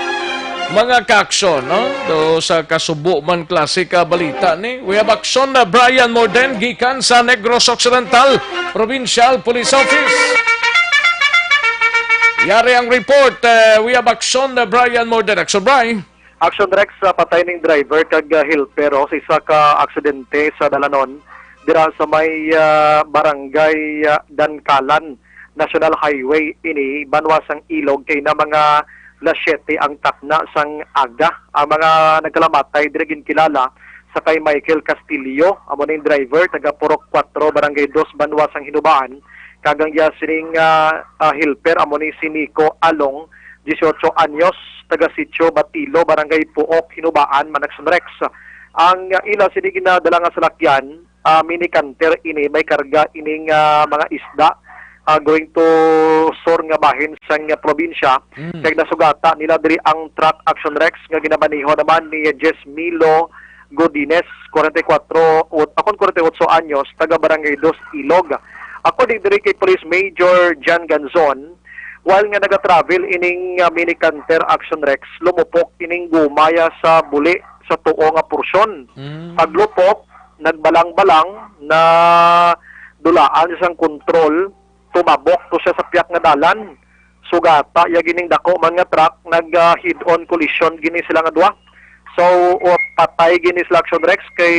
mga kaaksyon, no? Do sa kasubo man klase ka balita ni. We have action na Brian Morden gikan sa Negros Occidental Provincial Police Office. Yari ang report. Eh, we have action na Brian Morden. Action, Brian. Action Rex, ah, patay ning driver kag, ah, helper, oh, sa isa ka aksidente sa dalanon dira sa may, ah, barangay, ah, Dankalan, National Highway ini, banwa sang Ilog, kay na mga las siyete ang takna sang aga. Ang mga nagkalamatay diri ginkilala sa kay Michael Castillo, amo ning driver, taga Purok Kuwatro, Barangay Dos, banwa sang Hinubaan, kag ang iya sining, ah, ah, helper amo ni si Nico Along, dieciocho anyos, taga Sitio Batilo, Barangay Puok, Hinubaan, Manakson Rex. Ang, ah, ila sini ginadala nga salakyan, ah, mini canter ini, may karga ining, ah, mga isda, ah, going to sur nga bahin sang, ah, probinsya. Mm. Kag nasugata nila diri ang truck, Action Rex, nga ginamaneho naman ni Jess Milo Godines, forty-four o, akon, forty-eight anyos, taga Barangay Dos, Ilog. According diri kay Police Major John Ganzon, while nga nagatravel ining, ah, mini canter, Action Rex, lumupok ining gumaya sa buli sa tuo nga porsyon. Mm. Paglupok, nagbalang-balang, na dulaan sang kontrol, tumabok to siya sa piyak nga dalan. Sugata ya gining dako man nga truck nag, ah, head-on collision gini sila nga duha. So, o, patay gini sila, Action Rex, kay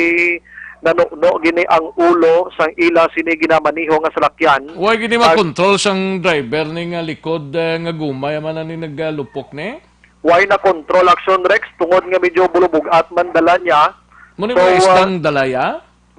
nanuno gini ang ulo sang ila sini ginamaneho nga salakyan. Why gini makontrol sang driver ni nga likod, eh, nga gumay man na ni nagalupok ni? Why na control, Action Rex, tungod nga medyo bulubog-at man dala niya. Muna So, mga ah, isdang dalaya?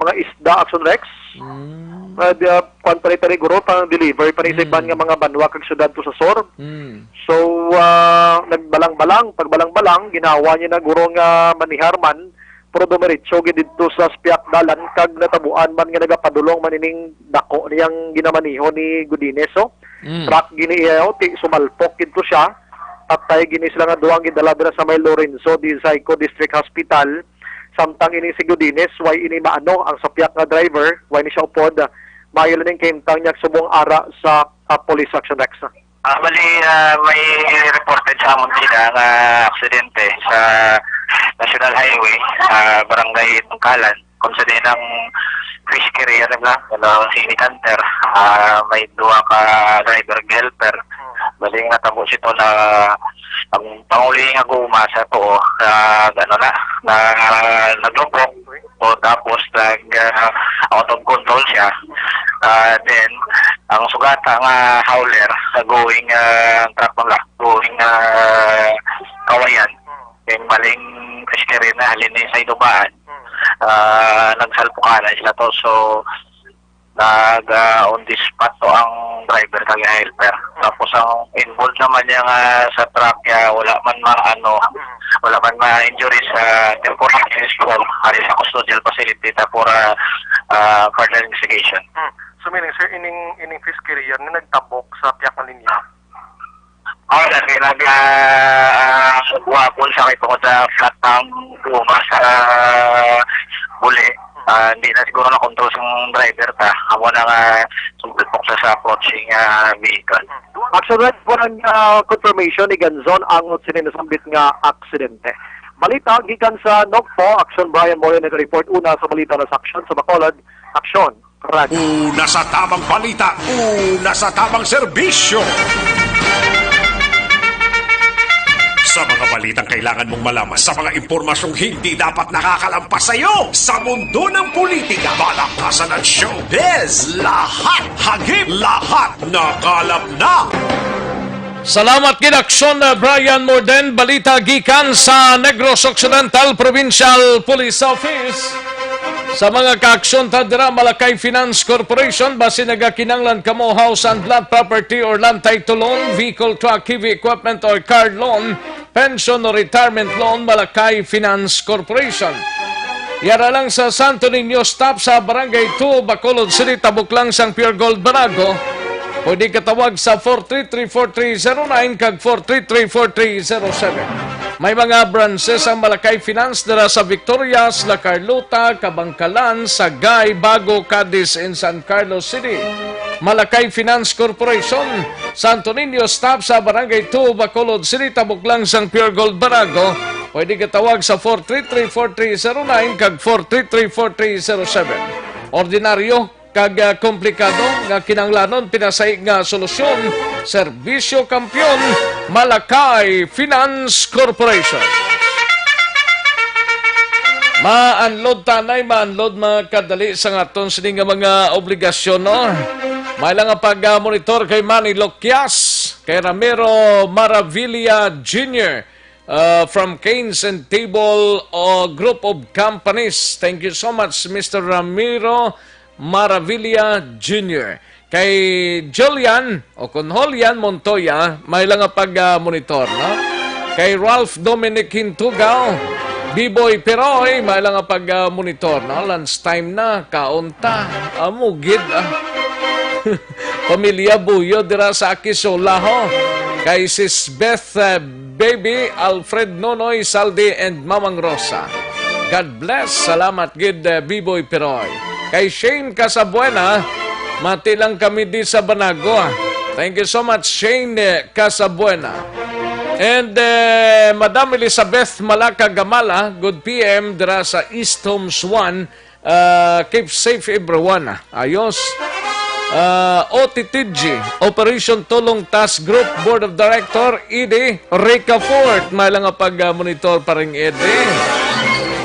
Mga isda, Action Rex. Mm. Ah, di, ah, kwan pa rin, tani, guro, pang deliver pa rin sa iban Mm. nga mga banwa kag syudad to sa sur. Mm. So, ah, nagbalang-balang, pagbalang-balang, ginawa niya na, guro, nga manihar man, pero dumiretso gid didto sa spiak dalan kag natabuan man nga nagapadulong man ining dako niyang ginamaneho ni Godines, oh. Mm. Truck gini iya, oh, ti-, sumalpok gid to siya. Patay gini sila nga duwang gidala dira sa may Lorenzo de Zaico District Hospital. Samtang ini si Godines, way ini maano ang sapyak nga driver, way ni siya upod. Maayo lang ning kahimtang niya subong ara sa, ah, police action, Rex. Ah, bali, ah, may reported sa amon sila nga aksidente sa National Highway, ah, Barangay Tungkalan, kung sa din ang fish carrier nila, ano, si Canter, ah, may duha ka driver helper. Bali, natabo sito na ang panguli nga guma sa tuo, na, ano na, na naglupok. O tapos nag, ah, out of control siya. Ah, then, ang sugata nga hauler, sa going, ah, truck nila, going, ah, Kawayan, then maling fish carrier na halin ni sa Inubaan. Ah, nagsalpukanan sila to. So, nag, ah, on the spot to ang driver kag helper. Tapos ang involved naman niya nga sa truck, kaya wala man ma-, ano, wala man ma-injury sa temporary hospital, ari sa custodial facility ta for, ah, ah, further investigation. Hmm. So, meaning, sir, ining, ining fish carrier nga nagtabok sa piyak nga linya? Oh, dati nag, ah, ah, guwapon sa kay tungod sa flat ang guma sa buli. Ah, hindi na siguro na control sa driver ta. Amo na nga sumulpok sa, sa approaching, ah, vehicle. Actually, po ang, ah, confirmation ni Ganzon ang sining nasambit nga aksidente. Balita gikan sa Nokpo, Aksyon Brian Moyo nag-report. Una sa balita na sa Aksyon sa Bacolod, Aksyon, Radyo. Una sa tamang balita, una sa tamang serbisyo. Sa mga balitang kailangan mong malaman, sa mga impormasyong hindi dapat nakakalampas sa iyo, sa mundo ng politika, balakasan at showbiz, lahat hagip, lahat nakalap na. Salamat gid, Aksyon, uh, Brian Morden. Balita gikan sa Negros Occidental Provincial Police Office. Sa mga kaaksyon ta dira, Malakay Finance Corporation, basi nagakinanglan kamo house and lot property or land title loan, vehicle, truck, heavy equipment or car loan, pension or retirement loan, Malakay Finance Corporation. Yara lang sa Santo Niño Stop sa Barangay two, Bacolod City, tabok lang sang Pure Gold Barago. Pwede katawag sa four three three four three zero nine kag four three three four three zero seven. May mga branches ang Malakay Finance dira sa Victorias, La Carlota, Kabangkalan, Sagay, Bago, Cadiz, and San Carlos City. Malakay Finance Corporation, Santo Niño Stop sa Barangay two, Bacolod City, tabok lang sang Pure Gold Barago. Pwede katawag sa four three three four three zero nine kag four three three four three zero seven. Ordinaryo kag, ah, komplikado nga kinahanglanon pinasahi nga solusyon, Serbisyo Kampiyon, Malakay Finance Corporation. Ma-unload tanay, ma-unload, mga kadali, sa aton sini nga mga obligasyon, no? May lang nga pag-monitor kay Manny Loquias, kay Ramiro Maravilla Junior, uh, from Canes and Table, uh, Group of Companies. Thank you so much, Mister Ramiro Maravilla Junior. Kay Julian, o kon Julian Montoya, may lang nga pag-monitor, no? Kay Ralph Dominic Hintugaw, Biboy Piroy, may lang nga pag-monitor, no? Lunch time na, kaon ta. Amo gid, ah. Pamilya Buyo dira sa Akisola, ho. Kay Sis Beth, uh, Baby, Alfred Nonoy, Saldi, and Mamang Rosa. God bless. Salamat gid, uh, Biboy Piroy. Kay Shane Casabuena, mati lang kami di sa Banago, ah. Thank you so much, Shane, eh, Casabuena. And, eh, Madam Elizabeth Malaka Gamala, good P M dira sa East Homes one. Ah, keep safe, everyone. Ayos. Ah, O T T G, Operation Tulong Task Group, Board of Director, E D, Rica Fort. May lang nga pag-monitor pa rin, E D.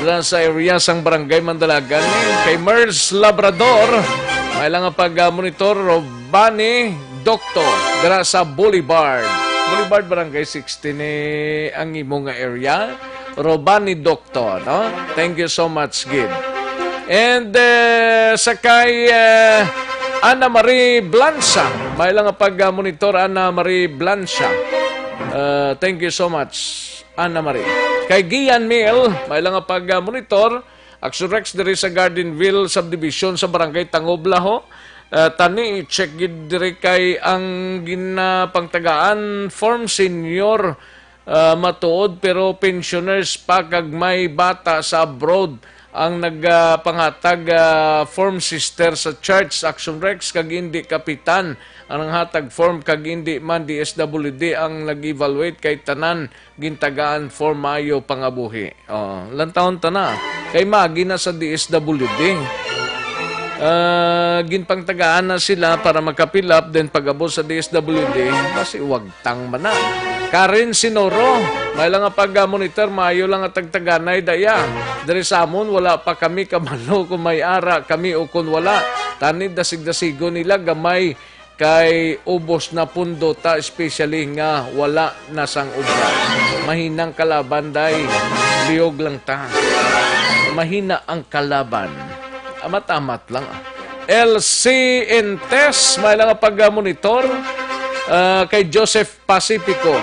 Dira sa area sang Barangay Mandalagan, eh. Kay Mers Labrador, may lang nga pag-monitor, Robani Doctor, dira sa Boulevard. Boulevard, Barangay sixteen, eh, ang imo nga area. Robani Doctor, no? Thank you so much, gid. And, eh, sa kay, eh, Ana Marie Blansa, may lang nga pag-monitor, Ana Marie Blansa. Uh, thank you so much, Ana Marie. Kay Gian Mill, may lang nga pag-monitor, Action Rex diri sa Gardenville Subdivision sa Barangay Tangoblaho. Uh, tani, i-check gid diri kay ang ginapangtagaan form senior, ah, matuod, pero pensioners pa kag may bata sa abroad ang nagpanghatag, ah, form, sister, sa church, Action Rex, kag indi kapitan ang nanghatag form, kag indi man D S W D ang nag-evaluate, kay tanan gintagaan form, maayo pangabuhi. Oh, lantawon ta na. Kay magi na sa D S W D. Ah, ginpangtagaan na sila para makapilap, then pag-abot sa D S W D, basi wagtang man na. Karen Sinoro, may lang nga pag-monitor, maayo lang nga tagtaganay daya. Diri sa amon, wala pa kami kabalo kung may ara kami o kung wala. Tani, dasig-dasigon nila gamay kay ubos na pundo ta, especially nga wala na sang obra. Mahinang kalaban, day. Liyog lang ta. Mahina ang kalaban. Amat-amat lang, ah. L C Entes, may lang nga pag-monitor, ah, kay Joseph Pacifico.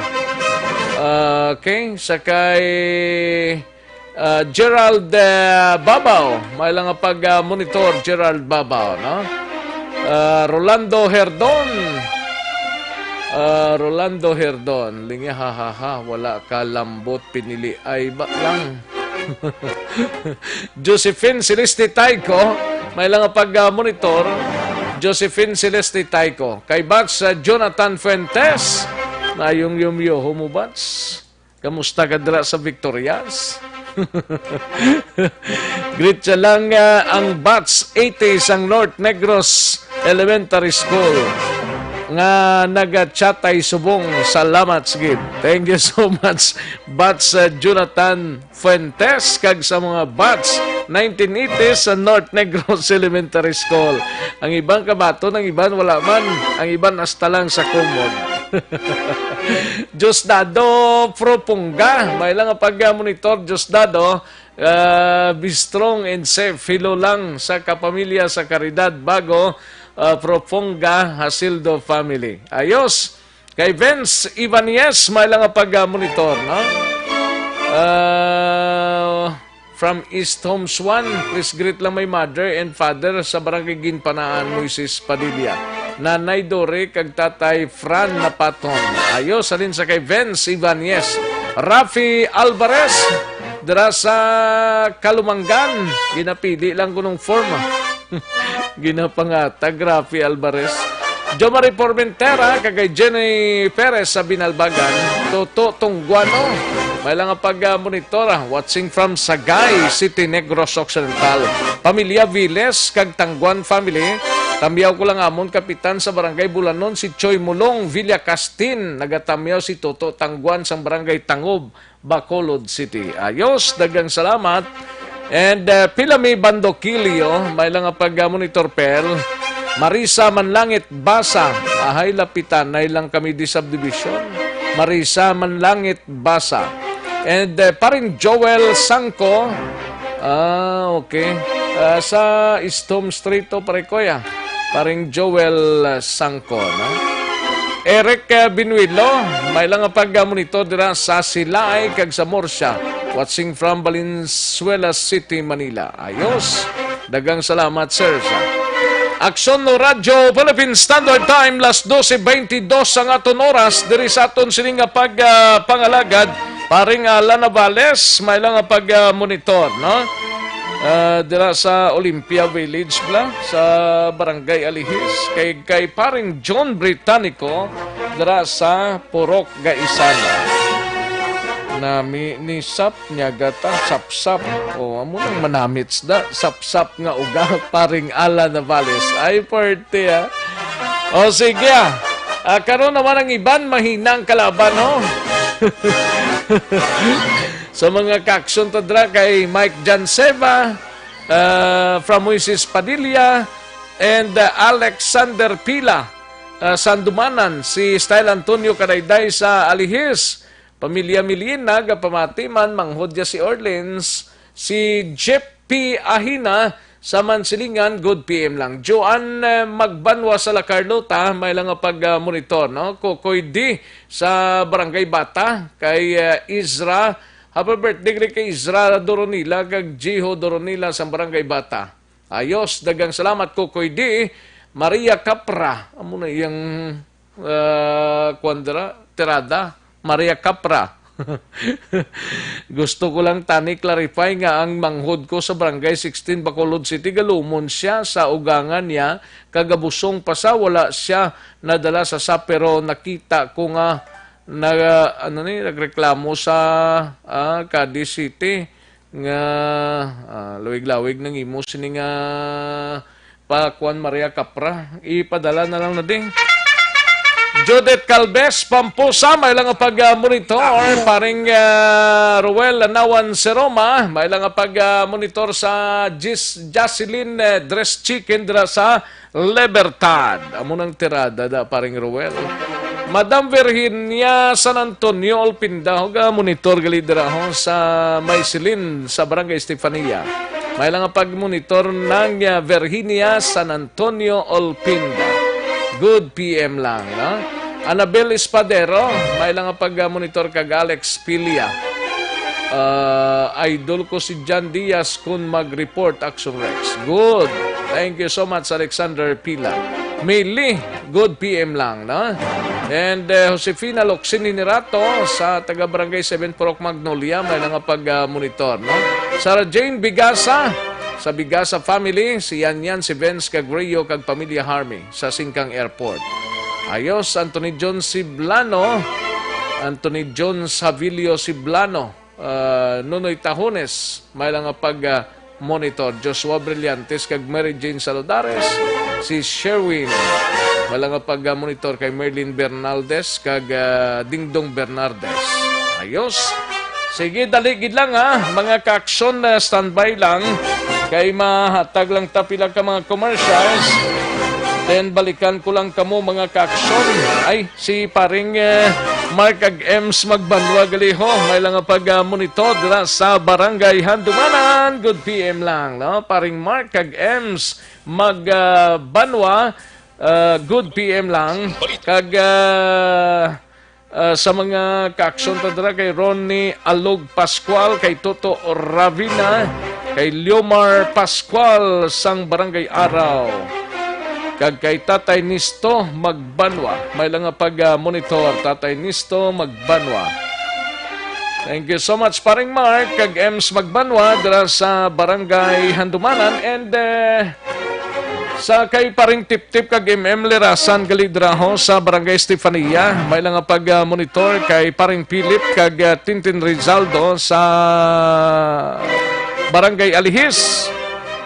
Ah, okay, sa kay Ah, Gerald, ah, Babaw. May lang nga pag, ah, monitor, Gerald Babaw, no? Ah, Rolando Herdon. Ah, Rolando Herdon. Lingi, ha, ha, ha. Wala ka lambot, pinili ay ba lang. Josephine Celeste Tayco. May lang nga pag, ah, monitor, Josephine Celeste Tayco. Kay Bats, ah, Jonathan Fuentes. Nayong yumyo, humubats. Kamusta ka dira sa Victorias? Greet siya lang, ah, ang batch eighty sang North Negros Elementary School nga nagachatay subong. Salamat, Skid. Thank you so much, batch, ah, Jonathan Fuentes, kag sa mga batch nineteen eighty sa North Negros Elementary School. Ang iban kabaton, ang iban wala man, ang iban hasta lang sa kumot. Diosdado Propunga, may lang nga pag-monitor, Diosdado, ah, be strong and safe. Hello lang sa kapamilya sa Caridad Bago, ah, Propunga Hasildo family. Ayos. Kay Vince Ibanez, may lang nga pag-monitor, no? Ah, from East Homes One, please greet lang my mother and father sa Barangay Ginpanaan, Moises Padilla, Nanay Dore, kag Tatay Fran Napaton. Ayos, halin sa kay Vince Ibanez. Rafi Alvarez, dira sa Kalumangan. Ginapili lang kunong form, ah. Ginapangatag, Rafi Alvarez. Jomari Formentera, kag kay Jenny Perez sa Binalbagan, Toto Tungguano. May lang nga pag-monitor, ah, watching from Sagay City, Negros Occidental. Pamilya Viles kag Tangguan family. Tamyaw ko lang amon kapitan sa Barangay Bulanon, si Choy Mulong Villacastin. Nagatamyaw si Toto Tangguan sang Barangay Tangob, Bacolod City. Ayos, daghang salamat. And, uh, Pilami Bandokilio, may lang nga pag-monitor, Pel. Marisa Manlangit Basa, ahay, lapitan na lang kami di subdivision. Marisa Manlangit Basa. And, uh, paring Joel Sangko, ah, okay. Ah, sa East Homes Street to, pare ko, ya. Paring Joel, ah, Sangko, no? Eric, ah, Binuilo, may lang nga pag-monitor dira sa Silay kag sa Murcia. Watching from Valenzuela City, Manila. Ayos. Daghang salamat, sir, sa Aksyon no Radyo Philippine Standard Time, las doce veintidós ang aton oras diri sa aton sining nga pag, ah, pangalagad. Paring, ah, Lana Vales, may lang nga pag, ah, monitor, no? Ah, dira sa Olympia Village bla, sa Barangay Alihis, kay, kay paring John Britannico, dira sa Purok Gaisano. Nami ni Sap niya gata, sapsap. O, amo nang manamits da, sapsap nga uga, paring Ala Navales. Ay, perte, ah. O, sige, ah. Ah, karon naman ang iban, mahinang kalaban, no? Sa mga kaaksyon ta dra kay Mike Janseva, ah, from Moises Padilla, and, ah, Alexander Pila, ah, Sandumanan, si Style Antonio Kadayday sa Alihis, Pamilya Milina, gapamati man, manghod ya si Orleans, si Jeep P. Ahina sa Mansilingan, good P M lang. Joan, eh, Magbanwa sa La Carlota, may lang nga pag, ah, monitor, no? Kokoy D sa Barangay Bata, kay, eh, Izra. Happy birthday gali kay Izra Doronila kag Jiho Doronila sa Barangay Bata. Ayos, daghang salamat, Kokoy D. Maria Capra, amo na iyang, ah, kuwan dira, tirada. Maria Capra. Gusto ko lang tani clarify nga ang manghod ko sa Barangay sixteen, Bacolod City, galumon siya sa ugangan niya, kagabusong pa sa wala siya nadala sa sap, pero nakita ko nga na, ano ni, nagreklamo sa, ah, Cadiz City nga, ah, lawig-lawig nang imo sini nga pa Juan Maria Capra. Ipadala na lang na ding. Judith Calves, Pampusa, may lang ang pag-monitor. Paring, ah, Ruel Lanawan Seroma, may lang ang pag-monitor sa Jis-, Jocelyn, eh, Dress Chicken dira sa Libertad. Amo nang tirada da, paring Ruel. Madam Virginia San Antonio Olpinda, huga monitor gali dira ho sa May Silin sa Barangay Estefania. May lang nga pag-monitor nang, ah, Virginia San Antonio Olpinda. Good P M lang, no? Anabel Espadero, may lang nga pag-monitor kag Alex Pilia. Ah, idol ko si John Diaz kun mag-report, Action Rex. Good. Thank you so much, Alexander Pila. Mili, good P M lang, no? And, eh, Josefina Locsin Hinirato sa taga Barangay seven Purok Magnolia, may nga pag-monitor, no? Sarah Jane Bigasa, sa Bigasa family, si Yan Yan, si Vince, kag Rio, kag pamilya Harmy sa Singkang Airport. Ayos, Anthony John Siblano, Anthony John Savilio Siblano, ah, Nonoy Tahones, may lang nga pag, ah, monitor. Joshua Brillantes kag Mary Jane Saludares, si Sherwin, may lang nga pag, ah, monitor kay Merlin Bernaldez kag, ah, Dingdong Bernaldez. Ayos. Sige, dali gid lang, ha, mga kaaksyon, ah, standby lang. Kay mahatag lang ta pila ka mga commercials. Then balikan ko lang kamo, mga kaaksyon. Ay, si paring, eh, Mark kag Ems Magbanwa gali ho, may lang nga pag, ah, monitor dira sa Barangay Handumanan. Good P M lang, no? Paring Mark kag Ems Mag, ah, Banwa, ah, good P M lang. Kag, ah, ah, sa mga kaaksyon ta dira kay Ronnie Alog Pascual, kay Toto Ravina, kay Leomar Pascual sang Barangay Araw. Kag kay Tatay Nisto Magbanwa. May lang nga pag, ah, monitor, Tatay Nisto Magbanwa. Thank you so much, paring Mark, kag Ems Magbanwa, dira sa Barangay Handumanan. And, eh, sa kay paring Tiptip kag M M Lerasan gali dira ho sa Barangay Estefania. May lang nga pag, ah, monitor kay paring Philip kag, ah, Tintin Rizaldo sa Barangay Alihis.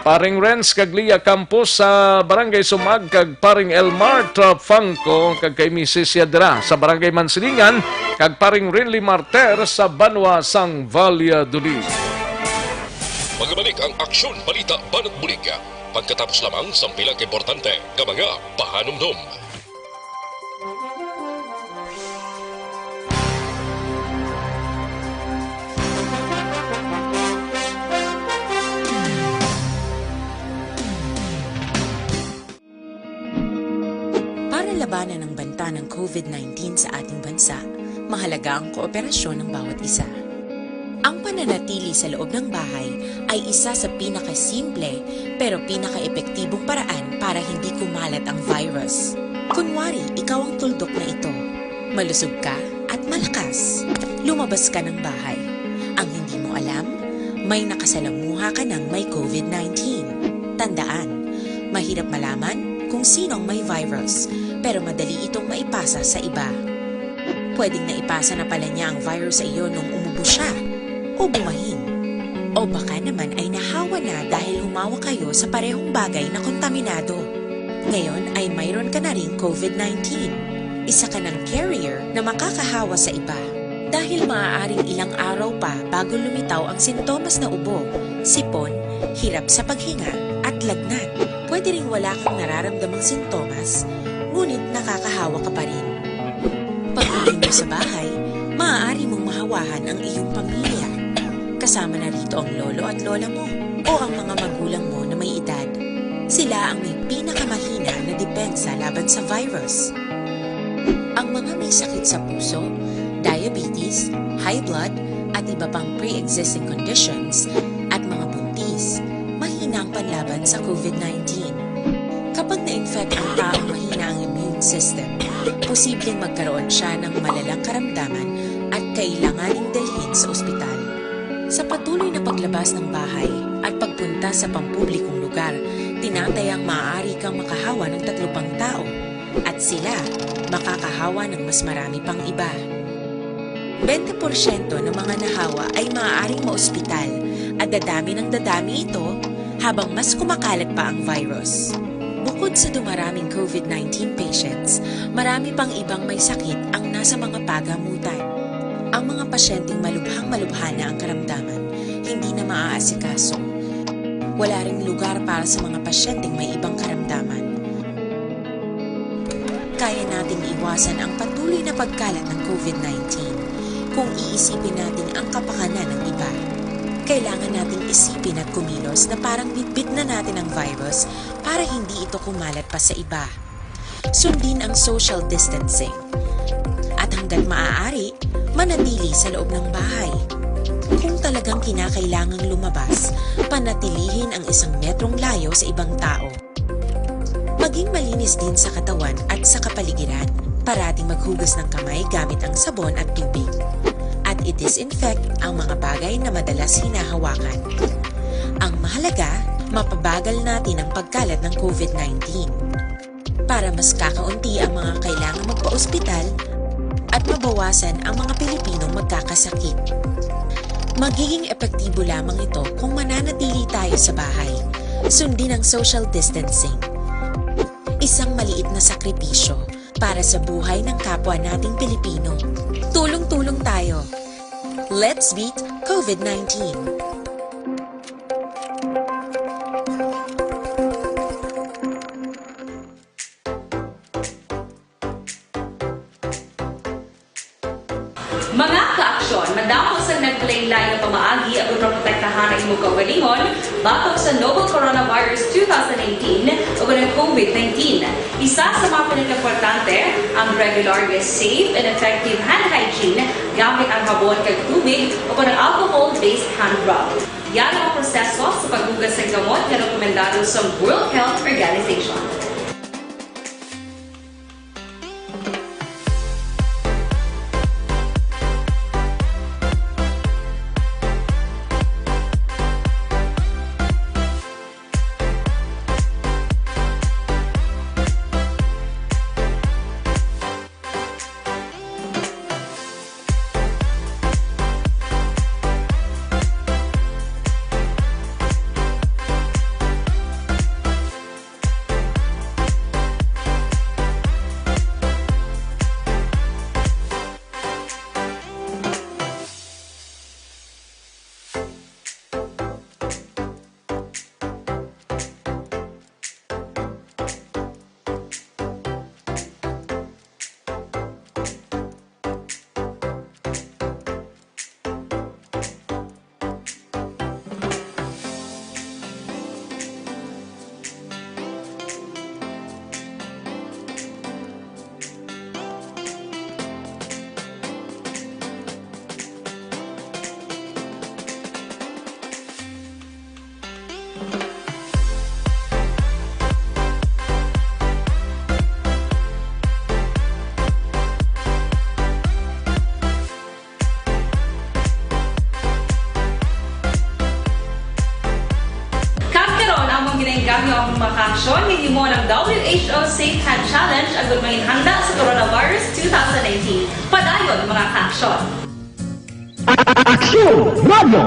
Paring Renz kag Lia Campos sa Barangay Sumag, kag paring Elmar Trapangco kag kay Misis Yadra sa Barangay Mansilingan, kag paring Rinly Marter sa Banwa sang Valladolid. Magabalik ang Aksyon Balita Banat Bulig pagkatapos lamang sang pila ka importante nga mga pahanumdom. Para labanan ang banta ng COVID nineteen sa ating bansa, mahalaga ang kooperasyon ng bawat isa. Ang pananatili sa loob ng bahay ay isa sa pinakasimple pero pinakaepektibong paraan para hindi kumalat ang virus. Kunwari, ikaw ang tuldok na ito. Malusog ka at malakas. Lumabas ka ng bahay. Ang hindi mo alam, may nakasalamuha ka ng may COVID nineteen. Tandaan, mahirap malaman kung sino ang may virus, pero madali itong maipasa sa iba. Pwedeng naipasa na pala niya ang virus sa iyo nung umubo siya o bumahin. O baka naman ay nahawa na dahil humawa kayo sa parehong bagay na kontaminado. Ngayon ay mayroon ka na ring COVID nineteen. Isa ka ng carrier na makakahawa sa iba. Dahil maaaring ilang araw pa bago lumitaw ang sintomas na ubo, sipon, hirap sa paghinga, at lagnat. Pwede ring wala kang nararamdamang sintomas, ngunit nakakahawa ka pa rin. Pag-uwi mo sa bahay, maaari mong mahawahan ang iyong pamilya. Kasama na rito ang lolo at lola mo o ang mga magulang mo na may edad. Sila ang may pinakamahina na depensa laban sa virus. Ang mga may sakit sa puso, diabetes, high blood, at iba pang pre-existing conditions, at mga buntis, mahina ang panlaban sa COVID nineteen. Kapag na-infect ang taong mahina ang immune system, posibleng magkaroon siya ng malalang karamdaman at kailanganing dalhin sa ospital. Sa patuloy na paglabas ng bahay at pagpunta sa pampublikong lugar, tinatayang maaari kang makahawa ng tatlo pang tao at sila makakahawa ng mas marami pang iba. Bente porsyento ng mga nahawa ay maaaring maospital at dadami ng dadami ito habang mas kumakalat pa ang virus. Bukod sa dumaraming COVID nineteen patients, marami pang ibang may sakit ang nasa mga pagamutan. Ang mga pasyenteng malubhang-malubha na ang karamdaman, hindi na maaasikaso. Wala ring lugar para sa mga pasyenteng may ibang karamdaman. Kaya nating iwasan ang patuloy na pagkalat ng COVID nineteen kung iisipin natin ang kapakanan ng iba. Kailangan nating isipin at kumilos na parang bitbit na natin ang virus para hindi ito kumalat pa sa iba. Sundin ang social distancing. At hanggat maaari, manatili sa loob ng bahay. Kung talagang kinakailangang lumabas, panatilihin ang isang metrong layo sa ibang tao. Maging malinis din sa katawan at sa kapaligiran. Parating maghugas ng kamay gamit ang sabon at tubig. At i-disinfect ang mga bagay na madalas hinahawakan. Ang mahalaga, mapabagal natin ang pagkalat ng COVID nineteen. Para mas kakaunti ang mga kailangang magpa-ospital, at mabawasan ang mga Pilipinong magkakasakit. Magiging epektibo lamang ito kung mananatili tayo sa bahay, sundin ang social distancing. Isang maliit na sakripisyo para sa buhay ng kapwa nating Pilipino. Tulong-tulong tayo. Let's beat COVID nineteen. Mga kaaksyon, madamo sang naglain-lain nga pamaagi aron maprotektahan ang imong kaugalingon batok sa novel coronavirus two thousand nineteen o ang COVID nineteen. Isa sa mga pinakaimportante ang regular nga safe and effective hand hygiene gamit ang habon kag tubig o ang alcohol-based hand rub. Yari ang proseso sa paghugas sang gamot nga rekomendado sa World Health Organization. Kag karon, amon ginainggangyo ang mga kaaksyon nga gihimo ng W H O Safe Hand Challenge agud manginhanda sa coronavirus two thousand nineteen. Padayon, mga kaaksyon. Aksyon Radio!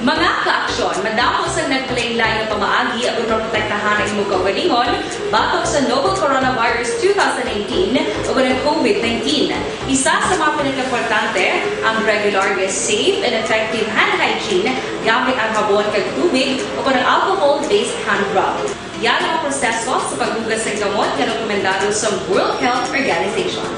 Mga kaaksyon, madamo sang naglain-lain nga pamaagi aron maprotektahan ang imong kaugalingon batok sa novel coronavirus two thousand nineteen o ang COVID nineteen. Isa sa mga pinakaimportante ang regular nga safe and effective hand hygiene gamit ang habon kag tubig o ang alcohol-based hand rub. Yari ang proseso sa paghugas sang gamot nga rekomendado sa World Health Organization.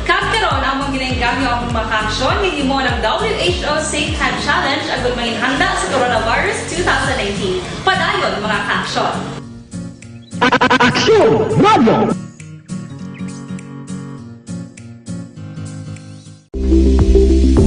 Kag karon, amon ginainggangyo ang mga kaaksyon nga gihimo ng W H O Safe Hand Challenge agud manginhanda sa coronavirus two thousand nineteen. Padayon, mga kaaksyon. Aksyon Radio!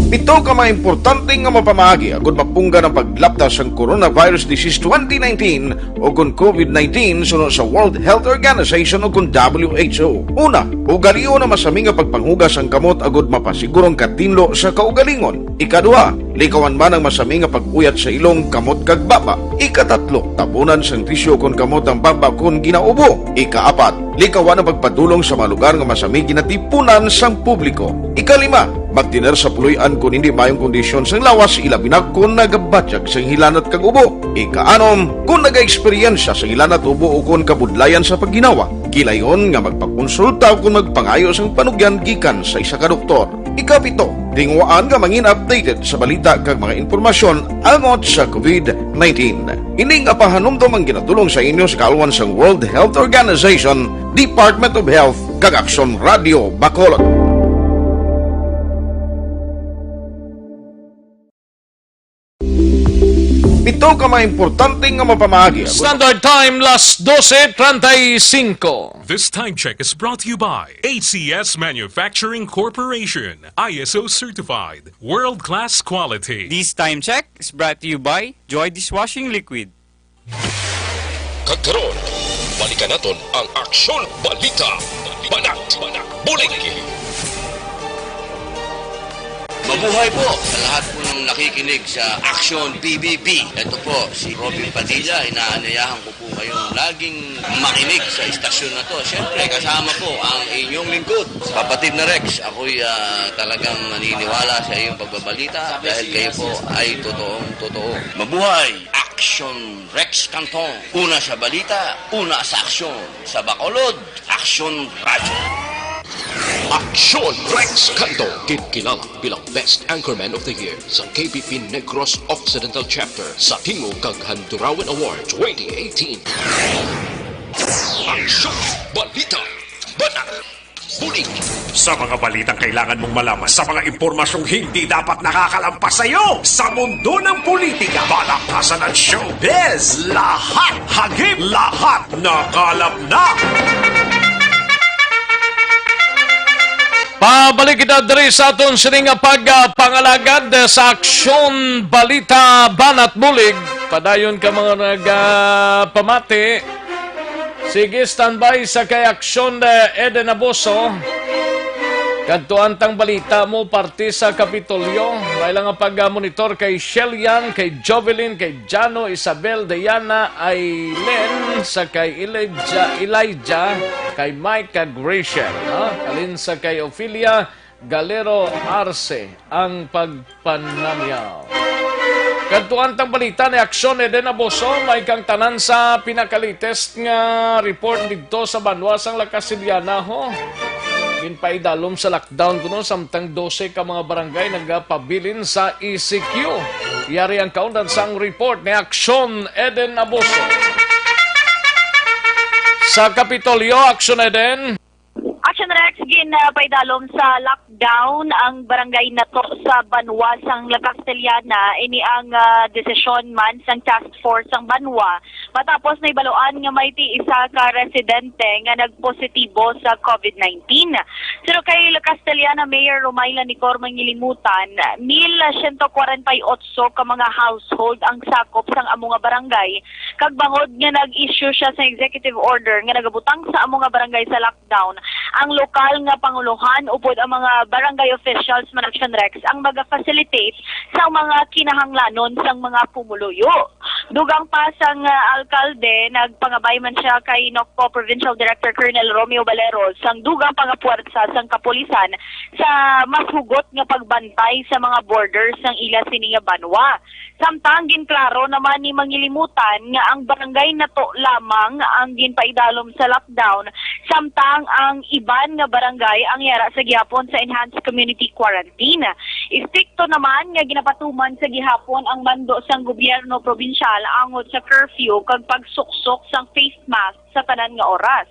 Pito ka mga importante nga mapamaagi agud mapunggan ang paglapta sang coronavirus disease twenty nineteen o kon COVID nineteen suno sa World Health Organization o kon W H O. Una, ugalion ang masami nga pagpanghugas sang kamot agud mapasiguro ang katinlo sa kaugalingon. Ikaduha, likawan man ang masami nga pag-uyat sa ilong, kamot kag baba. Ikatatlo, tabunan sang tisyu kon kamot ang baba kon ginaubo. Ikaapat, likawan ang pagpadulong sa mga lugar nga masami ginatipunan sang publiko. Ikalima, magtener sa puloy-an kon hindi maayong kondisyon sang lawas, ilabi na kon nagabatyag sang hilanat kag ubo. Ikaanom, kon nagaeksperyensya sang hilanat, ubo o kon kabudlayan sa pagginawa, gilayon nga magpakonsulta o kon magpangayo sang panugyan gikan sa isa ka doktor. Ikapito, tinguhaan nga mangin updated sa balita kag mga impormasyon angot sa COVID nineteen. Ini nga pahanumdom ang ginatulong sa inyo sa kaalwan sang World Health Organization, Department of Health, kag Aksyon Radio Bacolod. Pito ka mga importante nga mapamaagi. Standard Time, las dose treinta y cinco. This time check is brought to you by A C S Manufacturing Corporation, I S O certified, world-class quality. This time check is brought to you by Joy Dishwashing Liquid. Kag karon, balikan naton ang Aksyon Balita, Banat Bulig. Mabuhay po sa lahat po ng nakikinig sa Aksyon P B B. Ito po si Robin Padilla. Inaanyayahan ko po kayong laging makinig sa istasyon na to. Siyempre, kasama po ang inyong lingkod, Kapatid na Rex. Ako'y, ah, talagang naniniwala sa iyong pagbabalita dahil kayo po ay totoong totoo. Mabuhay! Aksyon Rex Cantong. Una sa balita, una sa aksyon. Sa Bacolod, Aksyon Radyo. Aksyon Rex Cantong, ginkilala bilang Best Anchorman of the Year sa K B P Negros Occidental Chapter sa Tingog kag Handurawan Award twenty eighteen. Aksyon Balita, Banat Bulig. Sa mga balitang kailangan mong malaman, sa mga impormasyong hindi dapat nakakalampas sa iyo, sa mundo ng politika, balaktasan at showbiz, lahat hagip, lahat nakalap na. Pabalik kita diri sa aton sini nga pagpangalagad sa Aksyon Balita Banat Bulig. Padayon ka mga nagapamati. Sige, standby sa kay Aksyon, eh, Eden Abuso. Kadtuan tang balita mo parte sa Kapitolyo. May lang nga pag-monitor kay Shelian, kay Jovelyn, kay Jano, Isabel, Diana, Aileen, sa kay Elijah, Elijah, kay Mike, kag Rachel, no? Alin sa kay Ophelia Galero Arce ang pagpanamyaw. Kadtuan tang balita ni Aksyon Eden Abuso, may kang tanan sa pinakalites nga report didto sa banwa sang La Castellana, ho. Ginpaidalom sa lockdown kuno, samtang dose ka mga barangay nagapabilin sa E C Q. Yari ang kaundan sang report ni Aksyon Eden Abuso. Sa Kapitolyo, Aksyon Eden. Action Rex, gin, ah, paidalom sa lockdown ang barangay Nato sa banwa sang La Castellana. Ini ang, ah, desisyon man sang task force sang banwa matapos nahibaloan nga may ti isa ka residente nga nagpositibo sa COVID nineteen. Pero kay La Castellana Mayor Romayla Nicor Mangilimutan, mil siyento kwarenta y otso ka mga household ang sakop sang amo nga barangay, kag bangod nga nag-issue siya sa executive order nga nagabutang sa amo nga barangay sa lockdown, ang lokal nga pangulohan upod ang mga barangay officials man, Action Rex, ang maga-facilitate sa mga kinahanglanon sang mga pumuluyo. Dugang pa sang, ah, alkalde, nagpangabay man siya kay Nocpo Provincial Director Colonel Romeo Valero sang dugang pa nga puwersa sang kapulisan sa mas hugot nga pagbantay sa mga borders sang ila sini nga banwa. Samtang ginklaro naman ni Mangilimutan nga ang barangay Nato lamang ang ginpaidalom sa lockdown, samtang ang iban nga barangay ang yara sa gihapon sa enhanced community quarantine. Istrikto naman nga ginapatuman sa gihapon ang mando sang gobyerno probinsyal angot sa curfew kag pagsuksok sang face mask sa tanan nga oras.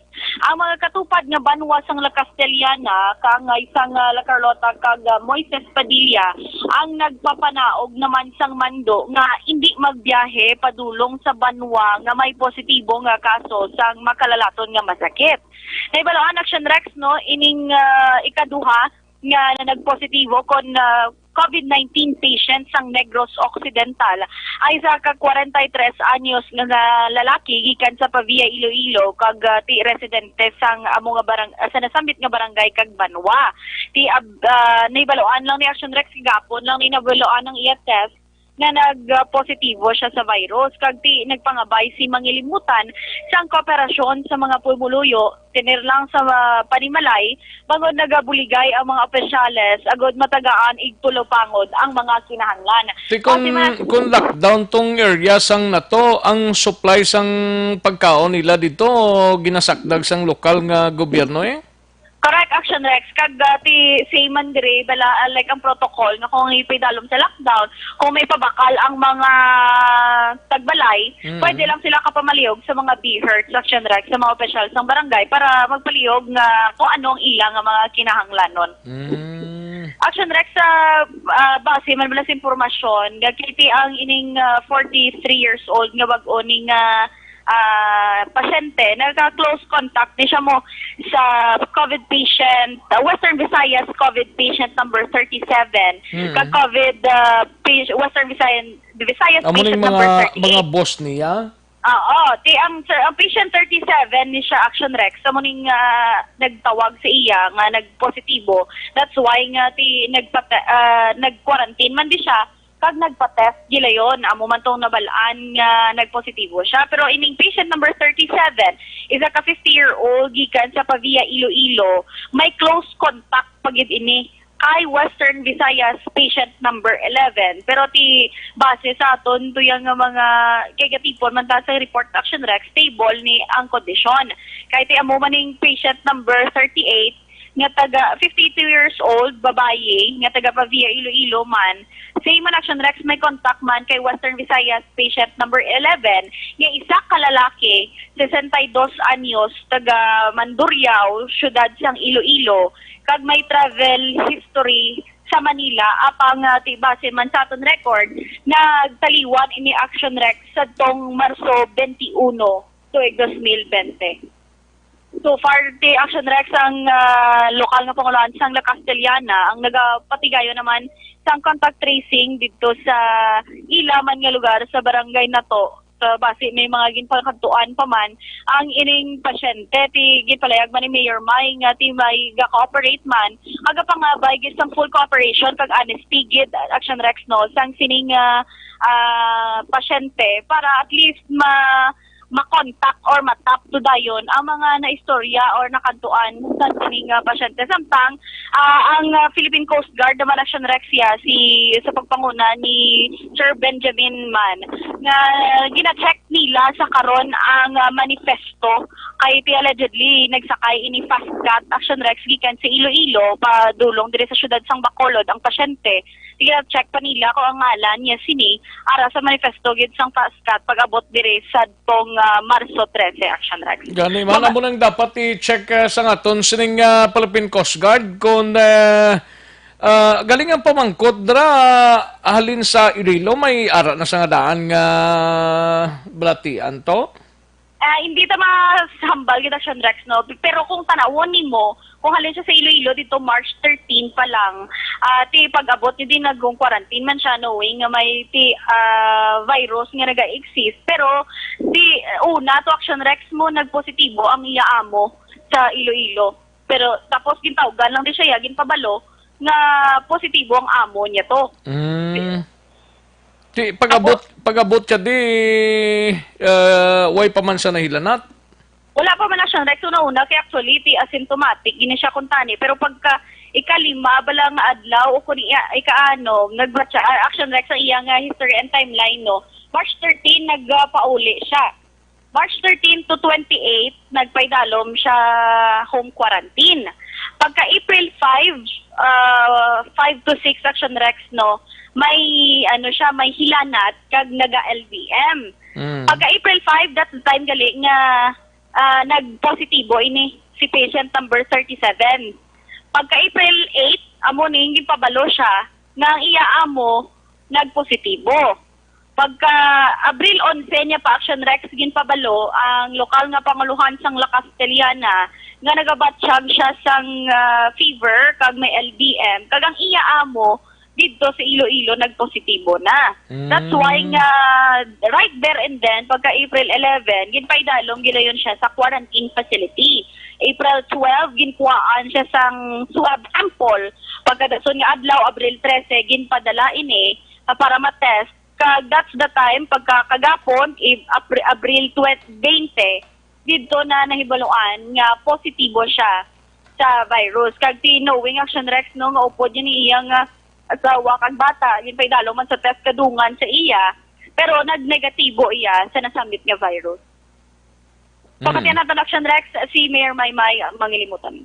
Ang mga katupad nga banwa sang La Castellana, kaangay sang, ah, La Carlota kag, ah, Moises Padilla, ang nagpapanaog naman sang mando nga indi magbiyahe padulong sa banwa nga may positibo nga kaso sang makalalaton nga masakit. Nahibaloan, Action Rex, no, ining, ah, ikaduha nga na nagpositibo kon, ah, COVID nineteen patient sang Negros Occidental ay isa ka kwarenta y tres anyos nga, nga lalaki gikan sa Pavia, Iloilo, kag, ah, ti residente sang amo nga barang-, ah, sa nasambit nga barangay kag banwa. Ti ab-, ah, nahibaloan lang ni Action Rex, kagapon lang ni nabaloan ang iya test nga nag, ah, positibo siya sa virus, kag ti nagpangabay si Mangilimutan sang kooperasyon sa mga pumuluyo, tener lang sa, ah, panimalay, bangod nagabuligay ang mga opisyales agud matagaan igtulopangod ang mga kinahanglan. Ti kun, Fatima. Kun lockdown tong area sang nato, ang supply sang pagkaon nila dito ginasakdag sang lokal nga gobyerno, eh? Correct, Action Rex. Kag, ah, ti same man diri, bala, ah, like ang protocol nga kung ipidalom sa lockdown, kung may pabakal ang mga tagbalay, Mm. pwede lang sila kapamalihog sa mga BHERTs, Action Rex, sa mga opisyal sang barangay para magpalihog nga kung ano ang ila nga mga kinahanglanon. Mm. Action Rex, sa, ah, base man bala sa impormasyon, nga kiti ang ining, ah, forty-three years old nga bag-o ni nga, ah, pasyente, nagka-close contact ni siya mo sa COVID patient, ah, Western Visayas COVID patient number thirty-seven, Hmm. ka COVID, ah, pa-, Western Visayas, Visayas Amo ning patient number mga, thirty-eight. Mga boss niya? Oo, ti ang, sir, ang patient thirty-seven ni siya, Action Rex, amo ning, ah, nagtawag sa iya nga nagpositibo. That's why nga ti nagpate-, ah, nag-quarantine man di siya, kag nagpa-test gilayon. Amo man tong nabal-an nga nagpositibo siya. Pero ining patient number thirty-seven, isa ka fifty-year-old gikan sa Pavia, Iloilo, may close contact pa gid ini kay Western Visayas patient number eleven. Pero ti base sa aton tuyang nga mga kay gatipon man ta sa report, Action Rex, stable ni ang kondisyon. Kay ti amo man ning patient number thirty-eight nga taga fifty-two years old, babayi, nga taga Pavia, Iloilo man. Same man, Action Rex, may contact man kay Western Visayas patient number eleven, nga isa ka lalaki, sesenta y dos anyos, taga Mandurriao, siyudad sang Iloilo, kag may travel history sa Manila, apang, ah, ti base man sa aton record, nagtaliwan ini, Action Rex, sadtong Marso twenty-one, tuig dos mil bente. So far, ti Action Rex, ang, ah, lokal nga pangulohan sang La Castellana ang nagapatigayon naman sang contact tracing didto sa ila man nga lugar sa barangay nato. Sa base may mga ginpakadtuan pa man ang ining pasyente, ti ginpalayag man ni Mayor May nga ti may ga-cooperate man, agapangabay gid sang full cooperation kag honesty gid, Action Rex, no, sang sining, ah, ah, pasyente para at least ma- makontak or matap to dayon ang mga naistorya or nakadtuan sa sining, ah, pasyente. Samtang, ah, ang, ah, Philippine Coast Guard naman, Action Rex, ya, si, sa pagpanguna ni Sir Benjamin man, nga gina-check nila sa karon ang, ah, manifesto kay ti allegedly nagsakay ini FastCat, Action Rex, gikan sa Iloilo padulong diri sa siyudad sang Bacolod ang pasyente. Gina-check pa nila kung ang ngalan niya sini ara sa manifesto gid sang FastCat pag-abot diri sa tong, ah, Marso trese, Action Rex. Gani, man, amo nang dapat i-check, ah, sa aton sining, ah, Philippine Coast Guard kung, ah, ah, galing ang pamangkot dra, halin sa Iloilo, may ara na sa nga daan nga balatian to? Ah, hindi ta mahambal gid, Action Rex, no? Pero kung tanawon nimo, kung halin siya sa Iloilo dito March thirteen pa lang, ah, ti pag-abot ni din nagong quarantine man siya, knowing nga may ti, ah, virus nga naga-exist. Pero ti, una to, Action Rex, mo nagpositibo ang iya amo sa Iloilo. Pero tapos gintawgan lang di siya, ya, ginpabalo nga positibo ang amo niya to. Mm. Ti pag-abot, pag-abot ka di, ah, way pa man sa nahilanat? Wala pa man na siyang Rex una-una, kay actually, ti asymptomatic gini siya kuntani. Pero pagka ikalima bala nga adlaw o kun iya, ika-ano, nagbatya, ah, Action Rex ang iya nga history and timeline, no? March thirteen, nagpauli siya. March thirteen to twenty-eight, nagpaidalom siya home quarantine. Pagka April five, ah, five to six, Action Rex, no, may, ano siya, may hilanat kag naga-L B M. Mm. Pagka April five, that's the time gali nga, ah, nagpositibo ini si patient number thirty-seven. Pagka April eight, amo ning ginpabalo siya nga ang iya amo nagpositibo. Pagka Abril onse niya pa, Action Rex, ginpabalo ang lokal nga panguluhan sang La Castellana nga nagabatyag siya sang, ah, fever kag may L B M, kag ang iya amo didto sa Iloilo nagpositibo na. That's why Mm. nga right there and then, pagka April eleven, ginpaidalom gilayon siya sa quarantine facility. April twelve, ginkuhaan siya sang swab sample. Pagkadason nga adlaw, Abril trese, ginpadala ini, ah, para ma-test. Kag that's the time, pagka kagapon, i-, Apri-, Abril twenty, didto na nahibaluan nga positibo siya sa virus. Kag ti knowing Action Rex, no, nga upod yun iyang, ah, asawa kag bata, ginpaidalom man sa test kadungan sa iya, pero nagnegatibo iya sa nasambit nga virus. Mm. Pamatian naton, Action Rex, si Mayor Maymay Manglilimutan.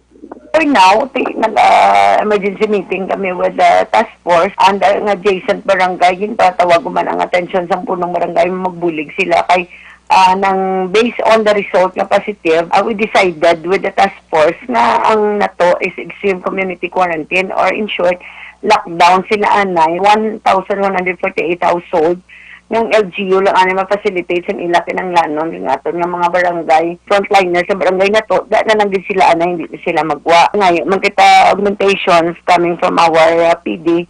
For now, ti-, nag, ah, emergency meeting kami with the task force and ang adjacent barangay. Ginpatawag man ang atensyon sang punong barangay, magbulig sila kay, ah, nang based on the result nga positive, ah, we decided with the task force nga ang nato is extreme community quarantine, or in short, lockdown sila anay, one thousand one hundred forty-eight household. Yung L G U lang ani ma-facilitate sa ila kinahanglanon, yung aton nga mga barangay frontliners sa barangay nato, da na lang gid sila anay, hindi na sila magwa. Ngayon, man kita augmentations coming from our, uh, P D,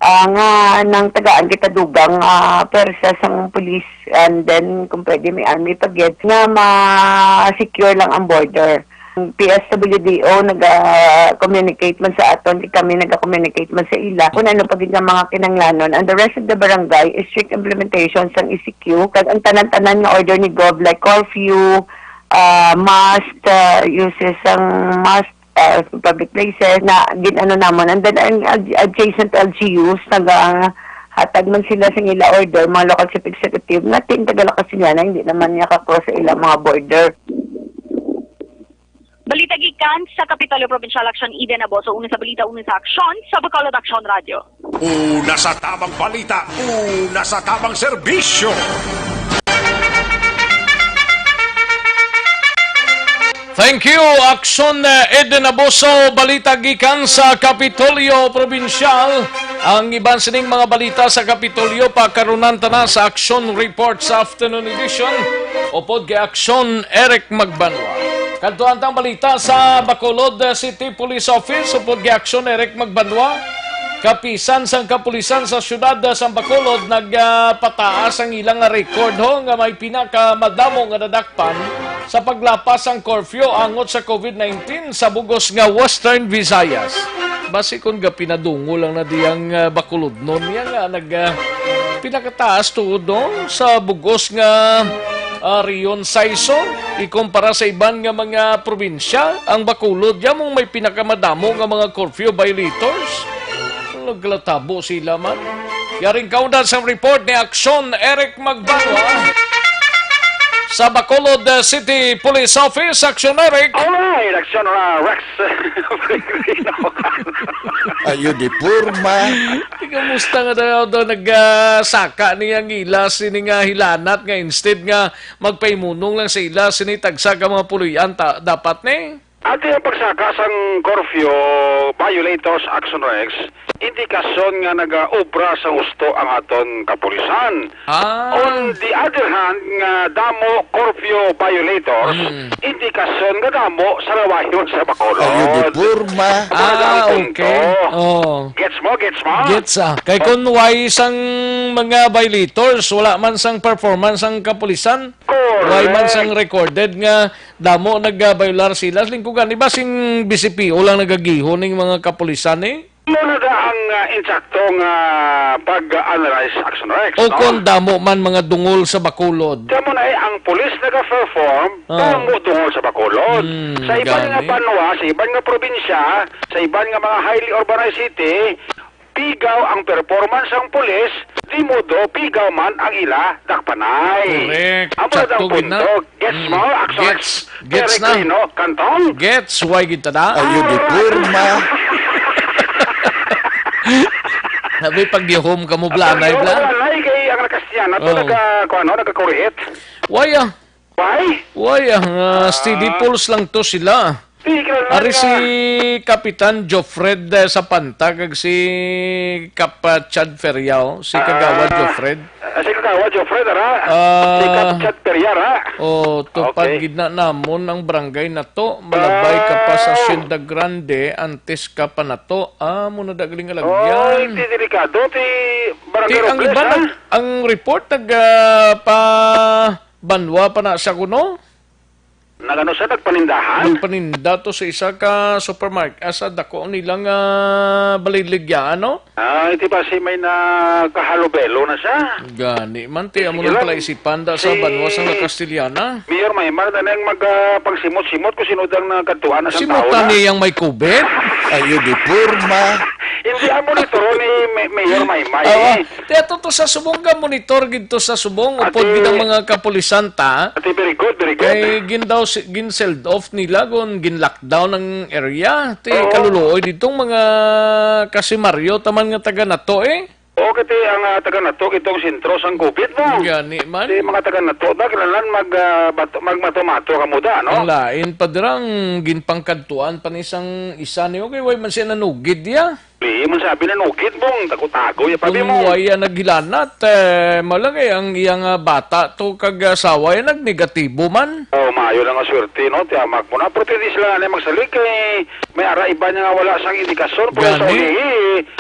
ah, nga nang tagaan kita dugang, ah, pwersa sang police, and then kung pwede may army pa gid, nga ma-secure lang ang border. Ang P S W D O naga-communicate man sa aton, di kami naga-communicate man sa ila kung ano pa gid nga mga kinahanglanon. And the rest of the barangay is strict implementation sang E C Q, kag ang tanan-tanan nga order ni Gov, like curfew, ah, mask, ah, uses sang mask, ah, sa public places na gin-ano namon. And then ang ad-, adjacent L G Us, nagahatag man sila sa ila order, mga local chief executive, nga team taga La Castellana, hindi naman niya ka-cross sa ilang mga border. Balita gikan sa Kapitolyo Provincial, Action Eden Aboso, uno sa balita, uno sa aksyon, sa Bacolod Action Radio. Una sa tamang balita, una sa tamang serbisyo. Thank you, Action, eh, Eden Aboso. Balita gikan sa Kapitolyo Provincial. Ang iban sining mga balita sa Kapitolyo, pakarunan ta na sa Action Report sa Afternoon Edition. Upod kay Action Eric Magbanwa. Kadtuan tang balita sa Bacolod City Police Office, upod kay Action Eric Magbanwa. Kapisan sang kapulisan sa siyudad sang Bacolod nagpataas ang ilang record, ho, nga may pinakamadamo nga nadakpan sa paglapas sang curfew angot sa COVID nineteen sa bug-os nga Western Visayas. Basi kon gapinadungol lang na diyang, ah, Bacolodnon niya nga nag, ah, pinakataas tuod, no, sa bug-os nga, ah, Rehiyon Sais, ikumpara sa iban nga mga probinsya, ang Bacolod ya mong may pinakamadamo nga mga curfew violators. Naglatabo sila man. Yaring kaundan sa report ni Aksyon Eric Magbanwa sa Bacolod, uh, City Police Office. Aksyon, Eric. Alright, Aksyon, uh, Rex. Ayo, di porma. Di, kamusta nga daw, daw nagsaka niya ang ila sini nga hilanat nga instead nga magpaimunong lang sa ila sini tagsa ka mga puloy-an ta-, dapat ni? Ati ang pagsaka sang curfew violators, Action Rex, indikasyon nga nagaobra sa husto ang aton kapulisan. Ah. On the other hand, nga damo curfew violators, Mm. indikasyon nga damo sa lawayon sa Bacolod. Ayo, di porma. Amo na ang Ah, punto. Okay. Oh. Gets mo? Gets mo? Gets, ah. Kay Oh. kun why sang mga violators, wala man sang performance ang kapulisan? Correct. Why man sang recorded nga damo nagbayular sila? Lingkugan, iba sing B C P O lang nagagihon ning mga kapulisan, eh? Muna da ang, ah, insakto nga pag-analyze, Action Rex, O no? kung damo man mga dungol sa Bacolod? Kamo na, eh, ang pulis nag-perform, Oh. damo dungol sa Bacolod. Hmm, Sa iban nga gani. banwa, sa iban nga probinsya, sa iban nga mga highly urbanized city, pigaw ang performance sang pulis, di modo pigaw man ang ila dakpanay. Correct. Amo na Sakto ang gid na. punto. Gets Mm. mo, Action Gets. Rex? Gets na. Peregrino Cantong? Gets, why gid ta na? Ayo, di porma. Sabi, pag-ihom ka mo, blanay, Ayo, blan. blanay kay ang nakastiyan. Ato Oh. nagka-, kuwan, no? Nagkakurit. Why, ah? Why? Why, ah? Nga steady Ah. pulse lang to sila. Di, kinahanglan Ari nga si Kapitan Jofred, eh, Sapanta kag si Kap, ah, Chad Feriao, si Kagawad Ah, Jofred. ah, si Kagawad Jofred, ara? Ah, Si Kap Chad Peria, ara? Oh, tupad Okay. gid na namon ang barangay nato. Malabay ka pa sa Ah. Hacienda Grande, antes ka pa nato. Ah, mo na da galing Oh, alagyan. Ti delikado, ti Barangay Ti ang Robles, iba ha? nag-, ang report nag, ah, pa banwa pa na sa kuno? Nagano siya, nagpanindahan? Nagpaninda to sa isa ka supermarket, ah, sa dako nilang, ah, baliligya, ano? Ah, iti ba si may nakahalubelo na siya? Gani man, ti, amo Sige lang lang. pala isipan da sa Si banwa sa Kastiliana. Mayor Maymar na nang mag, ah, pagsimot-simot kung sino dang nagkadtuan na sa Simot tao na na. niyang may covid? Ayo di porma. Hindi, ang monitor ni May-, Mayor Maymay, Awa, eh. Ti ato to sa subong ka monitor gid to sa subong, Ate, upod gid ang mga kapulisan ta. Ate, very good, very good. Kay gin daw si, gin seld off nila kun gin lockdown ang area. Ti Oo. kaluluoy ditong mga kasimaryo taman nga taga nato eh. Oo, kay ti ang, ah, taga nato kitong sentro sang covid mo. Gani man. Ti mga taga nato na kinahanglan mag, ah, bato-, magmato-mato kamo da, no? Ang lain pa dirang ginpangkadtuan pa ni sang isa niyo kay way man siya nanugid diya. Di man sabi na nugid mong tago-tago ya pa Kung mo. Waya naghilanat, eh, mao lang eh, ang iyang, ah, bata to kag asawa, eh, nagnegatibo man. Oh, maayo lang nga swerte, no? Tiyamak mo na. Pero pwede sila nga magsalig kay may ara iba niya nga wala sang indikasyon. Pero sa Gani. ulihi,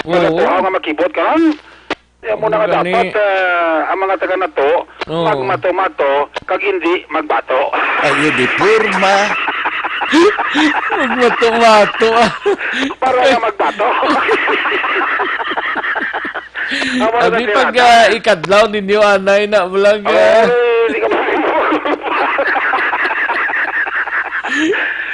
Oo. wala to nga makibot ka lang. Kaya mo na nga Gani. dapat, ah, ang mga taga nato, Oo. magmato-mato, kag hindi magbato. Ayo di porma. Magmato-mato, ah. Para nga magbato. Amo na Abi, kasi pag, nata. ah, ikadlaw ninyo, anay na, bulag, Oo, ah. eh, di ka pa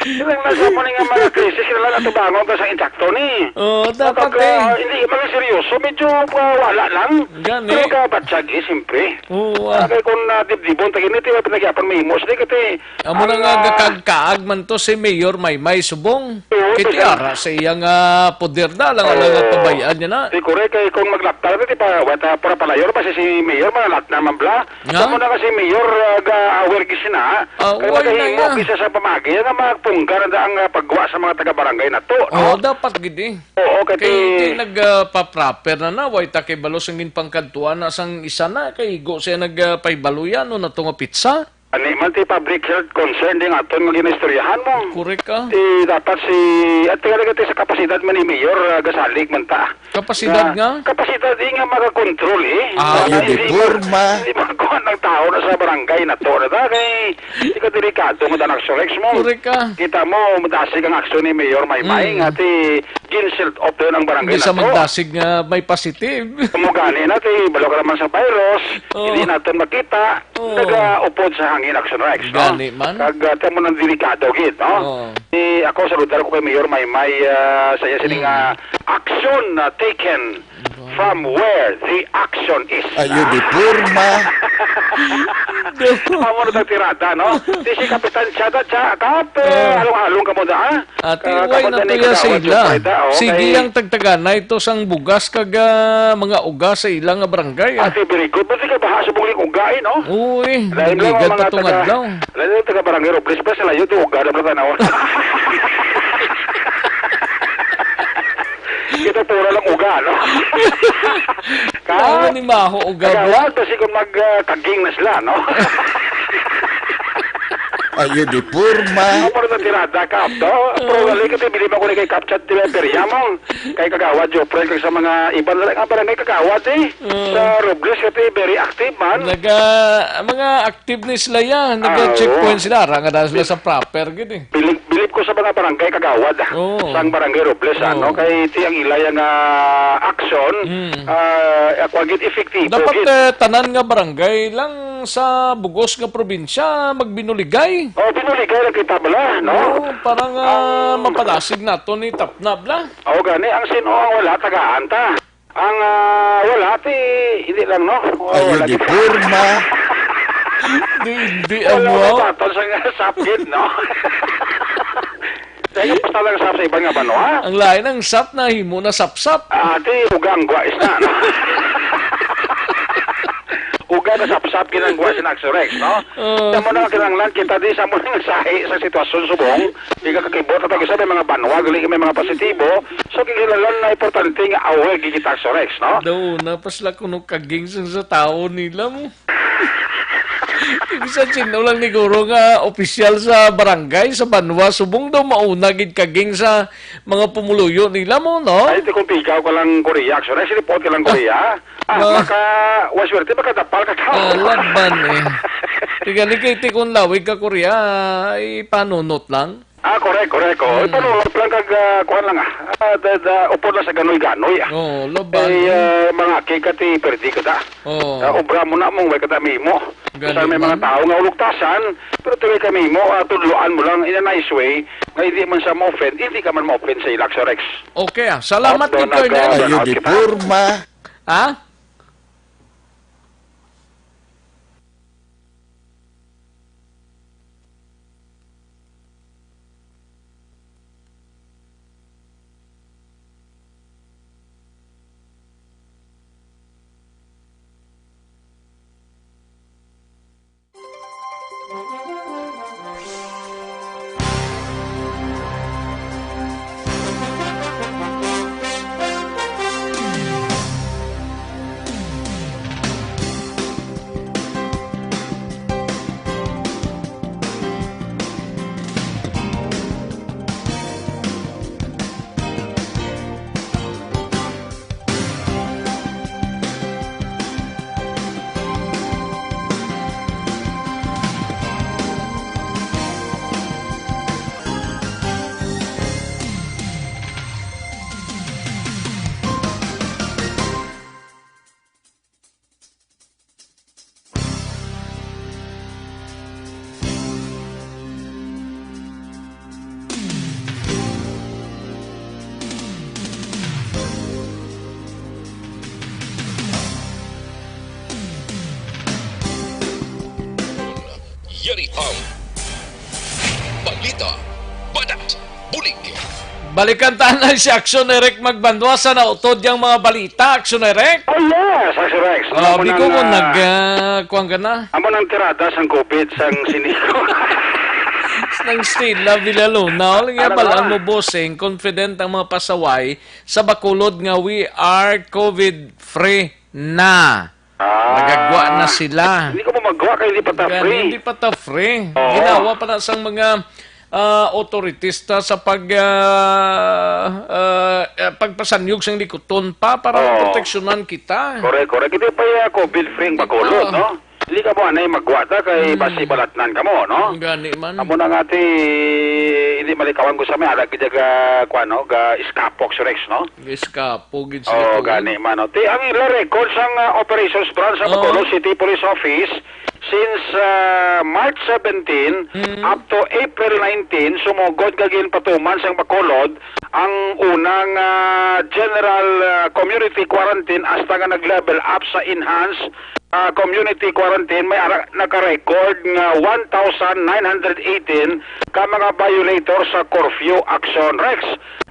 Ilang nasa mo ni nga mga krisis, sila lang atubangon ka sa insakto ni. Oo, dapat Kapag, eh. ah, hindi maging seryoso, medyo, ah, wala lang. Gani. Pero kabatsag eh, siyempre. Oo, Ah, ah. kay kung, ah, dibdibon, tag-init, eh, pinagyapang may himos, di, kati, Amo na ang, nga ah, gakagkaag man to si Mayor Maymay Subong. Oo, Kay kasi tiara sa iya nga poder na, lang, lang Oo. nga pabayaan niya na. Di, correct, kay kung maglapta, di, pa, wata, para palayor, basta si Mayor, malalat naman bla. Nga? Sa mo na kasi, Mayor, ah, ga-aware gid sina, Ah, kay uway na magahimo iya. gid sa, sa pamagi nga magpungga na ang, ah, pagwa sa mga taga-barangay nato, no? Oo, dapat gid eh. Oo, kay Kay ti- ti nag, ah, pa-proper na na, way ta kay balos ang ginpangkadtuan na sang isa na, kay igo siya nag, ah, pahibalo yan, no, na to nga pizza. Ani man ti public health concern di nga aton nga ginaistoryahan mo. Correct ka. Ti dapat si, at tingala ka ti sa kapasidad man ni Mayor, ah, gasalig man ta. Kapasidad nga? Kapasidad di nga makakontrol, eh. Ah, Wala, yun, di hindi porma. Hindi magkuhan ng tao na sa barangay na to, na ta, kay di ka delikado nga danak sa Rex mo. Correct ka. Kita mo, madasig ang aksyon ni Mayor Maymay, Mm. nga ti ginsilt off yun ang barangay Hindi na sa to. magdasig nga may positive. Kamo gani na, ti, balo ka naman sa virus, Oo. hindi natin makita, Oo. nagaupod sa hangin aksyon, Rex, no? Gani man. Kag, ah, tamo ng delikado, gid, no? Oo. Eh, ako, saludar ko kay Mayor Maymay, ah, sa iya sini nga Mm. action na taken Mhm. from where the action is. Ayo, di porma. Amo na tang tirada, no? Di si Kapitan Chada, Cha-, Kap, eh, Ah. along-along ka mo da, ha? Ati, Ah, uway kamo na da ni to ya sa Kagawad ila. Jupay da, oh, Sige kay ang tagtaganay to sang bugas kag, ah, mga uga sa ila nga barangay, ah. Ati, very good. Buti ka baha sa bungling uga, eh, no? Uy, Lain lang ang nagligad mga pa tong taga, adlaw. lain lang taga Barangay Robles pa, sa layo, to, uga na pala tanaw. Kita pura lang uga, no? Ka-, Kailangan ni Maho uga, bro. kagawa, kasi kung mag, ah, kaging na sila, no? Ayo di porma. Ang mga tirada ka, no? Pero Oh. gali kasi bili mo ko ni kay Kapchat, di ba, Periamong? Kay Kagawad Jopel, kag sa mga iban na lang ang barangay Kagawad, eh. Mm. Sa Robles, kasi very active man. Naga, mga active ni sila yan. Ah, Naga-checkpoint oo. sila. Ara nga dahil sila sa proper, gid eh. Bilib, bilib ko sa mga barangay Kagawad, ah. Oo. Sang barangay Robles, Oo. ano? Kay ti ang ilaya nga action, Mm. ah, ako agad epektibo, Dapat, gid. eh, tanan nga barangay lang sa bugos nga probinsya, magbinuligay. Oh, binuligay lang kita bala, no? Oo, para nga Ang mapadasig nato ni Tapna, bla. Oo, gani. Ang sino ang wala, tagaan ta. Ang, ah, wala, ti, hindi lang, no? Oh, Ayo, wala di kita. porma. Di, di, Wala amo. na baton sa nga sapgid, no? Kaya basta lang sap sa iban nga banwa. Ang lain ang sap na himo na sapsap. Ah, ti, ugang gwais na, no? Uga na sapsap ginangwa si Naxorex, no? Oh. Sa mo na kinahanglan kita di sa mo nang sahi sa sitwasyon subong, di ka kakibot at sa may mga banwa, gali may mga positibo. So, kinahanglan na importante nga aware gid kita, Naxorex, no? Daw na, pasla kuno kaging sang sa tao nila mo. Bisan sino lang ni guro nga opisyal sa barangay, sa banwa, subong daw mauna gid kaging sa mga pumuluyo nila mo, no? Ay, ti kung pigaw ka lang Korea, actually, si report ka lang Korea. Ah, Ah. maka, wa swerte, makadapal ka tao. Ah, laban eh. Tiga ni kay ti kung lawig ka Korea, ay panunot lang. Ah, correct, correct. Oh. Hmm. Ito, lang kag, ah, kuwan lang, ah. Ah, da, da, upod lang sa ganoy-ganoy, ah. Oo, laban, Eh, eh. ah, mga kay kati, perdi ka ta. Oo. Ah, obra mo na mong way ka ta mimo. Gani Bisan may mga man. tao nga uluktasan, pero tuloy kami mo, ah, tudloan mo lang in a nice way, nga hindi man siya ma-offend, hindi ka man ma-offend sa ila, Sir Rex. Okay, ah. Salamat Out daw gid, Colonel. nag-, ah, Ayo out di kita. porma. Ha? Yari ang balita, badat, bulig. Balikan ta na si Action Eric Magbanwa sa nautod yang mga balita, Action Eric. Oh, yes, Action Rex. Ah, Amo biko nang, mo ah, nag, ah, kuwan ka na? Amo nang tirada sang COVID sang siniko. Nang Stella Villalona, alam nga Ano ba? balaan mo, bossing, confident ang mga pasaway sa Bacolod nga we are COVID free na. Ah. Nagagwa na sila. Hindi ko mo magwa kay hindi pa ta Gani, free. hindi pa ta free. Oo. Ginawa pa na sang mga, ah, authorities ta sa pag, ah, ah, ah, pagpasanyog sang likuton pa para Oo. proteksyonan kita. Correct, correct. Hindi pa ya COVID free ang Bacolod, Ito. no? Hindi ka mo anay magwa ta kay Hmm. basi balatnan ka mo, no? Gani man. Amo na nga ti, hindi malikawan ko sa may ala gid ga, kuwan, no? Ga iskapok si Rex, no? Iskapok gid sa Oo, likuton. gani man, no? Ti, ang ila record sang, ah, Operations Branch sa Oo. Bacolod City Police Office since, ah, March seventeen Mm. up to April nineteen, sumugod nga ginpatuman sang Bacolod ang unang, ah, general, ah, community quarantine hasta nga nag-level up sa enhanced, ah, community quarantine. May ara-, naka-record nga one thousand nine hundred eighteen ka mga violator sa curfew action, Rex.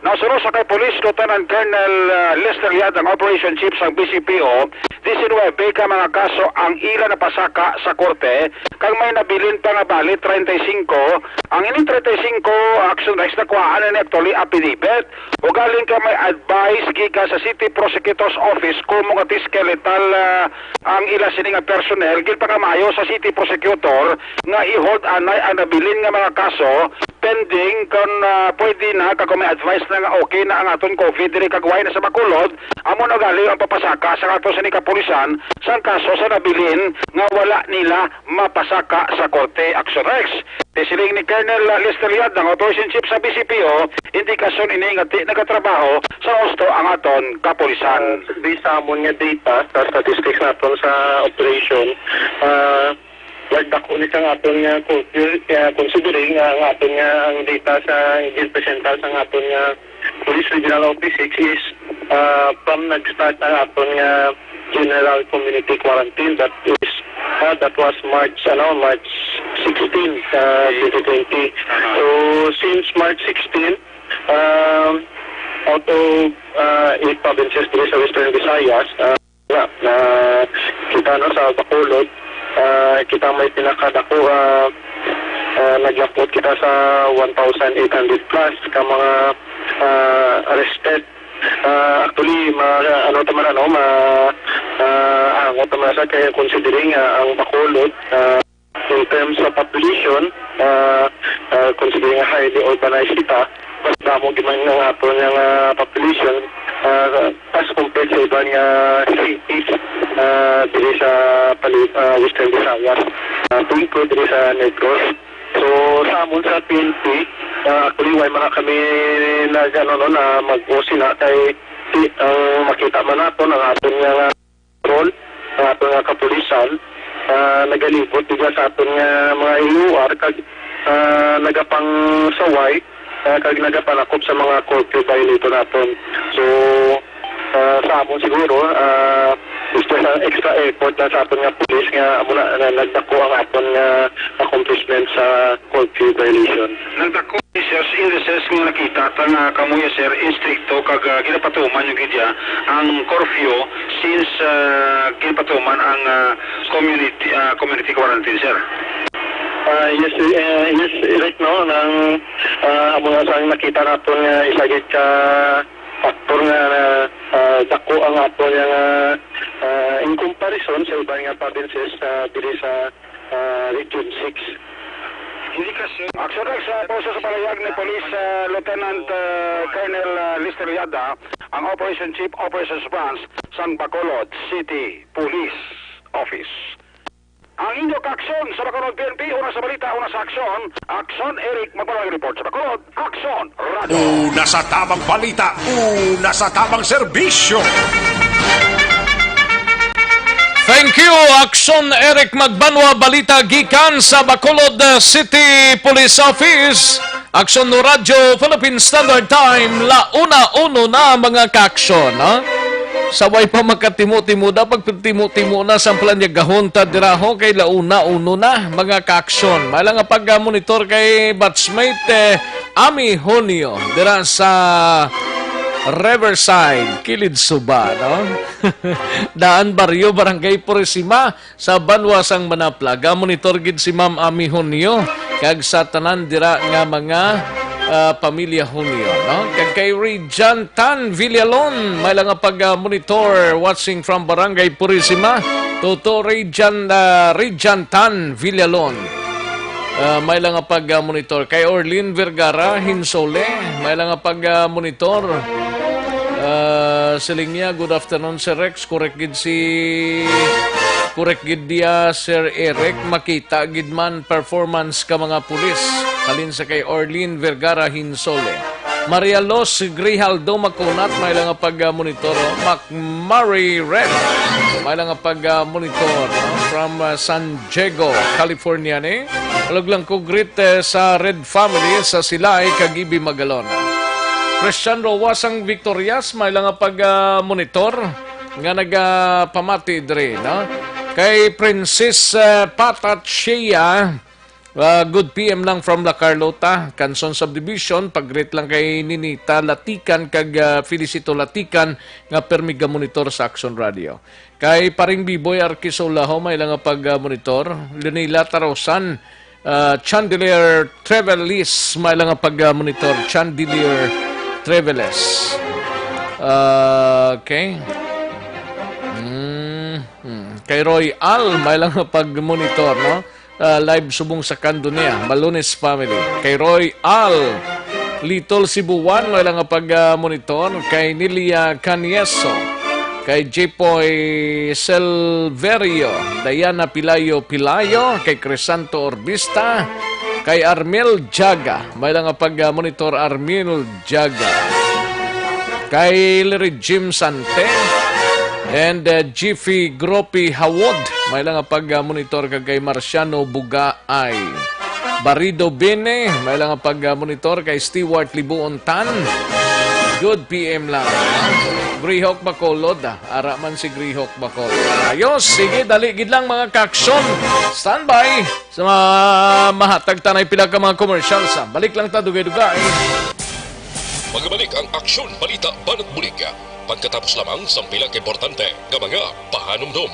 Nasuno sa kay Police Lieutenant Colonel, ah, Lester Yad, ang Operation Chief sang B C P O, diecinuebe ka mga kaso ang ila napasaka sa korte, kag may nabilin pa nga bali, treinta y cinco. Ang ining treinta y cinco, Action Rex, nakuhaan na ni actually affidavit. Ugaling ka may advice gikan sa City Prosecutor's Office kung mga skeletal, ah, ang ila sini nga personnel, ginpakamayo sa City Prosecutor nga i-hold anay ang nabilin nga mga kaso pending kon, ah, pwede na, kag kung may advice na nga okay na ang aton COVID diri kag way na sa Bacolod, amo na gali ang papasaka sa aton sini kapulisan sang kaso sa nabilin nga wala nila mapasaka sa korte, Action Rex. Ti siling ni Colonel Lester Yad, ang Operation Chief sa B C P O, indikasyon ini nga ti nagatrabaho sa husto ang aton kapulisan. Based sa amon nga data sa statistics naton sa operation, ah, Like, dako ni sang aton nga culture, kaya considering nga ang aton nga ang data sa ginpresenta sa aton nga Police Regional Office six is, ah, from nag-start ang aton nga general community quarantine, that is, ah, that was March, ano, March sixteen, ah, Okay. twenty twenty. Aha. So, since March sixteen, um, out of, ah, eight provinces diri sa Western Visayas, ah, Na, na, Kita, no, sa Bacolod, ah, kita may pinakadako, ah, ah, naglapot kita sa one thousand eight hundred plus ka mga, ah, arrested. Ah, actually, ma-, ano ta man, ano, ma-, ah, angot ta man sa kaya considering, ah, ang Bacolod, ah, in terms of population, ah, ah, considering nga highly urbanized kita, mas damo gyud man ang aton nga, ah, population, ah, as compared sa iban nga cities, ah, diri sa pali-, ah, Western Visayas, ah, tingko diri sa Negros. So, sa amon sa P N P, ah, actually, way man na kami nag-, ano, no, na mag-usi na kay di, ang makita man naton ang aton nga, nga role, ang aton nga kapulisan, ah, nagalibot diya sa aton nga mga L O R kag, ah, nagapangsaway, ah, kag nagapanakop sa mga curfew violator naton. So, ah, sa amon siguro, ah, it's just an extra effort na sa aton nga pulis nga amo na, na nagdako ang aton nga accomplishment sa curfew violation. Nagdako, sir, sa indices nga nakita ta nga kamo, sir, istrikto kag, ah, ginapatuman yung gidya ang curfew since, ah, ginapatuman ang, ah, community, ah, community quarantine, sir. Ah, yes, eh, yes, right, no, nang, ah, amo na sang nakita naton nga isa gid ka factor nga, ah, dako ang aton nga, ah, in comparison sa iban nga provinces, ah, diri sa, ah, Region six. Hindi ka, sir. Action Rex, ah, puso sa palayag ni Police, ah, Lieutenant, ah, Colonel, ah, Lester Yada, ang Operation Chief, Operations Branch sang Bacolod City Police Office. Ang inyo kaaksyon sa Bacolod P N P, una sa balita, una sa aksyon. Aksyon, Eric Magbanwa report sa Bacolod. Aksyon, Radyo. Una sa tamang balita, una sa tamang serbisyo. Thank you, Aksyon Eric Magbanwa. Balita gikan sa Bacolod, uh, City Police Office. Aksyon no Radyo Philippine Standard Time, la una uno na, mga kaaksyon, ha? Sa way pa makatimo-timo na, pagtimo-timo na, samplan niya gahon ta dira, ho, kay la una uno na, mga kaaksyon. May lang nga pag-monitor kay batchmate, eh, Ami Honio, dira sa Riverside, Kilid Suba, no? Daan Barrio, Barangay Purisima, sa banwa sang Manapla. Gamonitor gid si Ma'am Ami Honio, kag sa tanan dira nga mga, ah, pamilya Honio, no? Kag kay Rijan Tan Villalon, may lang nga pag, ah, monitor, watching from Barangay Purisima. Toto Rijan, ah, Rijan Tan Villalon. Ah, may lang nga pag, ah, monitor. Kay Orlin Vergara Hinsole, may lang nga pag, ah, monitor. Ah, siling niya, "Good afternoon, Sir Rex." Correct gid si, correct gid diya, Sir Eric. Makita gid man performance ka mga pulis. Halin sa kay Orlin Vergara Hinsole. Maria Los Grijaldo Makunat, may lang nga pag, ah, monitor, oh. Mac Murray Red, may lang nga pag, ah, monitor, oh. From, ah, San Diego, California, ni. Ulog lang ko greet, eh, sa Red Family, sa Silay, kag Ibi Magalona. Christian Roa sang Victorias, may lang nga pag, ah, monitor nga nagapamati diri, no? Kay Princess, eh, Patat Shea, ah, good P M lang from La Carlota, Canson Subdivision, pag-greet lang kay Ninita Latican kag, ah, Felicito Latican nga permi ga monitor sa Action Radio. Kay Paring Biboy Arquisola, ho, may lang nga pag, ah, monitor. Leonila Tarosan, ah, Chandelier Trevelis, may lang nga pag, ah, monitor. Chandelier Trevelis. Ah, okay. Mm, mm. Kay Roy Al, may lang nga pag-monitor, no? Ah, live subong sa Candonia, Malunis family. Kay Roy Al, Little Cebuan, may lang nga pag, ah, monitor. Kay Nilia Canieso, kay Jipoy Silverio, Diana Pilayo Pilayo, kay Crisanto Orbista, kay Armil Jaga, may lang nga pag, ah, monitor, Armil Jaga. Kay Larry Jim Sante and, uh, Jiffy Gropi Hawod. May lang nga pag, uh, monitor kag kay Marciano Bugaay. Barido Bene, may lang nga pag, uh, monitor kay Stewart Libuon Tan. Good P M lang. Grihok Bacolod, ah. Ara man si Grihok Bacolod. Ayos, sige, dali gid lang, mga kaaksyon. Standby. Sa ma-, mahatag tanay pila ka mga commercials, ah. Balik lang ta, dugay-dugay. Magabalik ang Aksyon Balita Banat Bulig. Pagkatapos lamang sang pila ka importante nga mga pahanumdom.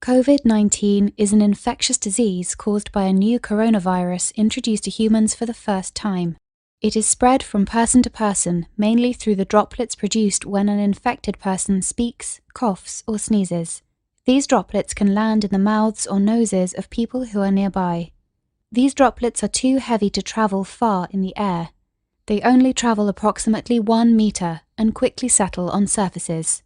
COVID nineteen is an infectious disease caused by a new coronavirus introduced to humans for the first time. It is spread from person to person, mainly through the droplets produced when an infected person speaks, coughs, or sneezes. These droplets can land in the mouths or noses of people who are nearby. These droplets are too heavy to travel far in the air. They only travel approximately one meter and quickly settle on surfaces.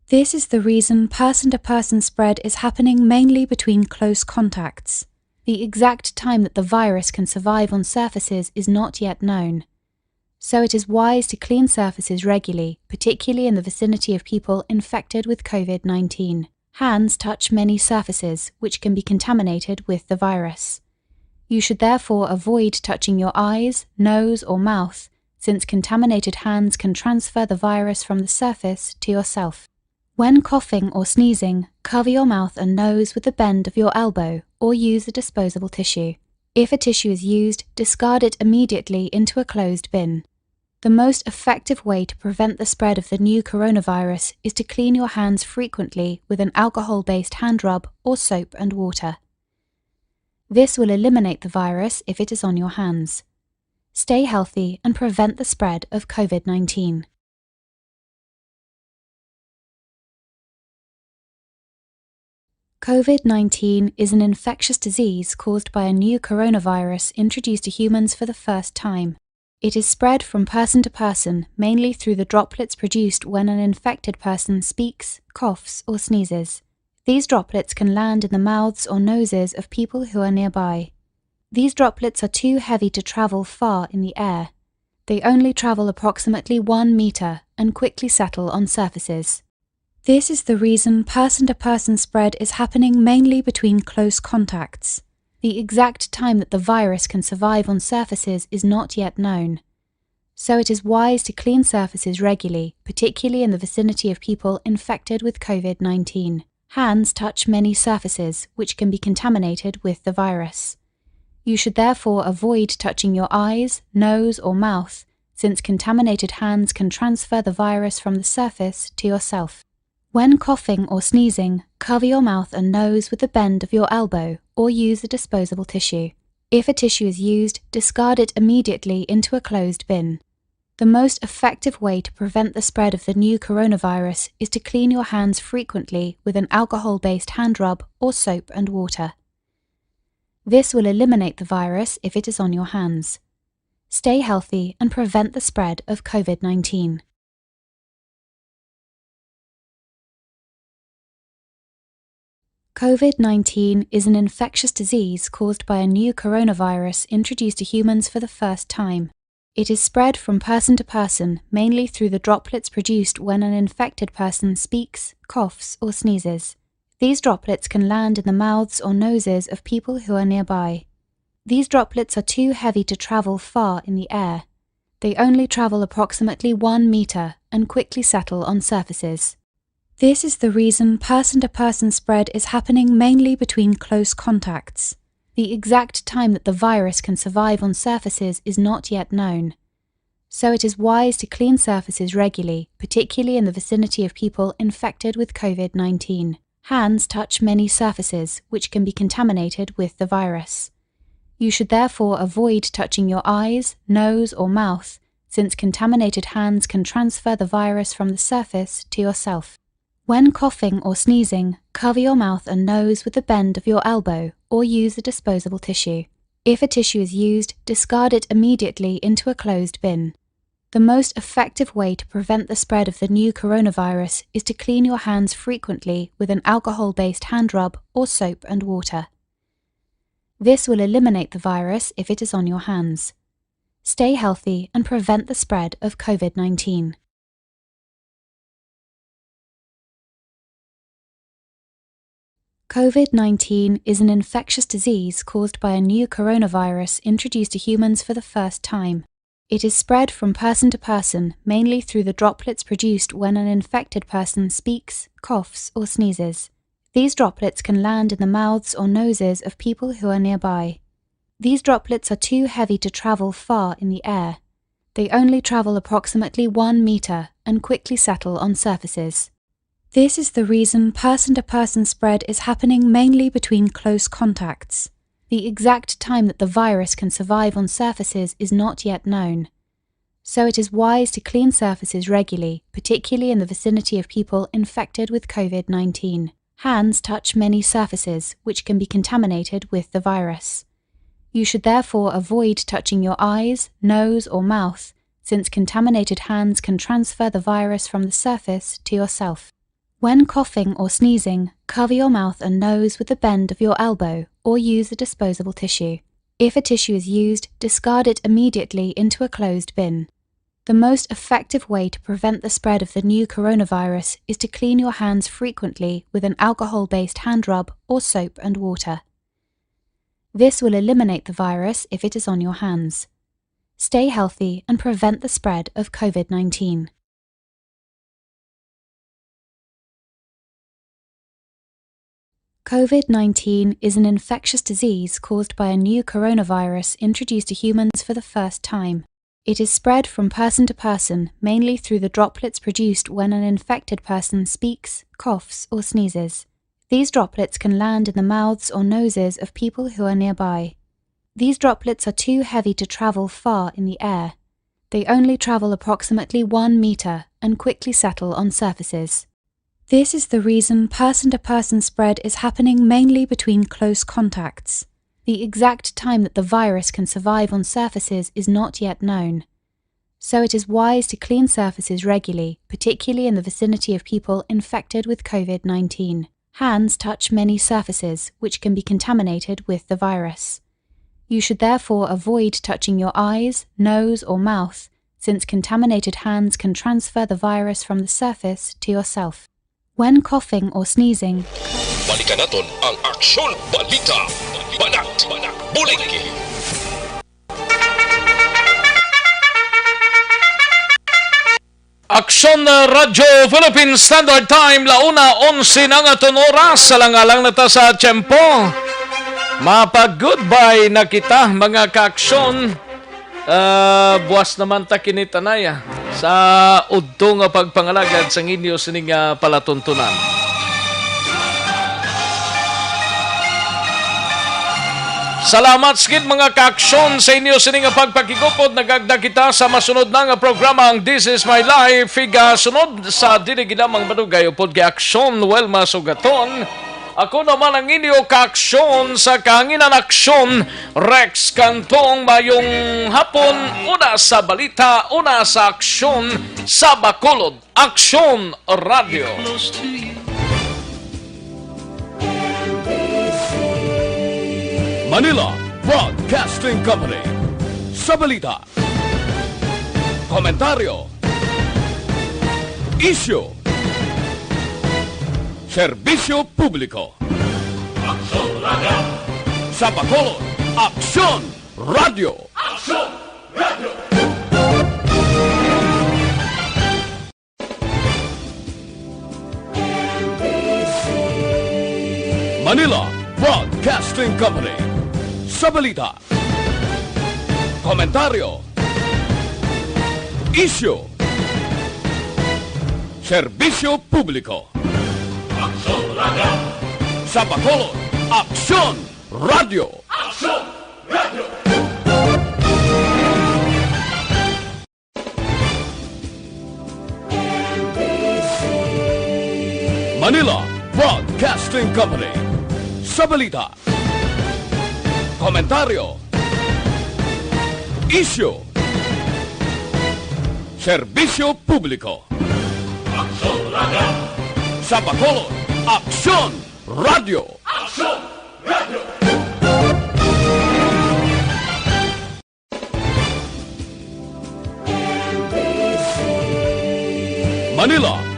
This is the reason person-to-person spread is happening mainly between close contacts. The exact time that the virus can survive on surfaces is not yet known, so it is wise to clean surfaces regularly, particularly in the vicinity of people infected with COVID nineteen. Hands touch many surfaces which can be contaminated with the virus. You should therefore avoid touching your eyes, nose, or mouth, since contaminated hands can transfer the virus from the surface to yourself. When coughing or sneezing, cover your mouth and nose with the bend of your elbow or use a disposable tissue. If a tissue is used, discard it immediately into a closed bin. The most effective way to prevent the spread of the new coronavirus is to clean your hands frequently with an alcohol-based hand rub or soap and water. This will eliminate the virus if it is on your hands. Stay healthy and prevent the spread of COVID nineteen. COVID nineteen is an infectious disease caused by a new coronavirus introduced to humans for the first time. It is spread from person to person, mainly through the droplets produced when an infected person speaks, coughs, or sneezes. These droplets can land in the mouths or noses of people who are nearby. These droplets are too heavy to travel far in the air. They only travel approximately one meter and quickly settle on surfaces. This is the reason person-to-person spread is happening mainly between close contacts. The exact time that the virus can survive on surfaces is not yet known, so it is wise to clean surfaces regularly, particularly in the vicinity of people infected with COVID nineteen. Hands touch many surfaces which can be contaminated with the virus. You should therefore avoid touching your eyes, nose, or mouth, since contaminated hands can transfer the virus from the surface to yourself. When coughing or sneezing, cover your mouth and nose with the bend of your elbow or use a disposable tissue. If a tissue is used, discard it immediately into a closed bin. The most effective way to prevent the spread of the new coronavirus is to clean your hands frequently with an alcohol-based hand rub or soap and water. This will eliminate the virus if it is on your hands. Stay healthy and prevent the spread of COVID nineteen. COVID nineteen is an infectious disease caused by a new coronavirus introduced to humans for the first time. It is spread from person to person, mainly through the droplets produced when an infected person speaks, coughs, or sneezes. These droplets can land in the mouths or noses of people who are nearby. These droplets are too heavy to travel far in the air. They only travel approximately one meter and quickly settle on surfaces. This is the reason person-to-person spread is happening mainly between close contacts. The exact time that the virus can survive on surfaces is not yet known, so it is wise to clean surfaces regularly, particularly in the vicinity of people infected with COVID nineteen. Hands touch many surfaces which can be contaminated with the virus. You should therefore avoid touching your eyes, nose, or mouth, since contaminated hands can transfer the virus from the surface to yourself. When coughing or sneezing, cover your mouth and nose with the bend of your elbow or use a disposable tissue. If a tissue is used, discard it immediately into a closed bin. The most effective way to prevent the spread of the new coronavirus is to clean your hands frequently with an alcohol-based hand rub or soap and water. This will eliminate the virus if it is on your hands. Stay healthy and prevent the spread of COVID nineteen. COVID nineteen is an infectious disease caused by a new coronavirus introduced to humans for the first time. It is spread from person to person, mainly through the droplets produced when an infected person speaks, coughs, or sneezes. These droplets can land in the mouths or noses of people who are nearby. These droplets are too heavy to travel far in the air. They only travel approximately one meter and quickly settle on surfaces. This is the reason person-to-person spread is happening mainly between close contacts. The exact time that the virus can survive on surfaces is not yet known. So it is wise to clean surfaces regularly, particularly in the vicinity of people infected with COVID nineteen. Hands touch many surfaces which can be contaminated with the virus. You should therefore avoid touching your eyes, nose, or mouth, since contaminated hands can transfer the virus from the surface to yourself. When coughing or sneezing, cover your mouth and nose with the bend of your elbow or use a disposable tissue. If a tissue is used, discard it immediately into a closed bin. The most effective way to prevent the spread of the new coronavirus is to clean your hands frequently with an alcohol-based hand rub or soap and water. This will eliminate the virus if it is on your hands. Stay healthy and prevent the spread of COVID nineteen. COVID nineteen is an infectious disease caused by a new coronavirus introduced to humans for the first time. It is spread from person to person, mainly through the droplets produced when an infected person speaks, coughs, or sneezes. These droplets can land in the mouths or noses of people who are nearby. These droplets are too heavy to travel far in the air. They only travel approximately one meter and quickly settle on surfaces. This is the reason person-to-person spread is happening mainly between close contacts. The exact time that the virus can survive on surfaces is not yet known. So it is wise to clean surfaces regularly, particularly in the vicinity of people infected with COVID nineteen. Hands touch many surfaces which can be contaminated with the virus. You should therefore avoid touching your eyes, nose, or mouth, since contaminated hands can transfer the virus from the surface to yourself. When coughing or sneezing, Balikan naton ang Aksyon Balita. Banat, Bulig. Aksyon, uh, Radyo Philippine Standard Time, la una onse na nga aton oras. Alang-alang na ta sa tiyempo. Mapa-goodbye na kita, mga kaaksyon. Ah, buwas naman ta kini, tanay, ah, sa udto nga pagpangalagad sang inyo sini nga palatuntunan. Salamat sa gid, mga kaaksyon, sa inyo sini nga pagpakigupod. Nagagda kita sa masunod na nga programa, ang This Is My Life. Higasunod sa dili gid lamang madugay upod kay Aksyon Wilma Sugaton. Ako naman ang inyo kaaksyon sa kahanginan, Aksyon Rex Cantong. Mayong hapon, una sa balita, una sa aksyon sa Bacolod. Aksyon Radio. Manila Broadcasting Company. Sa balita, komentaryo, isyu, serbisyo publiko. Aksyon Radio. Sa Bacolod, Aksyon Radio. Aksyon Radio. Manila Broadcasting Company. Sa balita, komentaryo, isyu, serbisyo publiko. Aksyon Radio. Sa Bacolod, Aksyon Radio. Aksyon Radio. Manila Broadcasting Company. Sa balita, komentaryo, isyu, serbisyo publiko. Aksyon Radio. Sa Bacolod, Aksyon Radio. Aksyon Radio. Manila